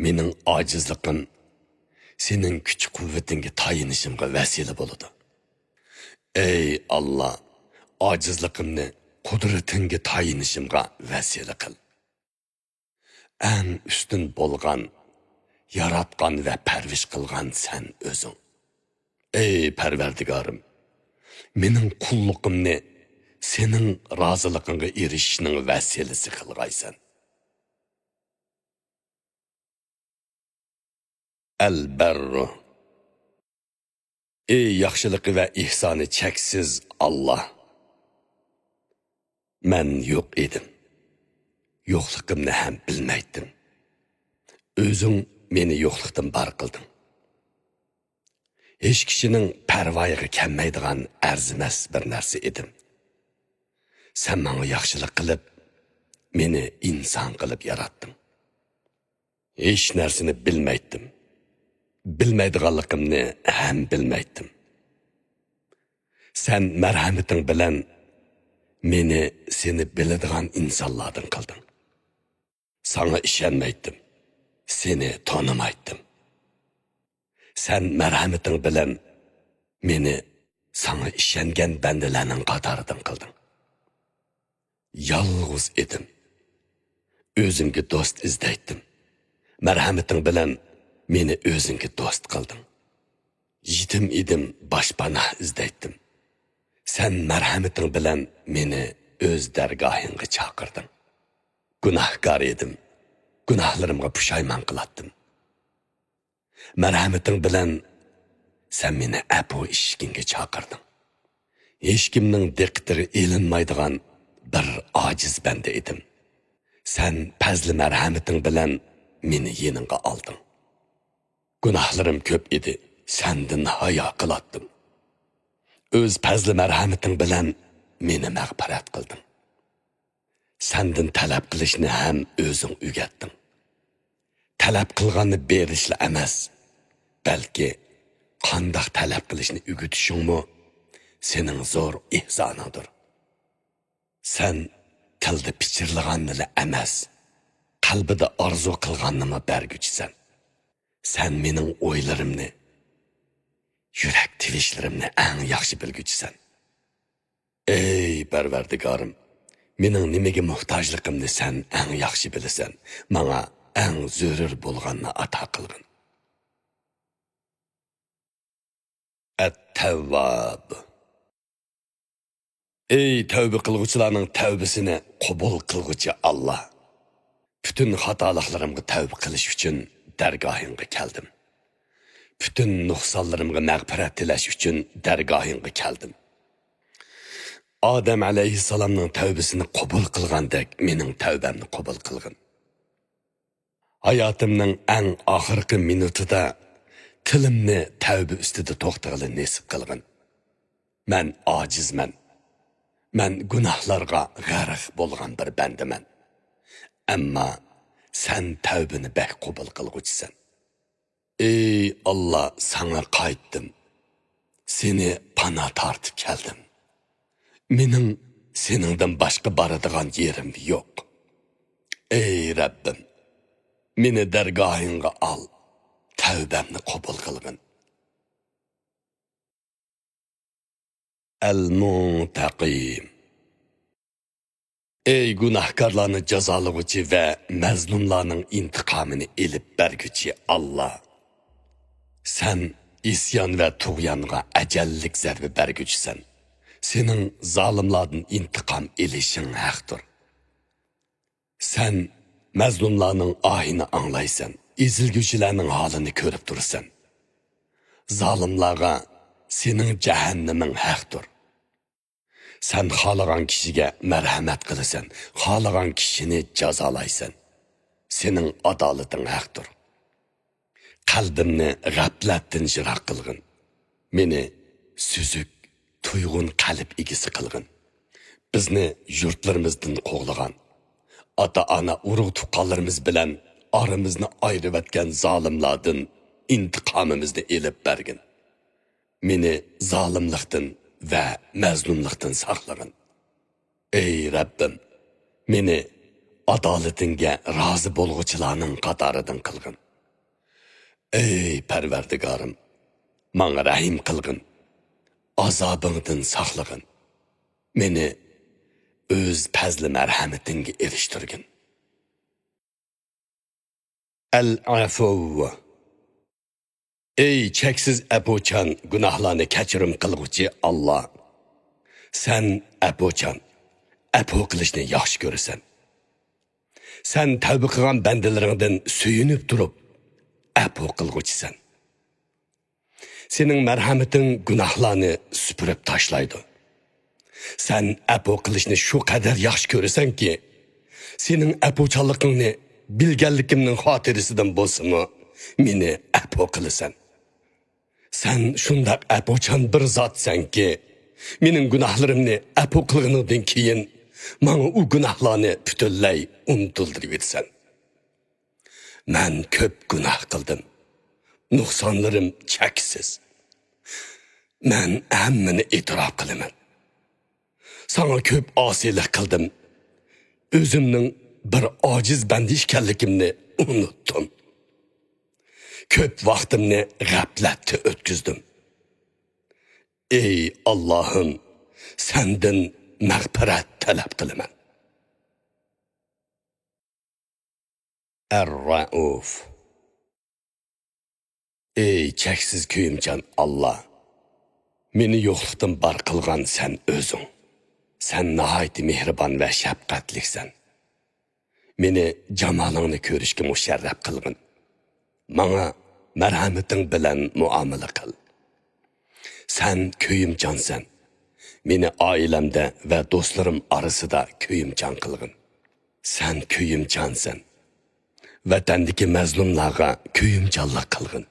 مېنىڭ ئاجىزلىقىم سېنىڭ كۈچ-قۇۋۋىتىڭگە تايىنىشىمغا ۋەسىلە بولىدۇ. ئەي ئاللا، ئاجىزلىقىمنى قۇدرىتىڭگە تايىنىشىمغا ۋەسىلە قىل. ئەڭ ئۈستۈن بولغان، ياراتقان ۋە پەرۋىش قىلغان سەن ئۆزۈڭ. ئەي پەرۋەردىگارىم، مېنىڭ قۇللۇقۇمنى سېنىڭ رازىلىقىڭغا ئېرىشىشنىڭ ۋەسىلىسى قىلغايسەن. ئەل بەررۇ. ئەي ياخشىلىقى ۋە ئېھسانى چەكسىز ئاللا! مەن يوق ئىدىم. يوقلۇقۇمنى ھەم بىلمەيتتىم. ئۆزۈڭ مېنى يوقلۇقتىن بار قىلدىڭ. ھېچ كىشىنىڭ پەرۋايىغا كەلمەيدىغان ئەرزىمەس بىر نەرسە ئىدىم. سەن ماڭا ياخشىلىق قىلىپ، مېنى ئىنسان قىلىپ ياراتتىڭ. ھېچ نەرسىنى بىلمەيتتىم. بىلمەيدىغانلىقىمنى ھەم بىلمەيتتىم. سەن مەرھەمىتىڭ بىلەن مېنى سېنى بىلىدىغان ئىنسانلاردىن قىلدىڭ. ساڭا ئىشەنمەيتتىم. سېنى تونۇمايتتىم. سەن مەرھەمىتىڭ بىلەن مېنى ساڭا ئىشەنگەن بەندىلەرنىڭ قاتارىدىن قىلدىڭ. يالغۇز ئىدىم. ئۆزۈمگە دوست ئىزدەيتتىم. مەرھەمىتىڭ بىلەن مېنى ئۆزۈڭگە دوست قىلدىڭ. يېتىم ئىدىم، باشپاناھ ئىزدەيتتىم. سەن مەرھەمىتىڭ بىلەن مېنى ئۆز دەرگاھىڭغا چاقىردىڭ. گۇناھكار ئىدىم. گۇناھلىرىمغا پۇشايمان قىلاتتىم. مەرھەمىتىڭ بىلەن سەن مېنى ئەپۇ ئىشىكىڭگە چاقىردىڭ. ھېچكىمنىڭ دىققىتىگە ئېلىنمايدىغان بىر ئاجىز بەندە ئىدىم. سەن پەزلى مەرھەمىتىڭ بىلەن مېنى يېنىڭغا ئالدىڭ. گۇناھلىرىم كۆپ ئىدى، سەندىن ھايا قىلاتتىم. ئۆز پەزلى مەرھەمىتىڭ بىلەن مېنى مەغپىرەت قىلدىڭ. سەندىن تەلەپ قىلىشنى ھەم ئۆزۈڭ ئۆگەتتىڭ. تەلەپ قىلغاننى بېرىشلا ئەمەس، بەلكى قانداق تەلەپ قىلىشنى ئۆگىتىشىڭمۇ سېنىڭ زور ئېھسانىڭدۇر. سەن تىلدا پىچىرلىغاننىلا ئەمەس، قەلبىدە ئارزۇ قىلغاننىمۇ بەرگۈچىسەن. سەن مېنىڭ ئويلىرىمنى، يۈرەك تىۋىشلىرىمنى ئەڭ ياخشى بىلگۈچىسەن. ئەي پەرۋەردىگارىم، مېنىڭ نېمىگە موھتاجلىقىمنى سەن ئەڭ ياخشى بىلىسەن، ماڭا ئەڭ زۆرۈر بولغاننى ئاتا قىلغىن. ئەت-تەۋۋاب. ئەي تەۋبە قىلغۇچىلارنىڭ تەۋبىسىنى قوبۇل قىلغۇچى ئاللا! پۈتۈن خاتالىقلىرىمغا تەۋبە قىلىش ئۈچۈن دەرگاھىڭغا كەلدىم. پۈتۈن نۇقسانلىرىمغا مەغپىرەت تىلەش ئۈچۈن دەرگاھىڭغا كەلدىم. ئادەم ئەلەيھىسسالامنىڭ تەۋبىسىنى قوبۇل قىلغاندەك مېنىڭ تەۋبەمنى قوبۇل قىلغىن. ھاياتىمنىڭ ئەڭ ئاخىرقى مىنۇتىدا تىلىمنى تەۋبە ئۈستىدە توختىغىلى نېسىپ قىلغىن. مەن ئاجىزمەن. مەن گۇناھلارغا غەرق بولغان بىر بەندىمەن. ئەمما سەن تەۋبىنى بەك قوبۇل قىلغۇچىسەن. ئەي ئاللا، ساڭا قايتتىم. سېنى پانا تارتىپ كەلدىم. مېنىڭ سېنىڭدىن باشقا بارىدىغان يېرىم يوق. ئەي رەببىم، مېنى دەرگاھىڭغا ئال، تەۋبەمنى قوبۇل قىلغىن. ئەل-مۇنتەقىم. ئەي گۇناھكارلارنى جازالىغۇچى ۋە مەزلۇملارنىڭ ئىنتىقامىنى ئېلىپ بەرگۈچى ئاللا! سەن ئىسيان ۋە تۇغيانغا ئەجەللىك زەربە بەرگۈچىسەن. سېنىڭ زالىملاردىن ئىنتىقام ئېلىشىڭ ھەقتۇر. سەن مەزلۇملارنىڭ ئاھىنى ئاڭلايسەن، ئېزىلگۈچىلەرنىڭ ھالىنى كۆرۈپ تۇرىسەن. زالىملارغا سېنىڭ جەھەننىمىڭ ھەقتۇر. سەن خالىغان كىشىگە مەرھەمەت قىلىسەن، خالىغان كىشىنى جازالايسەن. سېنىڭ ئادالىتىڭ ھەقتۇر. قەلبىمنى غەپلەتتىن يىراق قىلغىن. مېنى سۈزۈك، تۇيغۇن قەلب ئىگىسى قىلغىن. بىزنى يۇرتلىرىمىزدىن قوغلىغان، ئاتا-ئانا، ئۇرۇق-تۇغقانلىرىمىز بىلەن ئارىمىزنى ئايرىۋەتكەن زالىملاردىن ئىنتىقامىمىزنى ئېلىپ بەرگىن. مېنى زالىملىقتىن ۋە مەزلۇملۇقتىن ساقلىغىن. ئەي رەببىم، مېنى ئادالىتىڭگە رازى بولغۇچىلارنىڭ قاتارىدىن قىلغىن. ئەي پەرۋەردىگارىم، ماڭا رەھىم قىلغىن، ئازابىڭدىن ساقلىغىن. مېنى ئۆز پەزلى مەرھەمىتىڭگە ئېرىشتۈرگىن. ئەل-ئەفۇۋ. ئەي چەكسىز ئەپۇچان، گۇناھلارنى كەچۈرۈم قىلغۇچى ئاللا! سەن ئەپۇچان، ئەپۇ قىلىشنى ياخشى كۆرىسەن. سەن تەۋبە قىلغان بەندىلىرىڭدىن سۆيۈنۈپ تۇرۇپ ئەپۇ قىلغۇچىسەن. سېنىڭ مەرھەمىتىڭ گۇناھلارنى سۈپۈرۈپ تاشلايدۇ. سەن ئەپۇ قىلىشنى شۇ قەدەر ياخشى كۆرىسەنكى، سېنىڭ ئەپۇچانلىقىڭنى بىلگەنلىكىمنىڭ خاتىرىسىدىن بولسىمۇ مېنى ئەپۇ قىلىسەن. سەن شۇنداق ئەپۇچان بىر زاتسەنكى، مېنىڭ گۇناھلىرىمنى ئەپۇ قىلغىنىڭدىن كېيىن، ماڭا ئۇ گۇناھلارنى پۈتۈنلەي ئۇنتۇلدۇرۇۋېتىسەن. مەن كۆپ گۇناھ قىلدىم. نۇقسانلىرىم چەكسىز. مەن ھەممىنى ئېتىراپ قىلىمەن. ساڭا كۆپ ئاسىيلىق قىلدىم. ئۆزۈمنىڭ بىر ئاجىز بەندە ئىكەنلىكىمنى ئۇنۇتتۇم. كۆپ ۋاقتىمنى غەپلەتتە ئۆتكۈزدۈم. ئەي ئاللاھىم، سەندىن مەغپىرەت تەلەپ قىلىمەن. ئەر-رەئۇف. ئەي چەكسىز كۆيۈمچان ئاللا! مېنى يوقلۇقتىن بار قىلغان سەن ئۆزۈڭ. سەن ناھايىتى مېھرىبان ۋە شەپقەتلىكسەن. مېنى جامالىڭنى كۆرۈشكە مۇشەررەپ قىلغىن. ماڭا مەرھەمىتىڭ بىلەن مۇئامىلە قىل. سەن كۆيۈمچانسەن. مېنى ئائىلەمدە ۋە دوستلىرىم ئارىسىدا كۆيۈمچان قىلغىن. سەن كۆيۈمچانسەن. ۋەتەندىكى مەزلۇملارغا كۆيۈمچانلىق قىلغىن.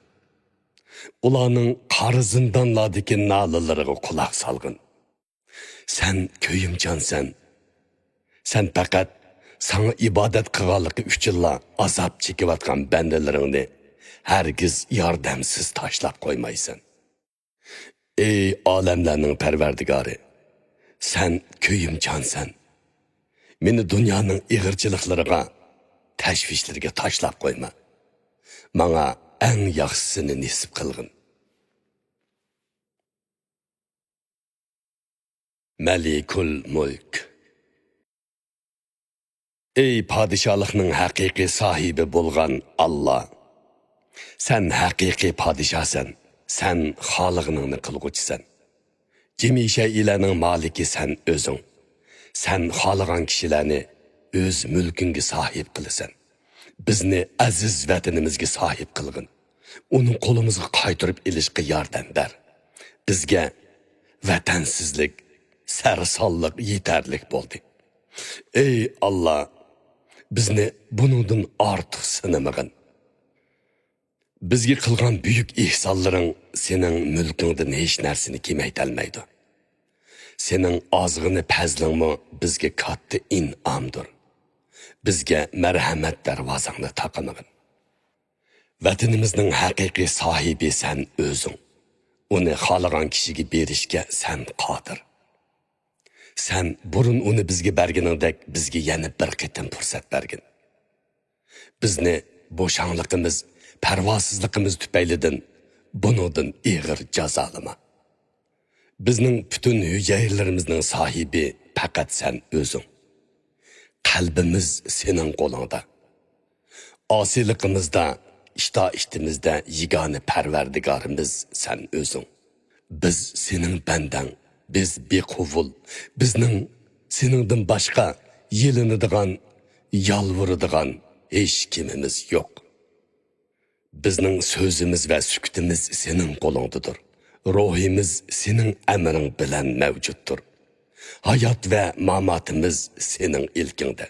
ئۇلارنىڭ قارا زىندانلاردىكى نالىلىرىغا قۇلاق سالغىن. سەن كۆيۈمچانسەن. سەن پەقەت ساڭا ئىبادەت قىلغانلىقى ئۈچۈنلا ئازاب چېكىۋاتقان بەندىلىرىڭنى ھەرگىز ياردەمسىز تاشلاپ قويمايسەن. ئەي ئالەملەرنىڭ پەرۋەردىگارى، سەن كۆيۈمچانسەن. مېنى دۇنيانىڭ ئېغىرچىلىقلىرىغا، تەشۋىشلىرىگە تاشلاپ قويما. ماڭا ئەڭ ياخشىسىنى نېسىپ قىلغىن. مەلىكۇل مۇلك. ئەي پادىشاھلىقنىڭ ھەقىقىي ساھىبى بولغان ئاللا! سەن ھەقىقىي پادىشاھسەن، سەن خالىغىنىڭنى قىلغۇچىسەن. جىمى شەيئىلەرنىڭ مالىكى سەن ئۆزۈڭ. سەن خالىغان كىشىلەرنى ئۆز مۈلكۈڭگە ساھىب قىلىسەن. بىزنى ئەزىز ۋەتىنىمىزگە ساھىب قىلغىن. ئۇنى قولىمىزغا قايتۇرۇپ ئېلىشقا ياردەم بەر. بىزگە ۋەتەنسىزلىك، سەرسانلىق يېتەرلىك بولدى. ئەي ئاللا، بىزنى بۇنىڭدىن ئارتۇق سىنىمىغىن. بىزگە قىلغان بۈيۈك ئېھسانلىرىڭ سېنىڭ مۈلكۈڭدىن ھېچ نەرسىنى كېمەيتەلمەيدۇ. سېنىڭ ئازغىنە پەزلىڭمۇ بىزگە كاتتا ئىنئامدۇر. بىزگە مەرھەمەت دەرۋازاڭنى تاقىمىغىن. ۋەتىنىمىزنىڭ ھەقىقىي ساھىبى سەن ئۆزۈڭ. ئۇنى خالىغان كىشىگە بېرىشكە سەن قادىر. سەن بۇرۇن ئۇنى بىزگە بەرگىنىڭدەك بىزگە يەنە بىر قېتىم پۇرسەت بەرگىن. بىزنى بوشاڭلىقىمىز، پەرۋاسىزلىقىمىز تۈپەيلىدىن بۇنىڭدىن ئېغىر جازالىما. بىزنىڭ پۈتۈن ھۈجەيرىلىرىمىزنىڭ ساھىبى پەقەت سەن ئۆزۈڭ. قەلبىمىز سېنىڭ قولۇڭدا. ئاسىيلىقىمىزدا، ئىشتا-ئىشتىمىزدە يېگانە پەرۋەردىگارىمىز سەن ئۆزۈڭ. بىز سېنىڭ بەندەڭ، بىز بىقۇۋل، بىزنىڭ سېنىڭدىن باشقا يېلىنىدىغان، يالۋۇرىدىغان ھېچ كىمىمىز يوق. بىزنىڭ سۆزىمىز ۋە سۈكۈتىمىز سېنىڭ قولۇڭدىدۇر. روھىمىز سېنىڭ ئەمرىڭ بىلەن مەۋجۇتتۇر. ھايات ۋە ماماتىمىز سېنىڭ ئىلكىڭدە.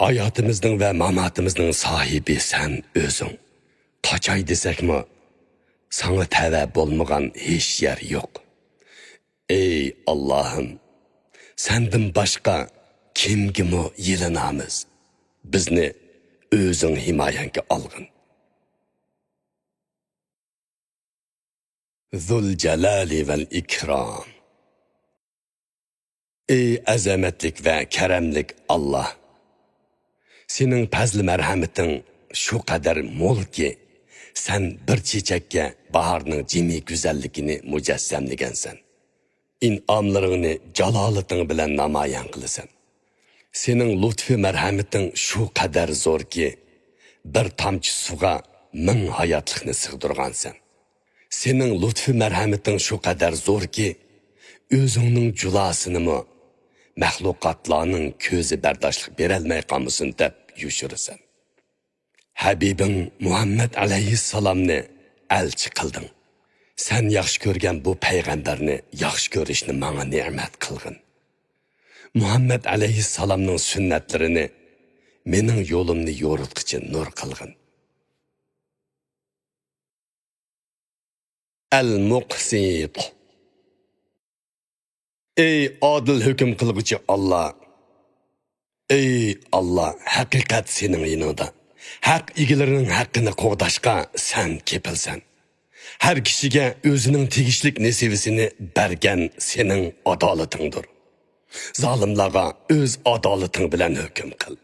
ھاياتىمىزنىڭ ۋە ماماتىمىزنىڭ ساھىبى سەن ئۆزۈڭ. قاچاي دېسەكمۇ، ساڭا تەۋە بولمىغان ھېچ يەر يوق. ئەي ئاللاھىم، سەندىن باشقا كىمگىمۇ يېلىنامىز؟ بىزنى ئۆزۈڭ ھىمايەڭگە ئالغىن. ذۇل جالالى ۋەل ئىكرام. ئەي ئەزەمەتلىك ۋە كەرەملىك ئاللا! سېنىڭ پەزلى مەرھەمىتىڭ شۇ قەدەر مولكى، سەن بىر چېچەككە باھارنىڭ جىمى گۈزەللىكىنى مۇجەسسەملىگەنسەن. ئىنئاملىرىڭنى جالالىتىڭ بىلەن نامايان قىلىسەن. سېنىڭ لۇتپى مەرھەمىتىڭ شۇ قەدەر زوركى، بىر تامچە سۇغا مىڭ ھاياتلىقنى سىغدۇرغانسەن. سېنىڭ لۇتپى مەرھەمىتىڭ شۇ قەدەر زوركى، ئۆزۈڭنىڭ جۇلاسىنىمۇ مەخلۇقاتلارنىڭ كۆزى بەرداشلىق بېرەلمەي قالمىسۇن دەپ يوشۇرىسەن. ھەبىبىڭ مۇھەممەد ئەلەيھىسسالامنى ئەلچى قىلدىڭ. سەن ياخشى كۆرگەن بۇ پەيغەمبەرنى ياخشى كۆرۈشنى ماڭا نېمەت قىلغىن. مۇھەممەد ئەلەيھىسسالامنىڭ سۈننەتلىرىنى مېنىڭ يولۇمنى يورۇتقۇچى نۇر قىلغىن. ئەل مۇقسىت. ئەي ئادىل ھۆكۈم قىلغۇچى ئاللا! ئەي ئاللا، ھەقىقەت سېنىڭ يېنىڭدا. ھەق ئىگىلىرىنىڭ ھەققىنى قوغداشقا سەن كېپىلسەن. ھەر كىشىگە ئۆزىنىڭ تېگىشلىك نېسىۋىسىنى بەرگەن سېنىڭ ئادالىتىڭدۇر. زالىملارغا ئۆز ئادالىتىڭ بىلەن ھۆكۈم قىل.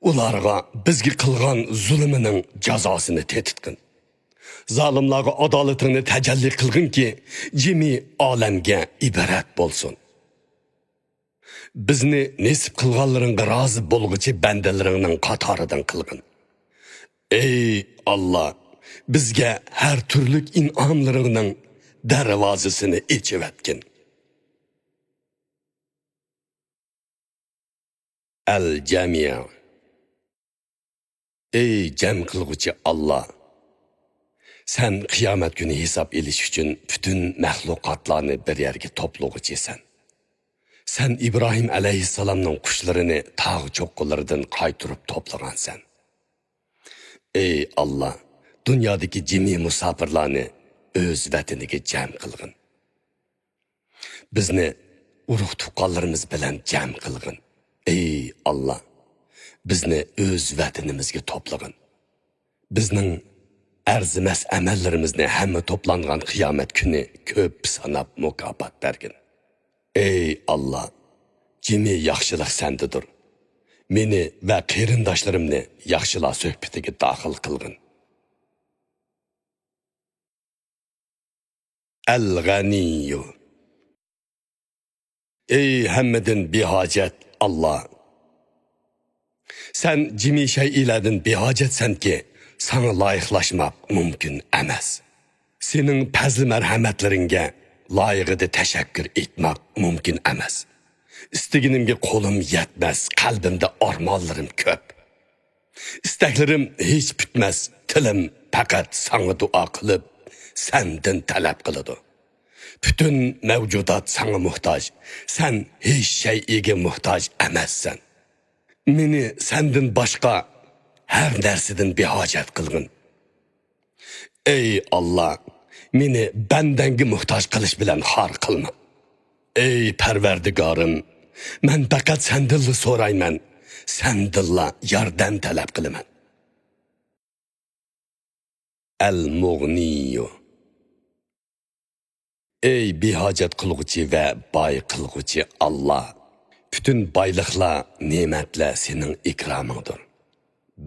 ئۇلارغا بىزگە قىلغان زۇلۇمىنىڭ جازاسىنى تېتىتقىن. زالىملارغا ئادالىتىڭنى تەجەللى قىلغىنكى، جىمى ئالەمگە ئىبرەت بولسۇن. بىزنى نېسىپ قىلغانلىرىڭغا رازى بولغۇچى بەندىلىرىڭنىڭ قاتارىدىن قىلغىن. ئەي ئاللا، بىزگە ھەر تۈرلۈك ئىنئاملىرىڭنىڭ دەرۋازىسىنى ئېچىۋەتكىن. ئەل جەمىئ. ئەي جەم قىلغۇچى ئاللا! سەن قىيامەت كۈنى ھېساب ئېلىش ئۈچۈن پۈتۈن مەخلۇقاتلارنى بىر يەرگە توپلىغۇچىسەن. سەن ئىبراھىم ئەلەيھىسسالامنىڭ قۇشلىرىنى تاغ چوققىلىرىدىن قايتۇرۇپ توپلىغانسەن. ئەي ئاللا، دۇنيادىكى جىمى مۇساپىرلارنى ئۆز ۋەتىنىگە جەم قىلغىن. بىزنى ئۇرۇق-تۇغقانلىرىمىز بىلەن جەم قىلغىن. ئەي ئاللا، بىزنى ئۆز ۋەتىنىمىزگە توپلىغىن. بىزنىڭ ئەرزىمەس ئەمەللىرىمىزنى ھەممە توپلانغان قىيامەت كۈنى كۆپ ساناپ مۇكاپات بەرگىن. ئەي ئاللا، جىمى ياخشىلىق سەندىدۇر. مېنى ۋە قېرىنداشلىرىمنى ياخشىلار سۆھبىتىگە داخىل قىلغىن. ئەل غەنىييۇ. ئەي ھەممىدىن بىھاجەت ئاللا! سەن جىمى شەيئىلەردىن بىھاجەتسەنكى، ساڭا لايىقلاشماق مۇمكىن ئەمەس. سېنىڭ پەزلى مەرھەمەتلىرىڭگە لايىقىدا تەشەككۈر ئېيتماق مۇمكىن ئەمەس. ئىستىگىنىمگە قولۇم يەتمەس، قەلبىمدە ئارمانلىرىم كۆپ. ئىستەكلىرىم ھېچ پۈتمەس، تىلىم پەقەت ساڭا دۇئا قىلىپ، سەندىن تەلەپ قىلىدۇ. پۈتۈن مەۋجۇدات ساڭا موھتاج، سەن ھېچ شەيئىگە موھتاج ئەمەسسەن. مېنى سەندىن باشقا ھەر نەرسىدىن بىھاجەت قىلغىن. ئەي ئاللا، مېنى بەندەڭگە موھتاج قىلىش بىلەن خار قىلما. ئەي پەرۋەردىگارىم، مەن پەقەت سەندىنلا سورايمەن، سەندىنلا ياردەم تەلەپ قىلىمەن. ئەل مۇغنىيۇ. ئەي بىھاجەت قىلغۇچى ۋە باي قىلغۇچى ئاللا! پۈتۈن بايلىقلار، نېمەتلەر سېنىڭ ئىكرامىڭدۇر.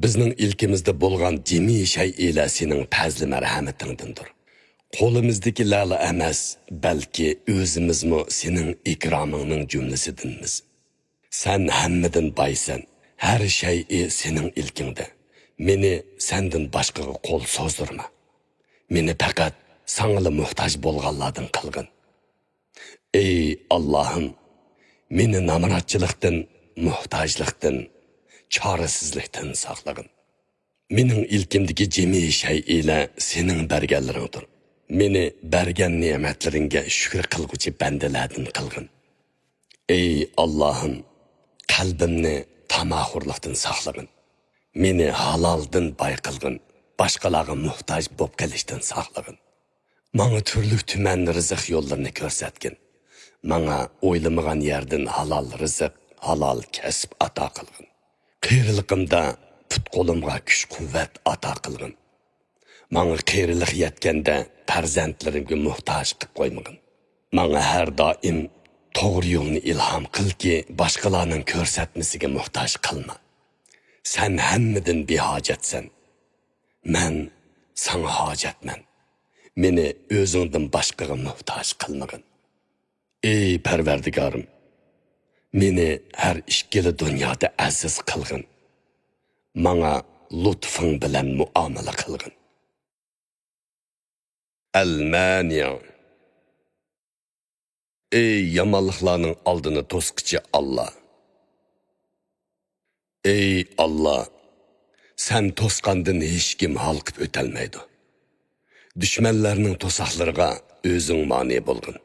بىزنىڭ ئىلكىمىزدە بولغان جىمى شەيئىلەر سېنىڭ پەزلى مەرھەمىتىڭدىندۇر. قولىمىزدىكىلەرلا ئەمەس، بەلكى ئۆزىمىزمۇ سېنىڭ ئىكرامىڭنىڭ جۈملىسىدىنمىز. سەن ھەممىدىن بايسەن، ھەر شەيئى سېنىڭ ئىلكىڭدە. مېنى سەندىن باشقىغا قول سوزدۇرما. مېنى پەقەت ساڭىلا موھتاج بولغانلاردىن قىلغىن. ئەي ئاللاھىم، مېنى نامراتچىلىقتىن، موھتاجلىقتىن، چارىسىزلىكتىن ساقلىغىن. مېنىڭ ئىلكىمدىكى جىمى شەيئىلەر سېنىڭ بەرگەنلىرىڭدۇر. مېنى بەرگەن نېمەتلىرىڭگە شۈكۈر قىلغۇچى بەندىلەردىن قىلغىن. ئەي ئاللاھىم، قەلبىمنى تاماخورلۇقتىن ساقلىغىن. مېنى ھالالدىن باي قىلغىن، باشقىلارغا موھتاج بولۇپ قېلىشتىن ساقلىغىن. ماڭا تۈرلۈك تۈمەن رىزىق يوللىرىنى كۆرسەتكىن. ماڭا ئويلىمىغان يەردىن ھالال رىزىق، ھالال كەسىپ ئاتا قىلغىن. قېرىلىقىمدا پۇت-قولۇمغا كۈچ-قۇۋۋەت ئاتا قىلغىن. ماڭا قېرىلىق يەتكەندە پەرزەنتلىرىمگە موھتاج قىلىپ قويمىغىن. ماڭا ھەر دائىم توغرا يولنى ئىلھام قىلكى، باشقىلارنىڭ كۆرسەتمىسىگە موھتاج قىلما. سەن ھەممىدىن بىھاجەتسەن. مەن ساڭا ھاجەتمەن. مېنى ئۆزۈڭدىن باشقىغا موھتاج قىلمىغىن. ئەي پەرۋەردىگارىم، مېنى ھەر ئىككىلا دۇنيادا ئەزىز قىلغىن. ماڭا لۇتفۇڭ بىلەن مۇئامىلە قىلغىن. ئەل-مانىئ. ئەي يامانلىقلارنىڭ ئالدىنى توسقۇچى ئاللا. ئەي ئاللا، سەن توسقاندىن ھېچكىم ھالقىپ ئۆتەلمەيدۇ. دۈشمەنلەرنىڭ توساقلىرىغا ئۆزۈڭ مانى بولغىن.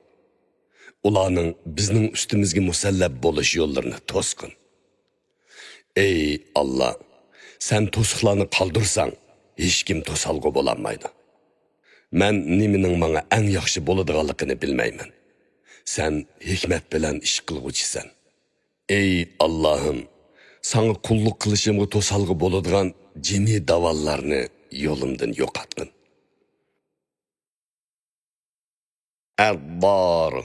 ئۇلارنىڭ بىزنىڭ ئۈستىمىزگە مۇسەللەپ بولۇش يوللىرىنى توسقىن. ئەي ئاللا، سەن توسۇقلارنى قالدۇرساڭ، ھېچكىم توسالغۇ بولالمايدۇ. مەن نېمىنىڭ ماڭا ئەڭ ياخشى بولىدىغانلىقىنى بىلمەيمەن. سەن ھېكمەت بىلەن ئىش قىلغۇچىسەن. ئەي ئاللاھىم، ساڭا قۇللۇق قىلىشىمغا توسالغۇ بولىدىغان جىمى داۋانلارنى يولۇمدىن يوقاتقىن. ئەددار.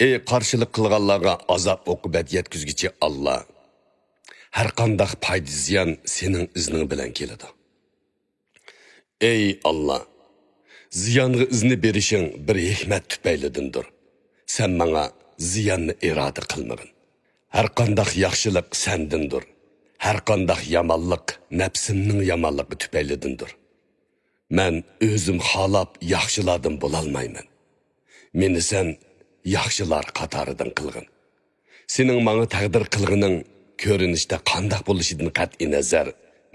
ئەي قارشىلىق قىلغانلارغا ئازاب-ئوقۇبەت يەتكۈزگۈچى ئاللا، ھەرقانداق پايدا-زىيان سېنىڭ ئىزنىڭ بىلەن كېلىدۇ. ئەي ئاللا، زىيانغا ئىزنى بېرىشىڭ بىر ھېكمەت تۈپەيلىدىندۇر. سەن ماڭا زىياننى ئىرادە قىلمىغىن. ھەرقانداق ياخشىلىق سەندىندۇر. ھەرقانداق يامانلىق نەپسىمنىڭ يامانلىقى تۈپەيلىدىندۇر. مەن ئۆزۈم خالاپ ياخشىلاردىن بولالمايمەن. مېنى سەن ياخشىلار قاتارىدىن قىلغىن. سېنىڭ ماڭا تەقدىر قىلغىنىڭ كۆرۈنۈشتە قانداق بولۇشىدىن قەتئىينەزەر،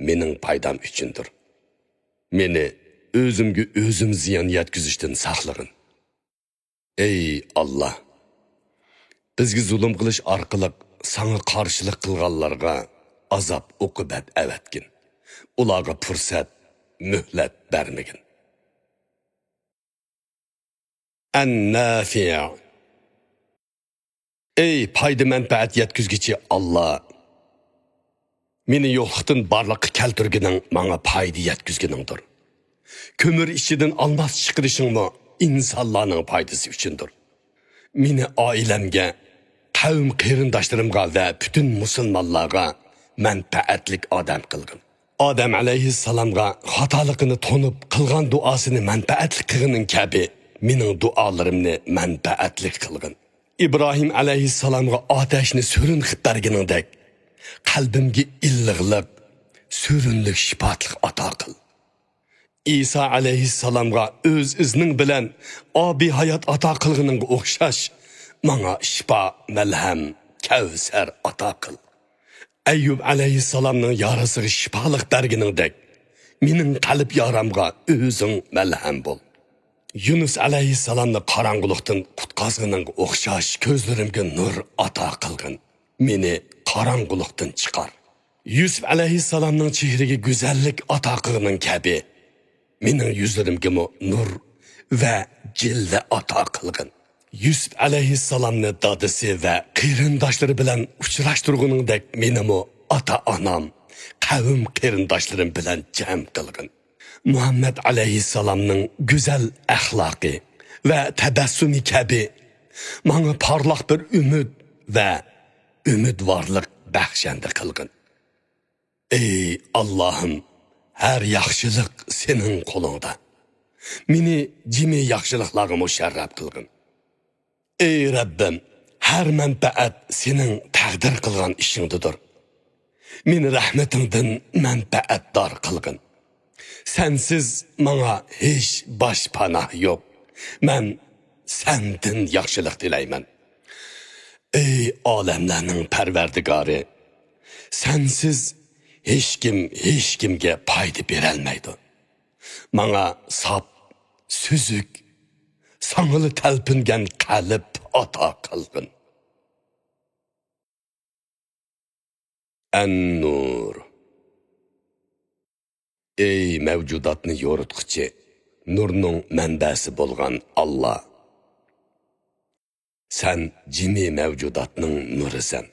مېنىڭ پايدام ئۈچۈندۇر. مېنى ئۆزۈمگە ئۆزۈم زىيان يەتكۈزۈشتىن ساقلىغىن. ئەي ئاللا! بىزگە زۇلۇم قىلىش ئارقىلىق ساڭا قارشىلىق قىلغانلارغا ئازاب-ئوقۇبەت ئەۋەتكىن. ئۇلارغا پۇرسەت، مۆھلەت بەرمىگىن. ئەن-نافىئ. ئەي پايدا-مەنپەئەت يەتكۈزگۈچى ئاللا! مېنى يوقلۇقتىن بارلىققا كەلتۈرگىنىڭ ماڭا پايدا يەتكۈزگىنىڭدۇر. كۆمۈر ئىچىدىن ئالماس چىقىرىشىڭمۇ ئىنسانلارنىڭ پايدىسى ئۈچۈندۇر. مېنى ئائىلەمگە، قەۋم-قېرىنداشلىرىمغا ۋە پۈتۈن مۇسۇلمانلارغا مەنپەئەتلىك ئادەم قىلغىن. ئادەم ئەلەيھىسسالامغا خاتالىقىنى تونۇپ قىلغان دۇئاسىنى مەنپەئەتلىك قىلغىنىڭ كەبى، مېنىڭ دۇئالىرىمنى مەنپەئەتلىك قىلغىن. ئىبراھىم ئەلەيھىسسالامغا ئاتەشنى سۈرۈن قىلىپ بەرگىنىڭدەك، قەلبىمگە ئىللىقلىق، سۈرۈنلۈك شىپاتلىق ئاتا قىل. ئىسا ئەلەيھىسسالامغا ئۆز ئىزنىڭ بىلەن ئابىي ھايات ئاتا قىلغىنىڭغا ئوخشاش، ماڭا شىپا، مەلھەم، كەۋسەر ئاتا قىل. ئەييۇب ئەلەيھىسسالامنىڭ يارىسىغا شىپالىق بەرگىنىڭدەك، مېنىڭ قەلب يارامغا ئۆزۈڭ مەلھەم بول. يۇنۇس ئەلەيھىسسالامنى قاراڭغۇلۇقتىن قۇتقازغىنىڭغا ئوخشاش كۆزلىرىمگە نۇر ئاتا قىلغىن. مېنى قاراڭغۇلۇقتىن چىقار. يۈسۈپ ئەلەيھىسسالامنىڭ چېھرىگە گۈزەللىك ئاتا قىلغىنىڭ كەبى، مېنىڭ يۈزلىرىمگىمۇ نۇر ۋە جىلۋە ئاتا قىلغىن. يۈسۈپ ئەلەيھىسسالامنى دادىسى ۋە قېرىنداشلىرى بىلەن ئۇچراشتۇرغىنىڭدەك مېنىمۇ ئاتا-ئانام، قەۋم-قېرىنداشلىرىم بىلەن جەم قىلغىن. مۇھەممەد ئەلەيھىسسالامنىڭ گۈزەل ئەخلاقى ۋە تەبەسسۇمى كەبى ماڭا پارلاق بىر ئۈمىد ۋە ئۈمىدۋارلىق بەخشەندە قىلغىن. ئەي ئاللاھىم، ھەر ياخشىلىق سېنىڭ قولۇڭدا. مېنى جىمى ياخشىلىقلارغا مۇشەررەپ قىلغىن. ئەي رەببىم، ھەر مەنپەئەت سېنىڭ تەقدىر قىلغان ئىشىڭدىدۇر. مېنى رەھمىتىڭدىن مەنپەئەتدار قىلغىن. سەنسىز ماڭا ھېچ باشپاناھ يوق. مەن سەندىن ياخشىلىق تىلەيمەن. ئەي ئالەملەرنىڭ پەرۋەردىگارى، سەنسىز ھېچكىم ھېچكىمگە پايدا بېرەلمەيدۇ. ماڭا ساپ، سۈزۈك، ساڭىلا تەلپۈنگەن قەلب ئاتا قىلغىن. ئەن-نۇر. ئەي مەۋجۇداتنى يورۇتقۇچى، نۇرنىڭ مەنبەسى بولغان ئاللا! سەن جىمى مەۋجۇداتنىڭ نۇرىسەن.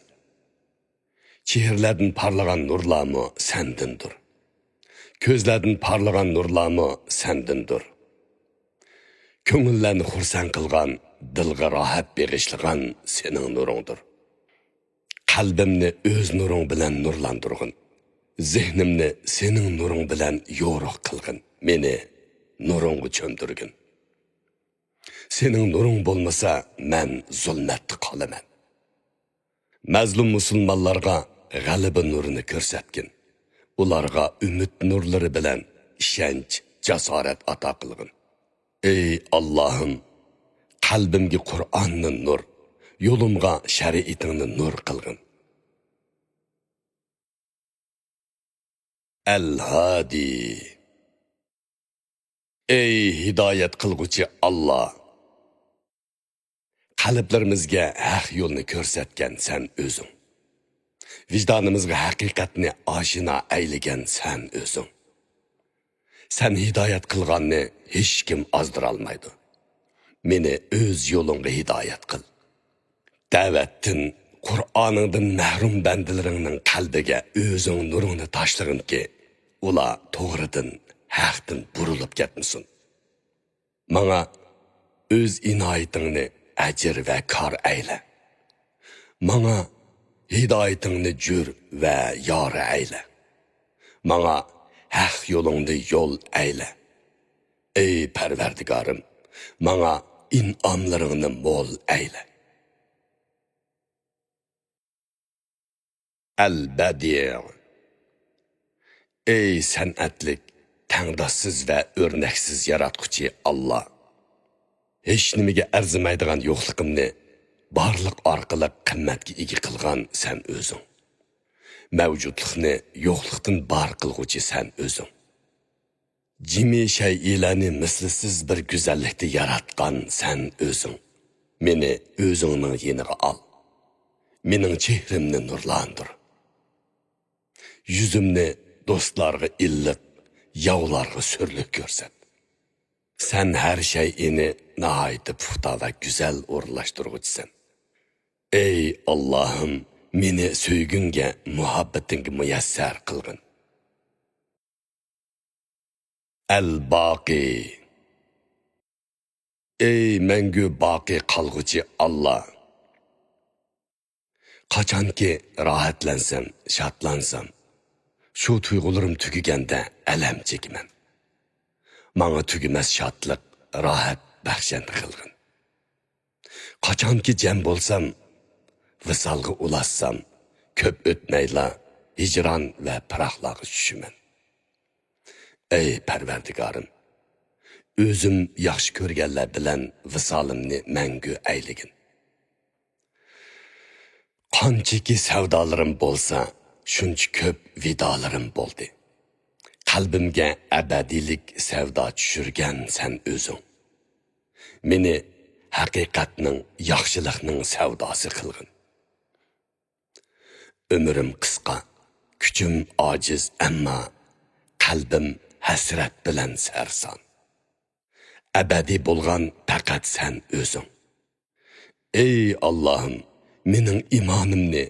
چېھرىلەردىن پارلىغان نۇرلارمۇ سەندىندۇر. كۆزلەردىن پارلىغان نۇرلارمۇ سەندىندۇر. كۆڭۈللەرنى خۇرسەن قىلغان، دىلغا راھەت بېغىشلىغان سېنىڭ نۇرۇڭدۇر. قەلبىمنى ئۆز نۇرۇڭ بىلەن نۇرلاندۇرغىن. زېھنىمنى سېنىڭ نۇرۇڭ بىلەن يورۇق قىلغىن. مېنى نۇرۇڭغا چۆمدۈرگىن. سېنىڭ نۇرۇڭ بولمىسا، مەن زۇلمەتتە قالىمەن. مەزلۇم مۇسۇلمانلارغا غەلىبە نۇرىنى كۆرسەتكىن. ئۇلارغا ئۈمىد نۇرلىرى بىلەن ئىشەنچ، جاسارەت ئاتا قىلغىن. ئەي ئاللاھىم، قەلبىمگە قۇرئاننى نۇر، يولۇمغا شەرىئىتىڭنى نۇر قىلغىن. ئەل-ھادى. ئەي ھىدايەت قىلغۇچى ئاللا! قەلبلىرىمىزگە ھەق يولنى كۆرسەتكەن سەن ئۆزۈڭ. ۋىجدانىمىزغا ھەقىقەتنى ئاشنا ئەيلىگەن سەن ئۆزۈڭ. سەن ھىدايەت قىلغاننى ھېچكىم ئازدۇرالمايدۇ. مېنى ئۆز يولۇڭغا ھىدايەت قىل. دەۋەتتىن، قۇرئانىڭدىن مەھرۇم بەندىلىرىڭنىڭ قەلبىگە ئۆزۈڭ نۇرۇڭنى تاشلىغىنكى، ئۇلار توغرىدىن، ھەقتىن بۇرۇلۇپ كەتمىسۇن. ماڭا ئۆز ئىنايىتىڭنى ئەجىر ۋە كار ئەيلە. ماڭا ھىدايىتىڭنى جۈر ۋە يار ئەيلە. ماڭا ھەق يولۇڭنى يول ئەيلە. ئەي پەرۋەردىگارىم، ماڭا ئىنئاملىرىڭنى مول ئەيلە. ئەل-بەدىئ. ئەي سەنئەتلىك، تەڭداشسىز ۋە ئۆرنەكسىز ياراتقۇچى ئاللا! ھېچنېمىگە ئەرزىمەيدىغان يوقلۇقۇمنى بارلىق ئارقىلىق قىممەتكە ئىگە قىلغان سەن ئۆزۈڭ. مەۋجۇتلۇقنى يوقلۇقتىن بار قىلغۇچى سەن ئۆزۈڭ. جىمى شەيئىلەرنى مىسلىسىز بىر گۈزەللىكتە ياراتقان سەن ئۆزۈڭ. مېنى ئۆزۈڭنىڭ يېنىغا ئال. مېنىڭ چېھرىمنى نۇرلاندۇر. يۈزۈمنى دوستلارغا ئىللىق، ياۋلارغا سۈرلۈك كۆرسەت. سەن ھەر شەيئىنى ناھايىتى پۇختا ۋە گۈزەل ئورۇنلاشتۇرغۇچىسەن. ئەي ئاللاھىم، مېنى سۆيگۈڭگە، مۇھەببىتىڭگە مۇيەسسەر قىلغىن. ئەل-باقى. ئەي مەڭگۈ باقىي قالغۇچى ئاللا! قاچانكى راھەتلەنسەم، شادلانسام، شۇ تۇيغۇلىرىم تۈگىگەندە ئەلەم چېكىمەن. ماڭا تۈگىمەس شادلىق، راھەت بەخشەندە قىلغىن. قاچانكى جەم بولسام، ۋىسالغا ئۇلاشسام، كۆپ ئۆتمەيلا ھىجران ۋە پىراقلارغا چۈشىمەن. ئەي پەرۋەردىگارىم، ئۆزۈم ياخشى كۆرگەنلەر بىلەن ۋىسالىمنى مەڭگۈ ئەيلىگىن. قانچىكى سەۋدالىرىم بولسا، شۇنچە كۆپ ۋىدالىرىم بولدى. قەلبىمگە ئەبەدىيلىك سەۋدا چۈشۈرگەن سەن ئۆزۈڭ. مېنى ھەقىقەتنىڭ، ياخشىلىقنىڭ سەۋداسى قىلغىن. ئۆمرۈم قىسقا، كۈچۈم ئاجىز، ئەمما قەلبىم ھەسرەت بىلەن سەرسان. ئەبەدىي بولغان پەقەت سەن ئۆزۈڭ. ئەي ئاللاھىم، مېنىڭ ئىمانىمنى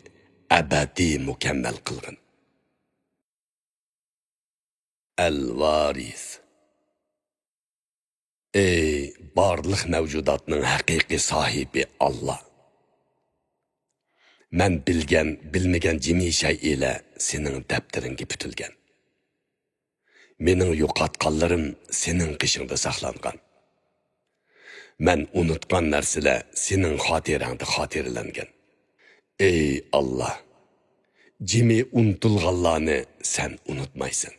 ئەبەدىي مۇكەممەل قىلغىن. ئەل-ۋارىس. ئەي بارلىق مەۋجۇداتنىڭ ھەقىقىي ساھىبى ئاللا! مەن بىلگەن، بىلمىگەن جىمى شەيئىلەر سېنىڭ دەپتىرىڭگە پۈتۈلگەن. مېنىڭ يوقاتقانلىرىم سېنىڭ قېشىڭدا ساقلانغان. مەن ئۇنۇتقان نەرسىلەر سېنىڭ خاتىرەڭدە خاتىرىلەنگەن. ئەي ئاللا! جىمى ئۇنتۇلغانلارنى سەن ئۇنتۇمايسەن.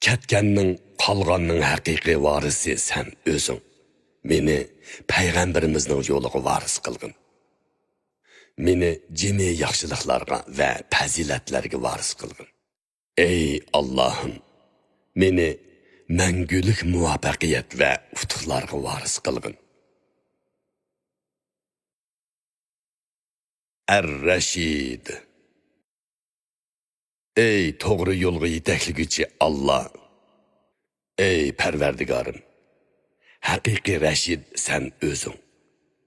كەتكەننىڭ، قالغاننىڭ ھەقىقىي ۋارىسى سەن ئۆزۈڭ. مېنى پەيغەمبىرىمىزنىڭ يولىغا ۋارىس قىلغىن. مېنى جىمى ياخشىلىقلارغا ۋە پەزىلەتلەرگە ۋارىس قىلغىن. ئەي ئاللاھىم، مېنى مەڭگۈلۈك مۇۋەپپەقىيەت ۋە ئۇتۇقلارغا ۋارىس قىلغىن. ئەر-رەشىد. ئەي توغرا يولغا يېتەكلىگۈچى ئاللا! ئەي پەرۋەردىگارىم! ھەقىقىي رەشىد سەن ئۆزۈڭ.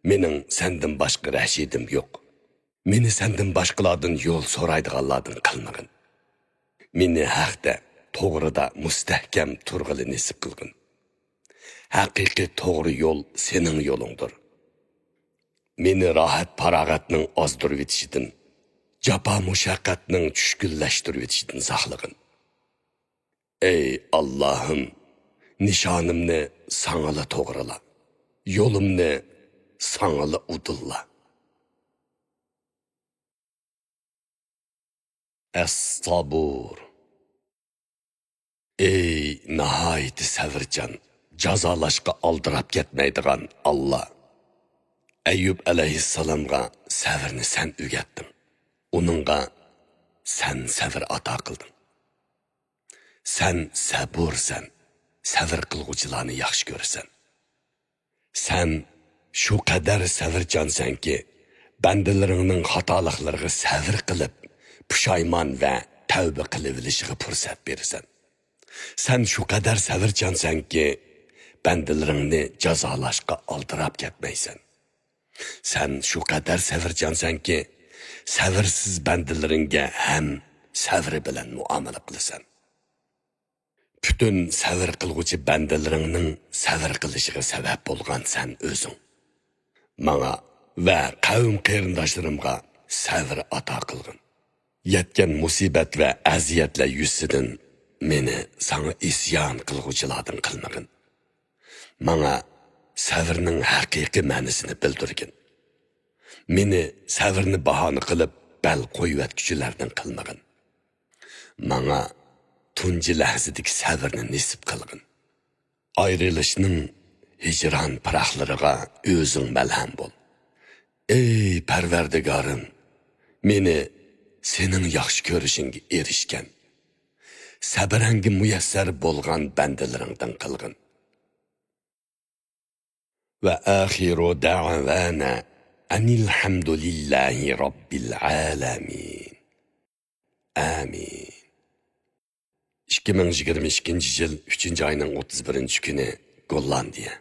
مېنىڭ سەندىن باشقا رەشىدىم يوق. مېنى سەندىن باشقىلاردىن يول سورايدىغانلاردىن قىلمىغىن. مېنى ھەقتە، توغرىدا مۇستەھكەم تۇرغىلى نېسىپ قىلغىن. ھەقىقىي توغرا يول سېنىڭ يولۇڭدۇر. مېنى راھەت-پاراغەتنىڭ ئازدۇرۇۋېتىشىدىن، جاپا-مۇشەققەتنىڭ چۈشكۈنلەشتۈرۈۋېتىشىدىن ساقلىغىن. ئەي ئاللاھىم، نىشانىمنى ساڭىلا توغرىلا. يولۇمنى ساڭىلا ئۇدۇللا. ئەس-سابۇر. ئەي ناھايىتى سەۋرچان، جازالاشقا ئالدىراپ كەتمەيدىغان ئاللا! ئەييۇب ئەلەيھىسسالامغا سەۋرنى سەن ئۆگەتتىڭ. ئۇنىڭغا سەن سەۋر ئاتا قىلدىڭ. سەن سەبۇرسەن، سەۋر قىلغۇچىلارنى ياخشى كۆرىسەن. سەن شۇ قەدەر سەۋرچانسەنكى، بەندىلىرىڭنىڭ خاتالىقلىرىغا سەۋر قىلىپ، پۇشايمان ۋە تەۋبە قىلىۋېلىشىغا پۇرسەت بېرىسەن. سەن شۇ قەدەر سەۋرچانسەنكى، بەندىلىرىڭنى جازالاشقا ئالدىراپ كەتمەيسەن. سەن شۇ قەدەر سەۋرچانسەنكى، سەۋرسىز بەندىلىرىڭگە ھەم سەۋر بىلەن مۇئامىلە قىلىسەن. پۈتۈن سەۋر قىلغۇچى بەندىلىرىڭنىڭ سەۋر قىلىشىغا سەۋەب بولغان سەن ئۆزۈڭ. ماڭا ۋە قەۋم قېرىنداشلىرىمغا سەۋر ئاتا قىلغىن. يەتكەن مۇسىبەت ۋە ئەزىيەتلەر يۈزىسىدىن مېنى ساڭا ئىسيان قىلغۇچىلاردىن قىلمىغىن. ماڭا سەۋرنىڭ ھەقىقىي مەنىسىنى بىلدۈرگىن. مېنى سەۋرنى باھانە قىلىپ بەل قويۇۋەتكۈچىلەردىن قىلمىغىن. ماڭا تۇنجى لەھزىدىكى سەۋرنى نېسىپ قىلغىن. ئايرىلىشنىڭ ھىجران پىراقلىرىغا ئۆزۈڭ مەلھەم بول. ئەي پەرۋەردىگارىم، مېنى سېنىڭ ياخشى كۆرۈشۈڭگە ئېرىشكەن، سەبرەڭگە مۇيەسسەر بولغان بەندىلىرىڭدىن قىلغىن. ۋە ئاخىرۇ دەئۋانا ئەنىل ھەمدۇلىللاھى رەببىل ئالەمىن. ئامىن. ئىككى مىڭ يىگىرمە ئىككىنچى يىل ئۈچىنچى ئاينىڭ ئوتتۇز بىرىنچى كۈنى، گوللاندىيە.